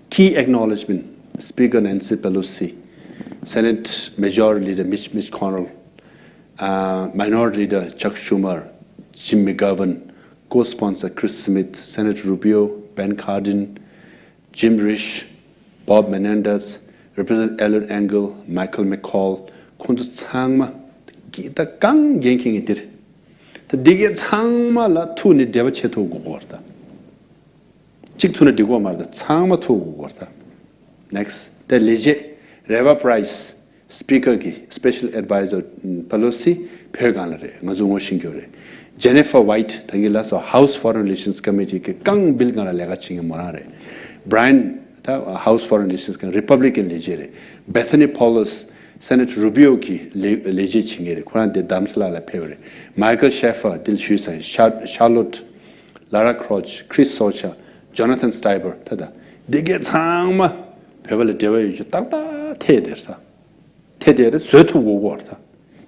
Key acknowledgement, Speaker Nancy Pelosi, Senate Majority Leader Mitch McConnell, uh, Minority Leader Chuck Schumer, Jim McGovern, co-sponsor Chris Smith, Senator Rubio, Ben Cardin, Jim Risch, Bob Menendez, Representative Eliot Engel, Michael McCaul, ཁོང་ཚོ་ཚང་མ་ད་གང་འགན་འཁྱེར་མཁན་འདིར། ད་འདི་གའི་ཚང་མ་ལ་ཐུག་ནས་འབྲེལ་བ་བྱེད་ཐུབ་དགོས་ཀྱི་ཡོད་རེད་ད། གཅིག་ཐུག་ན་འགྲིག་གི་མ་རེད། ཚང་མ་ཐུག་དགོས་ཀྱི་ཡོད་རེད་ད། ནེག་སི་ཊི། དེ་ལས་བྱེད་རེ་བྷ་པི་རའི་སི། སི་པི་ཀར་གྱི་སི་པེ་ཤལ་ཨེཌ་བྷའི་ཛར་པེ་ལོ་སི་བོད་སྒང་ལ་རེད། ང་ཚོ་ངོ་ཤེས་ཀྱི་ཡོད་རེད། ཇེ་ནི་ཕར་ཝའིཊ་ད་གིན་ལབ་སོང་། ཧའུ་སི་ཕོ་རེན་རི་ལེ་ཤན་སི་ཀོ་མི་ཊི་གི་རྐང་བིལ་སྒང་ལ་ལས་ཀ་བྱེད་མཁན་མོ་རང་རེད། བྷི་ར་ཡན་ད་ཧའུ་སི་ཕོ་རེན་རི་ལེ་ཤན་སི་ཀོ་མི་ཊི་རི་པབ་ལི་ཀན་ལས་བྱེད་རེད། བྷེ་ཐི་ནི་པོ་ལོ་སི་སེ་ནེ་ཊར་རུ་བི་ཡོ་གི་ལས་ལས་བྱེད་བྱེད་མཁན་རེད། ཁོ་རང་དེ་རྡ་རམ་ས་ལ་ལ་ཕེབས་པ་རེད། མའི་ཀལ་ཤེ་ཕར་དེ་ལ་ཞུས་ཚར་ཡིན། ཤར་ཤར་ལོཊ། ལ་ར་ཀྲོ་ཆི། ཁྲིས་སོ་ཆ། ཇོ་ན་ཐན་སི་ཊའི་བར། ད་ད་འདི་གས་ཚང་མ་བོད་པ་ལ་འབྲེལ་བ་ཡོད་རྒྱུ་ཏག་ཏག་ཐེ་དེར་ས། ཐེ་དེར་བཟོས་ཐུབ་དགོས་ཀྱི་ཡོད་རེད་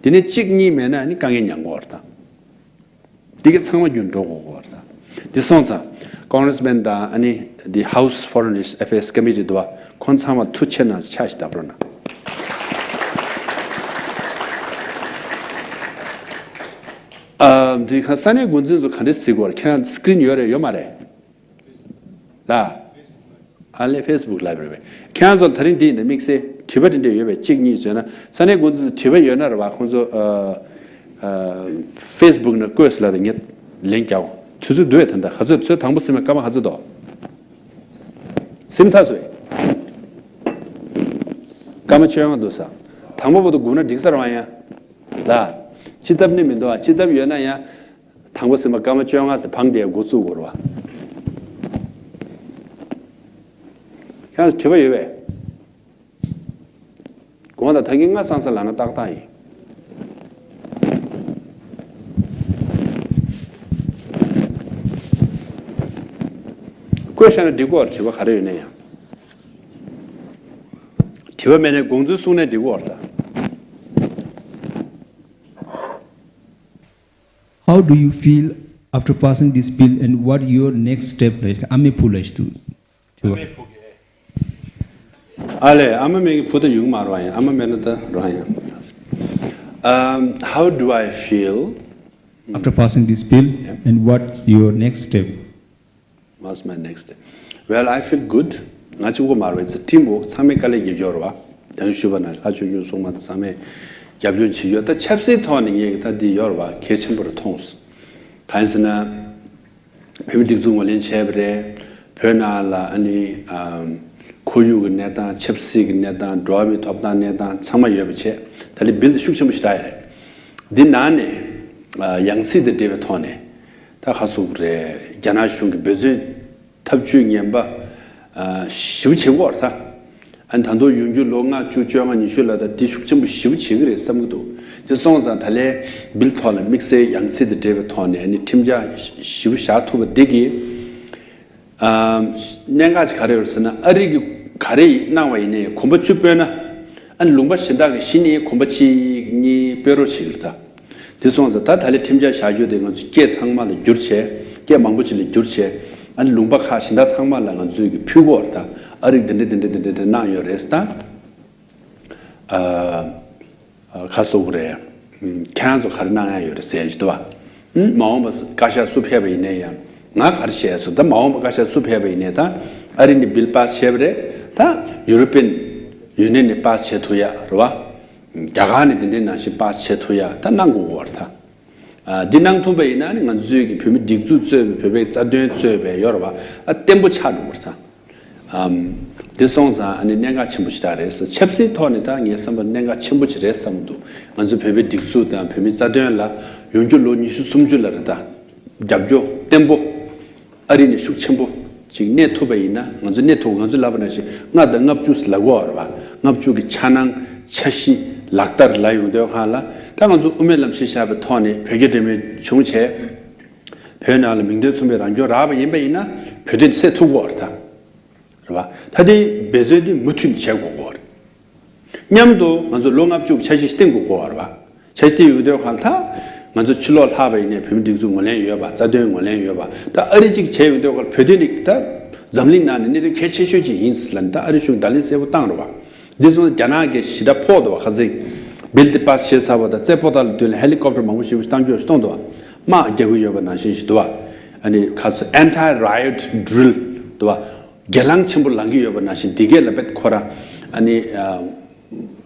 ད། དེ་ནས་གཅིག་གཉིས་མེད་ན་ནི་དཀའ་ངལ་མྱངས་ཀྱི་ཡོད་རེད་ད། འདི་གས་ཚང་མ་རྒྱུན་འགྲོ་དགོས་ཀྱི་ཡོད་རེད་ད། འདི་སོང་ཙང་ཀོང་གྷི་རེ་སི་མེན་དང་ཨ་ནི་འདི་ཧའུ་སི་ཕོ་རེན་རི་ལེ་ཤན་ཨེ་ཕེར་སི་ཀོ་མི་ཊི་འདུག་བ། ཁོང་ཚང་མ་ཐུགས་ཆེ་གནང་ཕྱག་ཞིག་བརྡབ་རོགས་གནང་། ཨ། འདི་ཁ་ས་གནས་འགོ་འཛིན་ཚོ་ག་འདྲས་གཟིགས་དགོས་རེད། ཁྱེད་རང་སི་ཀི་རིན་ཡོད་རེད་ཡོད་མ་རེད། ལ། ཨ་ལས་ཕེ་སི་བུག་ལ་རེད་པས། ཁྱེད་རང་ཚོ་ད་རིང་འདི་ཡིན་ན་དམིགས་བསལ་དྲི་བ་དེ་འདྲས་ཡོད་པས་གཅིག་གཉིས་བཟོས་ན། ས་གནས་འགོ་འཛིན་ཚོ་དྲི་བ་ཡོད་ན་རེད་བ། ཁོང་ཚོ་ཨ་ཨ་ཕེ་སི་བུག་ནང་བཀོད་སོང་ལབ་དེ་ངས་ལན་རྒྱག་འོ། དུས་ཚོད་འདུག་བས། ད་ལྟ་ག་ཚོད་ཚོད་དང་པོ་ཟིན་པའི་སྐར་མ་ག་ཚོད་འདུག་ཟིན་ཚར་སོང་བས། སྐར་མ་བཅོ་ལྔ་འདུག་ས། དང་པོ་བར་དུ་སྒུག་ན་འགྲིག་ས་རེད་པ། ཡང་ལ། སྤྱི་ཐབ་ནི་མི་འདུག་པ། སྤྱི་ཐབ་ཡོད་ན་ཡང་། དང་པོ་ཟིན་པ་སྐར་མ་བཅོ་ལྔ་ཟེར་བང་སྒྲིག་འགོ་བཙུགས་དགོས་རེད་པ། ཁྱེད་རང་ཚོ་དྲི་བ་ཡོད་པས། དགོངས་དག། ད་གིན་ང་སང་ས་ལབ་ན་ཏག་ཏག་ཡིན། བཀོད་བཞག་ན་འགྲིག་གོ། དྲི་བ་ག་རེ་ཡོད་ན་ཡང་། དྲི་བ་མེད་ན་དགོངས་ཚུལ་གསུངས་ན་འགྲིག་གོ་ད། How do you feel after passing this bill and what your next step རེད། ཨ་མའི་བུ་ལ་ཞུ། དྲི་བ། ཨ་ལས། ཨ་མ་མེད་ཀྱི་བུ་ད་ཡོང་གི་མ་རེད་པ། ཡང་ཨ་མ་མེད་ན་ད་རེད་པ། ཡང་། Um, how do I feel? After passing this bill, yeah, and what's your next step? What's my next step? Well, I feel good. ང་གཅིག་པོ་མ་རེད་པ། It's a teamwork. ཚང་མས་དཀའ་ལས་རྒྱབ་ཀྱི་ཡོད་རེད་པ། ད་གིན་ཞུས་པ་ནང་ལྷ་ཆོས་སྐྱོང་སྲུང་མ་དང་ཚང་མས་རྒྱབ་སྐྱོར་བྱེད་ཀྱི་ཡོད། ད་ཆབ་སྲིད་ཐོག་ནས་ངས་ད་འདི་ཡོད་རེད་པ། གལ་ཆེན་པོ་རེད་མཐོང་སོང་། གང་ཡིན་ཟེར་ན། བོད་མིའི་སྒྲིག་འཛུགས་ངོས་ལེན་བྱས་པ་རེད། བོད་ནང་ལ་ཨ་ནི་ཨམ། ཁོར་ཡུག་གི་གནས་སྟངས། ཆབ་སྲིད་ཀྱི་གནས་སྟངས། འགྲོ་བ་མིའི་ཐོབ་ཐང་གནས་སྟངས་ཚང་མ་ཡོད་པ་བྱས། ད་ལྟ་བིལ་དེ་ཤུགས་ཆེན་པོ་ཞེ་དྲག་ཡོད་རེད། འདི་ནང་ནས་ཨ། ཡང་སྲིད་དང་འབྲེལ་བའི་ཐོག་ནས་ད་ག་རེ་ཟེར་དགོས་རེད། རྒྱ་ནག་གཞུང་གིས་འབད་བརྩོན་ཐབས་ཇུས་ངན་པ་ཨ། ཞེ་པོ་བྱེད་ཀྱི་ཡོད་རེད་ད། ཨ་ནི་ད་དུང་ཡོང་རྒྱུ་ལོ་ལྔ་བཅུ་བཅོ་ལྔ་ཉི་ཤུ་ལ་ད་འདི་ཤུགས་ཆེན་པོ་ཞེ་པོ་བྱེད་ཀྱི་རེད་བསམ་གྱི་འདུག་དེ་སོང་ཙང་ད་ལན་བིལ་ཐོག་ལ་དམིགས་བསལ་ཡང་སྲིད་དང་འབྲེལ་བའི་ཐོག་ནས་ཨ་ནི་ཁྲིམས་འཆར་ཞེ་པོ་བཞག་ཐུབ་པ་འདི་གིས། ཨ། གནད་འགག་ཅིག་ག་རེ་ཡོད་ཟེར་ན། ཨ་རི་གིས་ག་རེ་གནང་བ་ཡིན་ནའི་གོམ་པ་བཅུ་སྤོས་ན། ཨ་ནི་ལུང་པ་གཞན་དག་གིས་གཞི་ནས་གོམ་པ་གཅིག་གཉིས་སྤོ་རོགས་བྱེད་ཀྱི་རེད་ད། དེ་སོང་ཙང་ད་ད་ལན་ཁྲིམས་འཆར་བཞག་རྒྱུ་དེ་ང་ཚོས་སྐད་ཚང་མ་ལ་བསྒྱུར་བྱས། སྐད་མང་པོ་ཅིག་ལ་བསྒྱུར་བྱས། ཨ་ནི་ལུང་པ་ཁག་གཞན་དག་ཚང་མ་ལ་ང་ཚོས་ཀྱི་ཕུལ་གྱི་ཡོད་རེད་ད། ཨ་རི་གིས་འདི་འདྲ་འདི་འདྲ་འདི་འདྲ་འདི་གནང་ཡོད་རེད་ད། ཨ། ཨ། ག་རེ་ཟེར་དགོས་རེད། ཨ། ཁྱེད་རང་ཚོ་ག་རེ་གནང་ཡ་ཡོད་རེད་ཟེར་ཡ་ཞིག་འདུག་པ། ཨ། མ་འོངས་པ་བཀའ་ཤག་སུ་ཕེབས་པ་ཡིན་ནའི་ཡང་། ང་ག་རེ་བཤད་སོང་། ད་མ་འོངས་པ་བཀའ་ཤག་སུ་ཕེབས་པ་ཡིན་ནའི་ད། ཨ་རི་ནས་བིལ་པཱ་སི་བྱས་པ་རེད་ད། ཡུ་རོ་པི་ཡན་ཡུ་ནི་ཡན་ནས་པཱ་སི་བྱེད་ཐུབ་ཡ་རེད་པ། རྒྱ་གར་ནས་འདི་འདྲའི་ནང་བཞིན་པཱ་སི་བྱེད་ཐུབ་ཡ་ད་གནང་དགོས་ཀྱི་ཡོད་རེད་ད། ཨ། འདི་གནང་ཐུབ་པ་ཡིན་ན་ནི་ང་ཚོའི་གི་བོད་མིའི་སྒྲིག་འཛུགས་གཙོས་པའི་བོད་པའི་རྩ་དོན་གཙོས་པའི་ཡོད་རེད་པ། ཨ། བརྟན་པོ་ཆགས་འགྲོ་གི་རེད་ད། ཨམ། འདི་སོང་ཙང་ཨ་ནི་གནད་འགག་ཆེན་པོ་ཞེ་དྲག་རེད་ཟེར། ཆབ་སྲིད་ཐོག་ནས་ད་ངའི་བསམ་པར་གནད་འགག་ཆེན་པོ་ཅིག་རེད་བསམ་གྱི་འདུག་ང་ཚོའི་བོད་པའི་སྒྲིག་འཛུགས་དང་བོད་མིའི་རྩ་དོན་ལ་ཡོང་རྒྱུ་ལོ་ཉི་ཤུ་སུམ་ཅུ་ལ་རེད་ད། རྒྱབ་སྐྱོར་བརྟན་པོ། ཨ་རི་ནས་ཤུགས་ཆེན་པོ་ཅིག་གནས་ཐུབ་པ་ཡིན་ན། ང་ཚོ་གནས་ཐུབ། ང་ཚོ་ལབ་པ་ནང་བཞིན་ལྔ་དང་ལྔ་བཅུ་ལབ་དགོས་རེད་པ། ལྔ་བཅུ་གི་འཆར་སྣང་འཆར་གཞི་ལག་བསྟར་ལ་ཡོང་དུས་སྒང་ལ། ད་ང་ཚོ་དབུ་མའི་ལམ་གཞི་བཞག་པའི་ཐོག་ནས་བོད་རྒྱ་འབྲེལ་མོལ་བྱུང་བྱས། བོད་ནང་ལ་མིང་དོན་མཚུངས་པའི་རང་སྐྱོང་རག་པ་ཡིན་པ་ཡིན་ན་བོད་དོན་སེལ་ཐུབ་ཀྱི་ཡོད་རེད་ད། རེད་པ། ད་དེ་འབད་བརྩོན་དེ་མུ་མཐུད་ནས་བྱེད་དགོས་ཀྱི་ཡོད་རེད། མཉམ་དུ་ང་ཚོ་ལོ་ལྔ་བཅུ་གི་འཆར་གཞི་ཞིག་བཏིང་དགོས་ཀྱི་ཡོད་རེད་པ། འཆར་གཞི་བཏིང་ཡོང་དུས་སྒང་ལ་ད་ང་ཚོ་ཕྱི་ལོགས་ལྷག་པ་ཡིན་ནའི་བོད་མི་སྒྲིག་འཛུགས་ངོས་ལེན་ཡོད་པ། རྩ་དོན་ངོས་ལེན་ཡོད་པ། ད་ཨ་རི་གཅིག་བྱས་ཡོང་དུས་སྒང་ལ་བོད་དོན་ནི་ད་འཛམ་གླིང་ནང་ནས་གནད་དོན་གལ་ཆེ་ཤོས་ཅིག་ཡིན་ཟེར་ལབ་ནས་ད་ཨ་རི་གཞུང་གིས་བརྡ་ལན་གསལ་པོ་བཏང་རེད་པ། འདི་སོང་རྒྱ་ནག་གིས་ཞེ་དྲག་ཕོག་འདུག་པ། ཁ་སང་བིལ་དེ་པཱ་སི་བྱས་ཚར་བ་དང་རྩེ་ཕོ་བྲང་ལ་བསྡད་ནས་ཧེ་ལི་ཀོབ་ཊར་མང་པོ་ཞེ་པོ་ཞིག་བཏང་རྒྱུ་ཞིག་བཏང་འདུག་པ། དམག་རྒྱག་གི་ཡོད་པ་ནང་བཞིན་ཞིག་འདུག་པ། ཨ་ནི་ཁ་སང་anti riot drill འདུག་པ། སྒེར་ལངས་ཆེན་པོ་ལངས་ཀྱི་ཡོད་པ་ནང་བཞིན། འདི་གས་ལ་བེད་ཁོ་རང་ཨ་ནི་ཨ་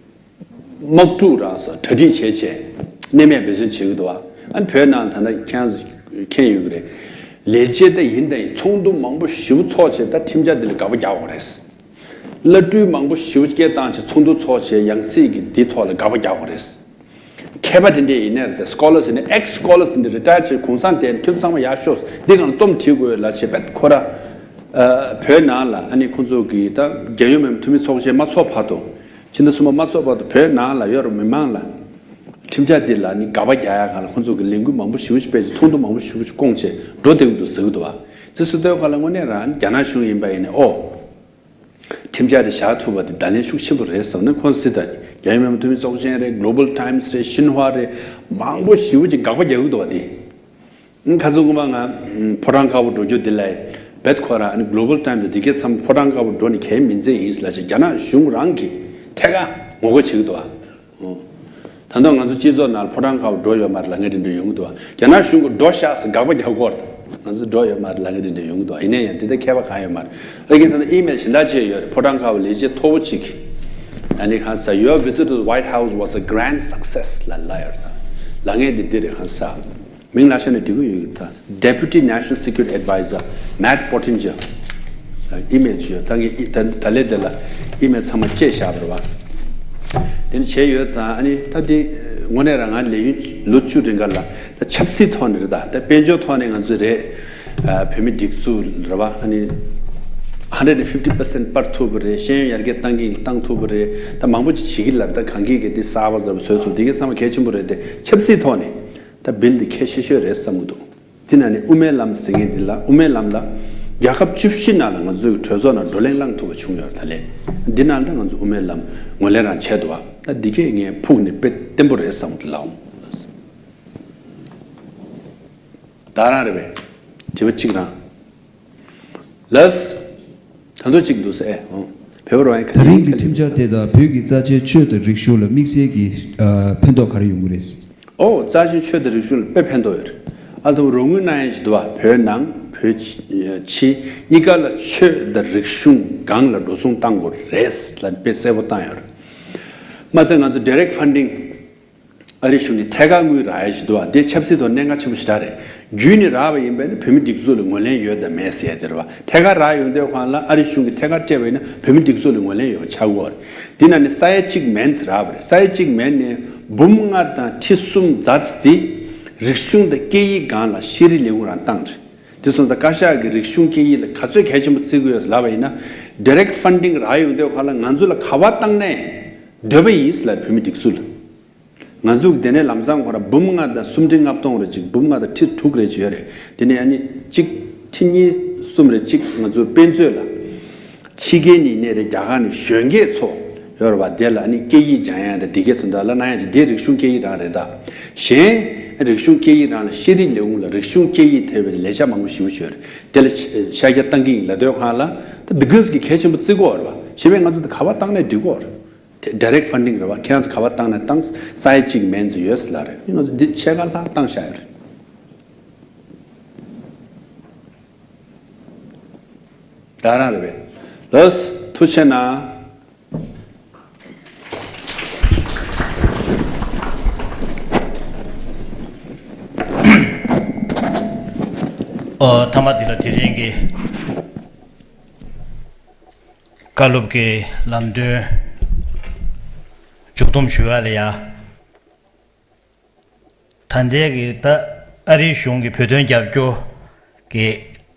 དམག་འཁྲུག་རང་སོ་གྲ་སྒྲིག་བྱས་བྱས་གནས་མེད་འབད་བརྩོན་བྱེད་ཀྱི་འདུག་པ། ཨ་ནི་བོད་ནང་ད་ལྟ་ཁྱེད་རང་ཚོ་མཁྱེན་ཡོད་ཀྱི་རེད། ལས་བྱེད་ད་ཡིན་ད་ཡིན་ཚོགས་འདུ་མང་པོ་ཞེ་པོ་ཚོགས་བྱས། ད་ཁྲིམས་འཆར་འདི་ལ་དགག་པ་རྒྱག་དགོས་རེད། བླ་སྤྲུལ་མང་པོ་ཞེ་པོ་སྐད་བཏང་བྱས་ཚོགས་འདུ་ཚོགས་བྱས་ཡང་སྲིད་ཀྱི་འདི་ཐོག་ལ་དགག་པ་རྒྱག་དགོས་རེད། མཁས་པ་དེ་འདྲས་ཡིན་ནའི་རེད་དེ། སྐོ་ལར་ཟེར་ནས་ཨེག་སི་སྐོ་ལར་ཟེར་ནས་རི་ཊ་ཡར་བྱས། གུང་སེང་དེ་ཁྱོད་ཚོ་ཚང་མ་ཡར་ཤོག་འདི་སྒང་རྩོམ་བྲིས་དགོས་ལབ་བྱས་བེད་ཁོ་ར། ཨ། བོད་ནང་ལ་ཨ་ནི་ཁོང་ཚོ་གིས་ད་རྒྱལ་ཡོངས་མི་མང་འཐུས་མི་ཚོགས་ཆེན་མ་ཚོགས་བར་དུ། ཕྱི་ཟླ་གསུམ་པ་མ་ཚོགས་བར་དུ་བོད་ནང་ལ་ཡོད་རེད་མི་མང་ལ། ཁྲིམས་འཆར་འདི་ལ་ནི་དགག་པ་རྒྱག་ཡ་སྒང་ལ་ཁོང་ཚོ་གིས་ལས་འགུལ་མང་པོ་ཞེ་པོ་ཞིག་སྤེལ་བྱས། ཚོགས་འདུ་མང་པོ་ཞེ་པོ་ཞིག་བསྐོངས་བྱས་འགྲོ་བསྡད་ཀྱི་འདུག་ཟེར་གྱི་འདུག་པ། དེ་ཚོ་ལྟོས་སྒང་ལ་དངོས་གནས་རང་རྒྱ་ནག་གཞུང་ཡིན་པ་ཡིན་ནའི། ཨོ། ཁྲིམས་འཆར་དེ་བཞག་ཐུབ་པ་དེ་བརྡ་ལན་ཤུགས་ཆེན་པོ་རེད་བསམ་ནས། ཁོང་སྲིད་དང་རྒྱལ་ཡོངས་མི་མང་འཐུས་མི་ཚོགས་ཆེན་རེད། གྷི་ལོ་བལ་ཊའིམ་སི་རེད། ཤིན་ཧྭ་རེད། མང་པོ་ཞེ་པོ་ཅིག་དགག་པ་རྒྱག་གི་འདུག་པ་དེ། ཁ་སང་སྔོན་མ་ང་ཕོ་བྲང་དཀར་པོ་འགྲོ་རྒྱུ་དེ་ལ་བེད་ཁོ་རང་ཨ་ནི་གྷི་ལོ་བལ་ཊའིམ་སི་དེ་གས་ཚང་མ་ཕོ་བྲང་དཀར་པོ་འགྲོ་ནས་གལ་མི་འཛེམ་ཡིན་ལབ་བྱས་རྒྱ་ནག་གཞུང་རང་གིས་ཐད་ཀར་ངོ་རྒོལ་བྱེད་ཀྱི་འདུག་པ། ཨོ། ད་དུང་ང་ཚོ་སྤྱི་ཚོགས་ནང་ལ་ཕོ་བྲང་དཀར་པོ་འགྲོ་ཡོད་མ་རེད་ལབ་མཁན་དེ་འདྲ་ཡོང་གི་འདུག་པ། རྒྱ་ནག་གཞུང་གིས་འགྲོ་ཤག་ཟེར་དགག་པ་རྒྱག་གི་ཡོད་རེད། ང་ཚོ་འགྲོ་ཡོད་མ་རེད་ལབ་མཁན་དེ་འདྲ་ཡོང་གི་འདུག་པ། ཡིན་ན་ཡང་དེ་ལྟར་ཁྱད་པར་གང་ཡང་ཡོད་མ་རེད། ཨ་ཀི་ད་ལྟ་ཨི་མེལ་གཞན་དག་ཅིག་ཡོད་རེད། ཕོ་བྲང་དཀར་པོ་ལས་བྱེད་མཐོ་པོ་ཅིག་གིས་ཨ་ནི་གང་ཟེར། Your visit to the White House was a grand success ལབ་ལབ་ཡོད་རེད། ད་ལབ་མཁན་དེ་འདི་རེད། གང་ཟེར། མིང་ལབ་བཞག་ན་འགྲིག་གི་ཡོད་ཀྱི་རེད། ད་Deputy National Security Advisor Matt Pottinger ལ་ཨི་མེལ་ཅིག་ཡོད། ད་ངས་ད་ད་ལན་དེ་ལ་ཨི་མེལ་ཚང་མ་བཅད་བཞག་པ་རེད་པ། དེ་ནི་བྱས་ཡོད་ཙང་ཨ་ནི་ད་དེ་དངོས་གནས་རང་ང་ལས་ཡུན་ལོ་བཅུ་རིང་ག་ལ་ད་ཆབ་སྲིད་ཐོག་ནས་རེད། ད་ད་དཔལ་འབྱོར་ཐོག་ནས་ང་ཚོ་རེད། ཨ་བོད་མི་སྒྲིག་འཛུགས་རེད་བ། ཨ་ནི་hundred and fifty percent སྤར་ཐུབ་པ་རེད། ཤེས་ཡོན་ཡར་རྒྱས་བཏང་གིན་བཏང་ཐུབ་པ་རེད། ད་མང་པོ་ཅིག་བྱེད་ཀྱི་ལ། ད་གང་གིས་གི་དེ་གསར་པ་གསར་པ་བཟོས་ཚུལ་དེ་གའི་ཚང་མ་གལ་ཆེན་པོ་རེད་དེ། ཆབ་སྲིད་ཐོག་ནས་ད་བིལ་དེ་གལ་ཆེ་ཤོས་རེད་བསམ་གྱི་འདུག་དེ་ནང་ནས་དབུ་མའི་ལམ་ཟེར་མཁན་འདི་ལ། དབུ་མའི་ལམ་ལ་རྒྱལ་ཁབ་བཅུ་བཞི་ནང་ལ་ང་ཚོའི་གྲོས་ཚོགས་ནང་བགྲོ་གླེང་བླངས་ཐུབ་པ་བྱུང་ཡོད་རེད། ད་ལན་འདི་ནང་ལ་ང་ཚོ་དབུ་མའི་ལམ་ངོས་ལེན་རང་བྱས་འདུག་བ། ད་འདི་གས་ངས་ཕུགས་ནས་དཔེ་བརྟན་པོ་རེད་བསམ་གྱི་ལགས། ད་རང་རེད་པས། དྲི་བ་གཅིག་རང་ལགས། ད་དུང་གཅིག་འདུག་ཟེར། ཨེ་ཨོ། བོད་པ་རང་ཡིན། ད་རིང་གི་ཁྲིམས་འཆར་དེ་དང་བོད་ཀྱི་རྩ་ཆེའི་ཆོས་དང་རིག་གཞུང་ལ་དམིགས་བསལ་གྱི་ཨ་ཕན་ཐོགས་ག་རེ་ཡོང་གི་རེད། ཨོ། རྩ་ཆེའི་ཆོས་དང་རིག་གཞུང་ལ་དཔེ་ཕན་ཐོགས་ཡོད་རེད། ཨ་ཐུ་རོགས་དངུལ་གནང་ཡ་ཞིག་འདུག་བ། བོད་ནང་བོད་ཕྱི་གཉིས་ཀ་ལ་ཆོས་དང་རིག་གཞུང་སྒང་ལ་འགྲོ་སོང་བཏང་དགོས་རེད་ལ་དཔེ་གསལ་པོ་བཏང་ཡོད་རེད། མ་ཚད་ང་ཚོ་direct funding ཨ་རི་གཞུང་ནས་ཐད་ཀར་དངུལ་རག་ཡ་ཞིག་འདུག་བ། དེ་ཆབ་སྲིད་ཐོག་གནད་འགག་ཆེན་པོ་ཞེ་དྲག་རེད། རྒྱུན་ནས་རག་པ་ཡིན་པས་ན་བོད་མི་སྒྲིག་འཛུགས་ལ་ངོས་ལེན་ཡོད་དམ་མེད་ཟེར་ཡ་དེ་རེད་བ། ཐད་ཀར་རག་ཡོང་དུས་སྒང་ལ་ཨ་རི་གཞུང་གིས་ཐད་ཀར་སྤྲད་པ་ཡིན་ན་བོད་མི་སྒྲིག་འཛུགས་ལ་ངོས་ལེན་ཡོད་པ་ཆགས་ཀྱི་ཡོད་རེད། དེ་ནང་ནས་ས་ཡ་གཅིག་མན་ཙམ་རག་པ་རེད། ས་ཡ་གཅིག་མན་ནས་འབུམ་ལྔ་དང་ཁྲི་གསུམ་ཙམ་དེ་རིག་གཞུང་དང་སྐད་ཡིག་སྒང་ལ་ཤེས་རིག་ལས་ཁུངས་རང་བཏང་རེད། དེ་སོང་ཙང་བཀའ་ཤག་གིས་རིག་གཞུང་སྐད་ཡིག་ལ་ག་ཚོད་གལ་ཆེན་པོ་བརྩི་གི་ཡོད་ལབ་པ་ཡིན་ན། direct funding རག་ཡོང་དུས་སྒང་ལ་ང་ཚོ་ལ་ག་པར་བཏང་ནའི་འདོད་པ་ཡིན་ལབ། བོད་མི་སྒྲིག་འཛུགས་ལ། ང་ཚོ་གི་དེ་ནས་ལམ་སང་ཁོ་ར་འབུམ་ལྔ་དང་སུམ་ཁྲི་ལྔ་སྟོང་རེ་གཅིག་འབུམ་ལྔ་དང་ཁྲི་དྲུག་རེ་གཅིག་ཡོད་རེད། དེ་ནས་ཨ་ནི་གཅིག་ཁྲི་གཉིས་གསུམ་རེ་གཅིག་ང་ཚོ་དཔེ་མཛོད་ལ། ཕྱི་རྒྱལ་ནས་ནས་རེད། རྒྱ་གར་ནས་གཞོན་སྐྱེས་ཚོ་ཡོད་རེད་བ། དེ་ལ་ཨ་ནི་སྐད་ཡིག་སྦྱང་ཡ་དང་དེ་གའི་དོན་དག་ལ་གནང་ཡ་ཅིག་དེ་རིག་གཞུང་སྐད་ཡིག་རང་རེད། ད་གཞན་རིག་གཞུང་སྐད་ཡིག་རང་ལ་ཤེས་རིག་ལས་ཁུངས་ལ་རིག་གཞུང་སྐད་ཡིག་ཐེ་བའི་ལས་འཆར་མང་པོ་ཞེ་པོ་ཅིག་ཡོད་རེད། དེ་ལ་ཤ་རྒྱག་བཏང་གི་ཡིན་ལབ་དུས་སྒང་ལ་ད་འདི་གས་ཀྱི་གལ་ཆེན་པོ་བརྩི་གི་ཡོད་རེད་བ། བྱས་པས་ང་ཚོ་ད་ག་པར་བཏང་ནའི་འགྲིག་གི་ཡོད་རེད། དེ་direct funding རེད་བ། ཁྱེད་རང་ཚོ་ག་པར་བཏང་ན་བཏང་། ས་ཡ་གཅིག་མན་ཙམ་ཡོད་ཟེར་ལབ་རེད། ང་ཚོ་འདི་ཕྱེད་ཀ་ལྷག་བཏང་བཞག་ཡོད་རེད། ད་རང་རེད་པས། ལགས། ཐུགས་རྗེ་གནང་། ཨོ། མཐའ་མ་འདི་ལ་དེ་རིང་གི་བཀའ་སློབ་ཀྱི་ལམ་སྟོན་མཇུག་བསྡོམས་ཞུ་ཡ་ལ་ཡ། ད་ལྟའི་གི་ད་ཨ་རིའི་གཞུང་གི་བོད་དོན་རྒྱབ་སྐྱོར་གྱི་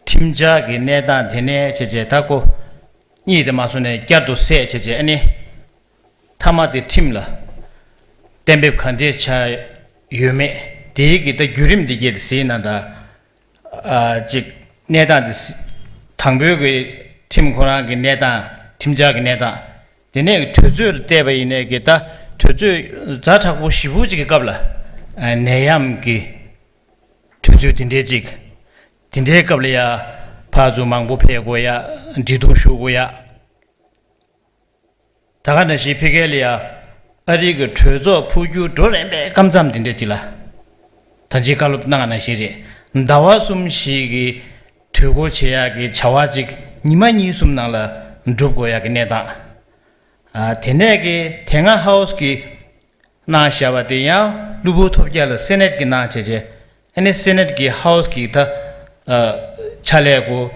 ཁྲིམས་འཆར་གྱི་གནས་སྟངས་དེ་ནས་བྱས་བྱས་ད་ཁོ་གཉིད་དེ་མ་སོང་ནས་བསྐྱར་དུ་སད་བྱས་བྱས། ཨ་ནི་མཐའ་མ་དེ་ཁྲིམས་ལ་གཏན་འབེབས་ག་འདྲས་ཆགས་ཡོད་མེད་དེའི་གི་ད་བརྒྱུད་རིམ་འདི་གས་དེ་གཟིགས་ན་ད། ཨ་ཅིག་གནས་སྟངས་འདི་སི་དང་པོའི་གི་ཁྲིམས་ཁོ་རང་གི་གནས་སྟངས། ཁྲིམས་འཆར་གི་གནས་སྟངས། དེ་ནས་གི་དུས་ཚོད་ལ་བལྟས་པ་ཡིན་ནའི་གི་ད་དུས་ཚོད་ཛ་དྲག་པོ་ཞེ་པོ་ཅིག་གི་སྐབས་ལ། ཨ་ནད་ཡམས་གི་དུས་ཚོད་དེ་འདྲའི་ཅིག་དེ་འདྲའི་སྐབས་ལ་ཡ་ཕར་ཚུར་མང་པོ་ཕེབས་དགོས་ཡ། འབྲེལ་གཏུག་ཞུ་དགོས་ཡ། ད་ག་ནང་བཞིན་ཕ་གི་ལ་ཡ་ཨ་རི་གི་གྲོས་ཚོགས་འཕོ་འགྱུར་འགྲོ་རན་པའི་སྐབས་མཚམས་དེ་འདྲ་ཅིག་ལ། ད་ཅི་བཀའ་སློབ་གནང་བ་ནང་བཞིན་རེད། ཟླ་བ་གསུམ་ཞིག་གི་དུས་འགོར་བྱེད་ཡག་གི་བྱ་བ་ཅིག་ཉི་མ་གཉིས་གསུམ་ནང་ལ་འགྲུབ་དགོས་ཡག་གི་གནས་སྟངས། ཨ་དེ་ནས་གི་དེ་སྔ་ཧའུ་སི་གི་གནང་བཞག་པ་དེ་ཡང་གློ་བུར་ཐོལ་རྒྱག་ལ་སེ་ནེ་ཊི་གིས་གནང་བྱས་བྱས། ཨ་ནི་སེ་ནེ་ཊི་གི་ཧའུ་སི་གི་ད་ཨ་ཕྱག་ལས་སྐོར་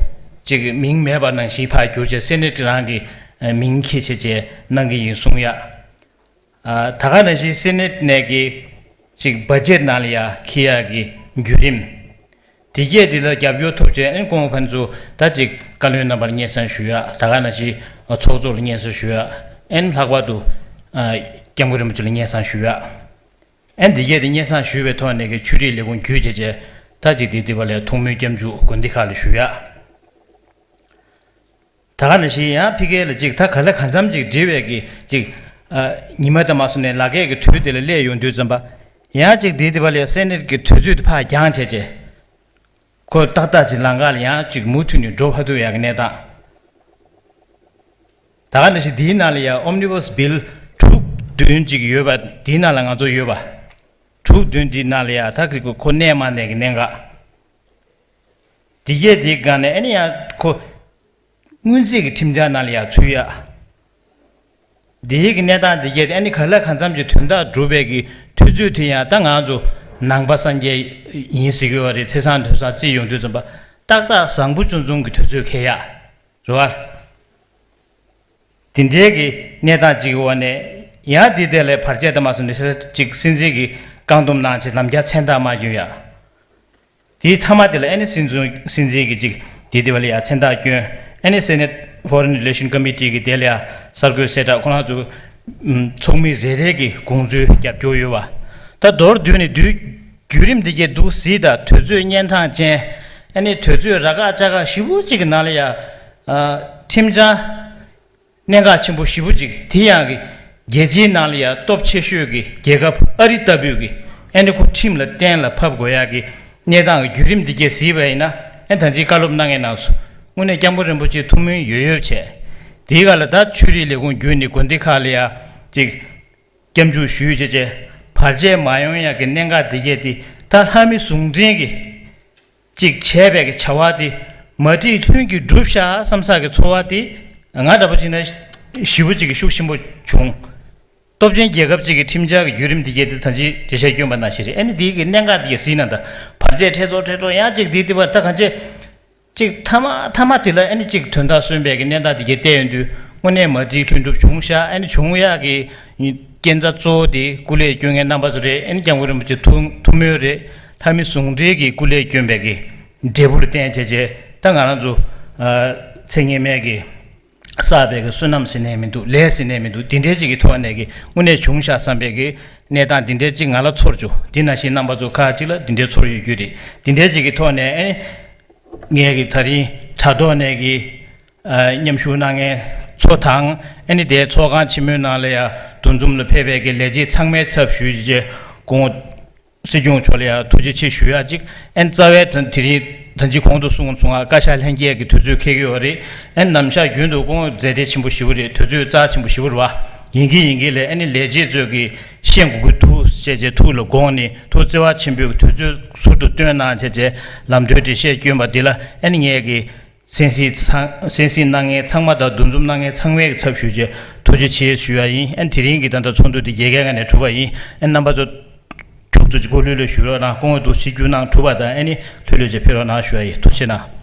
ཅིག་མིང་མེད་པ་ནང་བཞིན་ཕར་བསྒྱུར་བྱས་སེ་ནེ་ཊི་རང་གི་ཨ་མིང་འཁྱེར་བྱས་བྱས་གནང་གི་ཡིན་གསུང་ཡ། ཨ་ད་ག་ནང་བཞིན་སེ་ནེ་ཊི་ནས་གི་ཅིག་བ་ཇེཊ་ནང་ལ་ཡ་འཁྱེར་ཡ་གི་བརྒྱུད་རིམ། དེ་གས་དེ་ལ་རྒྱབ་སྐྱོར་ཐོབ་བྱས། ཨ་ནི་སྐུ་ངོ་ཕན་ཚུན་ད་ཅིག་བཀའ་བློན་རྣམ་པར་སྙན་སེང་ཞུ་ཡ། ད་ག་ནང་བཞིན་ཚོགས་གཙོ་ལ་སྙན་སེང་ཞུ་ཡ། ཨ་ནི་ལྷག་པར་དུ་ཨ་སྐྱབས་མགོན་རིན་པོ་ཆེ་ལ་སྙན་སེང་ཞུ་ཡ། ཨ་ནི་དེ་གས་དེ་སྙན་སེང་ཞུས་པའི་ཐོག་ནས་གི་ཆོས་རིག་ལས་ཁུངས་བརྒྱུད་བྱས་བྱས་ད་ཅིག་དེ་དེ་བ་ལས་ཐུགས་སྨོན་སྐྱབས་འཇུག་དགོན་སྡེ་ཁག་ལ་ཞུ་ཡ། ད་ག་ནང་བཞིན་ཡང་ཕ་གི་ལ་ཅིག་ད་ག་ལེ་གང་འཚམ་ཅིག་འབྲེལ་བའི་གི་ཅིག་ཨ་ཉི་མ་དེ་མ་སོང་ནས་ལ་ཀའི་གི་དུས་དེ་ལ་སླེབས་ཡོང་དུས་ཙམ་པ། ཡང་ཅིག་དེ་དེ་བ་ལས་སེ་ནེ་ཊི་གི་དུས་ཚོད་དེ་ཕར་འགྱངས་བྱས་བྱས། ཁོ་ཏག་ཏག་ཅིག་ལམ་ཁ་ལ་ཡང་ཅིག་མུ་མཐུད་ནས་འགྲོ་ཕ་ཐུབ་ཡག་གི་གནས་སྟངས། ད་ག་ནང་བཞིན་དེའི་ནང་ལ་ཡང་ཨོམ་ནི་བྷས་བིལ་དྲུག་བདུན་ཅིག་ཡོད་པ། དེའི་ནང་ལ་ང་ཚོ་ཡོད་པ། དྲུག་བདུན་དེའི་ནང་ལ་ཡང་ད་ཁོ་གནས་མ་གནས་ཀྱི་གནད་འགག། དེ་གས་དེའི་སྒང་ནས་ཨ་ནི་ཡང་ཁོ་སྔོན་རྩིས་ཀྱི་ཁྲིམས་འཆར་ནང་ལ་ཡང་ཚུད་ཡ། དེའི་གི་གནས་སྟངས་དེ་གས་དེ་ཨ་ནི་ག་ལེ་གང་འཚམ་ཅིག་དོན་དག་འགྲུབ་པའི་གི་དུས་ཚོད་དེ་ཡང་ད་ང་ཚོ་ནང་པ་སངས་རྒྱས་ཡིན་ཟེར་གྱི་ཡོད་རེད། ཚེས་བཟང་དུས་བཟང་རྩིས་ཡོང་དུས་ཙམ་པ་ཏག་ཏག་བཟང་པོ་ཆུང་ཆུང་གི་དུས་ཚོད་འཁེལ་ཡ་རེད་བ། དེ་འདྲའི་གི་གནས་སྟངས་ཅིག་གི་འོག་ནས་ ཡང་དེ་དེ་ལས་བར་ཆད་དུ་མ་སོང་ནས་ཅིག་སྲིད་འཛིན་གྱི་བཀག་སྡོམ་གནང་བྱས་ལམ་རྒྱ་མཚན་རྟགས་མ་བསྐྱོན་ཡ། དེའི་མཐའ་མ་དེ་ལ་ཨ་ནི་སྲིད་འཛིན་སྲིད་འཛིན་གྱི་ཅིག་དེ་དེ་བ་ལ་ཡ་མཚན་རྟགས་བསྐྱོན། ཨ་ནི་སེ་ནེ་ཊི་ཕོ་རེན་རི་ལེ་ཤན་ཀོ་མི་ཊི་གི་དེ་ལ་ཡ་གསར་འགོད་གསལ་བསྒྲགས། ཁོ་རང་ཚོ་ཚོགས་མི་རེ་རེ་གི་དགོངས་ཚུལ་རྒྱབ་སྐྱོར་ཡོད་པ། ད་མདོར་བསྡུས་ནས་དུས་བརྒྱུད་རིམ་འདི་གའི་འདུག་སྲིད་ད་དུས་ཚོད་གཉན་ཐང་ཅན། ཨ་ནི་དུས་ཚོད་ར་ཁ་ལྕག་ཁ་ཞེ་པོ་ཅིག་གི་ནང་ལ་ཡ། ཨ། ཁྲིམས་འཆར་གནད་འགག་ཆེན་པོ་ཞེ་པོ་ཅིག་དེ་ཡང་གི་རྒྱལ་སྤྱིའི་ནང་ལ་ཡང་སྟོབས་ཆེ་ཤོས་ཀྱི་རྒྱལ་ཁབ་ཨ་རི་ལྟ་བུའི་གི་ཨ་ནི་ཁོ་ཁྲིམས་ལ་གཏན་ལ་ཕབ་དགོས་ཡག་གི་གནས་སྟངས་ཀྱི་བརྒྱུད་རིམ་འདི་གས་གཟིགས་པ་ཡིན་ན། ཨ་ནི་ད་ཅིག་བཀའ་སློབ་གནང་མཁན་རྣམས་སུ་དངོས་གནས་སྐྱབས་མགོན་རིན་པོ་ཆེ་ཐུགས་སྨོན་ཡོད་ཡོད་བྱས། དེའི་སྒང་ལ་ད་ཆོས་རིག་ལས་ཁུངས་བརྒྱུད་ནས་དགོན་སྡེ་ཁག་ལ་ཡང་ཅིག་སྐྱབས་འཇུག་ཞུས་བྱས་བྱས་བར་ཆད་མ་ཡོང་ཡག་གི་གནད་འགག་འདི་གས་དེ་ད་ལྷ་མི་ཟུང་འབྲེལ་གྱི་ཅིག་བྱས་པའི་གི་བྱ་བ་དེ་མ་འགྲིག་ལྷུན་གྱིས་གྲུབ་ཤག་བསམ་ས་གི་ཚོར་བ་དེ་ང་འདྲ་པོ་ཅིག་ན་ཞེ་པོ་ཅིག་གི་ཤུགས་ཆེན་པོ་བྱུང་། སྟོབས་ཆེན་རྒྱལ་ཁབ་ཅིག་གི་ཁྲིམས་འཆར་གྱི་བརྒྱུད་རིམ་འདི་གས་དེ་ད་ཅི་འགྲེལ་བཤད་བསྐྱོན་པ་ནང་བཞིན་རེད། ཨ་ནི་འདི་གི་གནད་འགག་འདི་གས་གཟིགས་ན་ད་བར་ཆད་ཐེ་ཚོམ་ཐེ་ཚོམ་ཡང་ཅིག་འདི་འདི་བར་ད་གང་ཅི་ཅིག་མཐའ་མ་མཐའ་མ་དེ་ལ་ཨ་ནི་ཅིག་དོན་དག་སོན་པའི་གི་གནད་འགག་འདི་གས་བལྟས་ཡོང་དུས་དངོས་གནས་མ་འགྲིག་ལྷུན་གྲུབ་བྱུང་ཤག་ཨ་ནི་བྱུང་ཡག་གི་རྐྱེན་རྩ་གཙོ་བོ་དེ་སྐུ་ལས་བསྐྱོན་མཁན་རྣམ་པ་ཚོ་རེད། ཨ་ནི་སྐྱབས་མགོན་རིན་པོ་ཆེ་ཐུགས་ཐུགས་སྨོན་རེད། ལྷ་མི་ཟུང་འབྲེལ་གྱི་སྐུ་ལས་བསྐྱོན་པའི་གི་འབྲས་བུར་བརྟེན་བྱས་བྱས་ད་ང་རང་ཚོ་ཨ་ཚེ་སྔོན་མའི་གི་བསགས་པའི་གི་བསོད་ནམས་ཟེར་ནས་མི་འདུག་ལས་ཟེར་ནས་མི་འདུག་འདི་འདྲའི་ཅིག་གི་ཐོག་ནས་གི་དངོས་གནས་བྱུང་ཤག་བསམ་པའི་གི་གནས་སྟངས་འདི་འདྲའི་ཅིག་ང་ལ་ཚོར་བྱུང་། འདི་ནང་བཞིན་རྣམ་པ་ཚོ་ཁག་ཅིག་ལ་འདི་འདྲའི་ཚོར་ཡོད་རྒྱུ་རེད། འདི་འདྲའི་ཅིག་གི་ཐོག་ནས་ཨེ། ངས་གི་ད་རིང་དྲ་ཐོག་ནས་གི་ཨ་མཉམ་ཞུགས་གནང་མཁན་ཚོ་དང་། ཨ་ནི་དེའི་ཚོགས་ཁང་ཆེན་མོའི་ནང་ལ་ཡ་འདུ་འཛོམས་ལ་ཕེབས་པའི་གི་ལས་བྱེད་ཚང་མའི་ཚབ་ཞུས་རྗེས་སྐུ་ངོ་སྲིད་སྐྱོང་མཆོག་ལ་ཡ་ཐུགས་རྗེ་ཆེ་ཞུ་ཡ་གཅིག་ཨ་ནི་རྩ་བའི་ད་དེ་རིང་ད་ཅི་གོང་དུ་གསུངས་སོང་ང་། བཀའ་ཤག་ལྷན་རྒྱས་ཀྱི་དུས་ཚོད་འཁེལ་གི་ཡོད་རེད། ཨ་ནི་ནམ་ཞག་རྒྱུན་དུ་སྐུ་ངོ་མཛད་བྲེལ་ཆེན་པོ་ཞེ་པོ་རེད། དུས་ཚོད་རྩ་ཆེན་པོ་ཞེ་པོ་རེད་བ། ཡིན་གྱི་ཡིན་གྱི་ལས་ཨ་ནི་ལས་བྱེད་ཚོས་གི་ཤེས་དགོས་ཀྱི་འདུག་ཅེས་བྱས་ཐུགས་ལ་དགོངས་ནས་ཐུགས་བརྩེ་བ་ཆེན་པོས་གི་དུས་ཚོད་ཟུར་དུ་བཏོན་གནང་བྱས་བྱས་ལམ་སྟོན་འགྲེལ་བཤད་བསྐྱོན་པ་འདི་ལ་ཨ་ནི་ངས་གི་གསན་གཟིགས་ཚང་གསན་གཟིགས་གནང་མཁན་ཚང་མ་དང་འདུ་འཛོམས་གནང་མཁན་ཚང་མའི་གི་ཚབ་ཞུས་བྱས་ཐུགས་རྗེ་ཆེ་ཞུ་ཡ་ཡིན། ཨ་ནི་དེ་རིང་གི་ད་ལྟ་ཚོགས་འདུ་འདི་རྒྱལ་ཁའི་ངང་ནས་གྲུབ་པ་ཡིན། ཨ་ནི་རྣམ་པ་ཚོ་མཇུག་ཏུ་གོ་ལྷོད་ལྷོད་ཞུ་རོགས་གནང་། སྐུ་ངོ་འདུག་སེ་བཅར་གནང་གྲུབ་པ་དང་ཨ་ནི་ལྷོད་ལྷོད་བྱས་ཕེབས་རོགས་གནང་ཞུ་ཡ་ཡིན། ཐུགས་རྗེ་གནང་།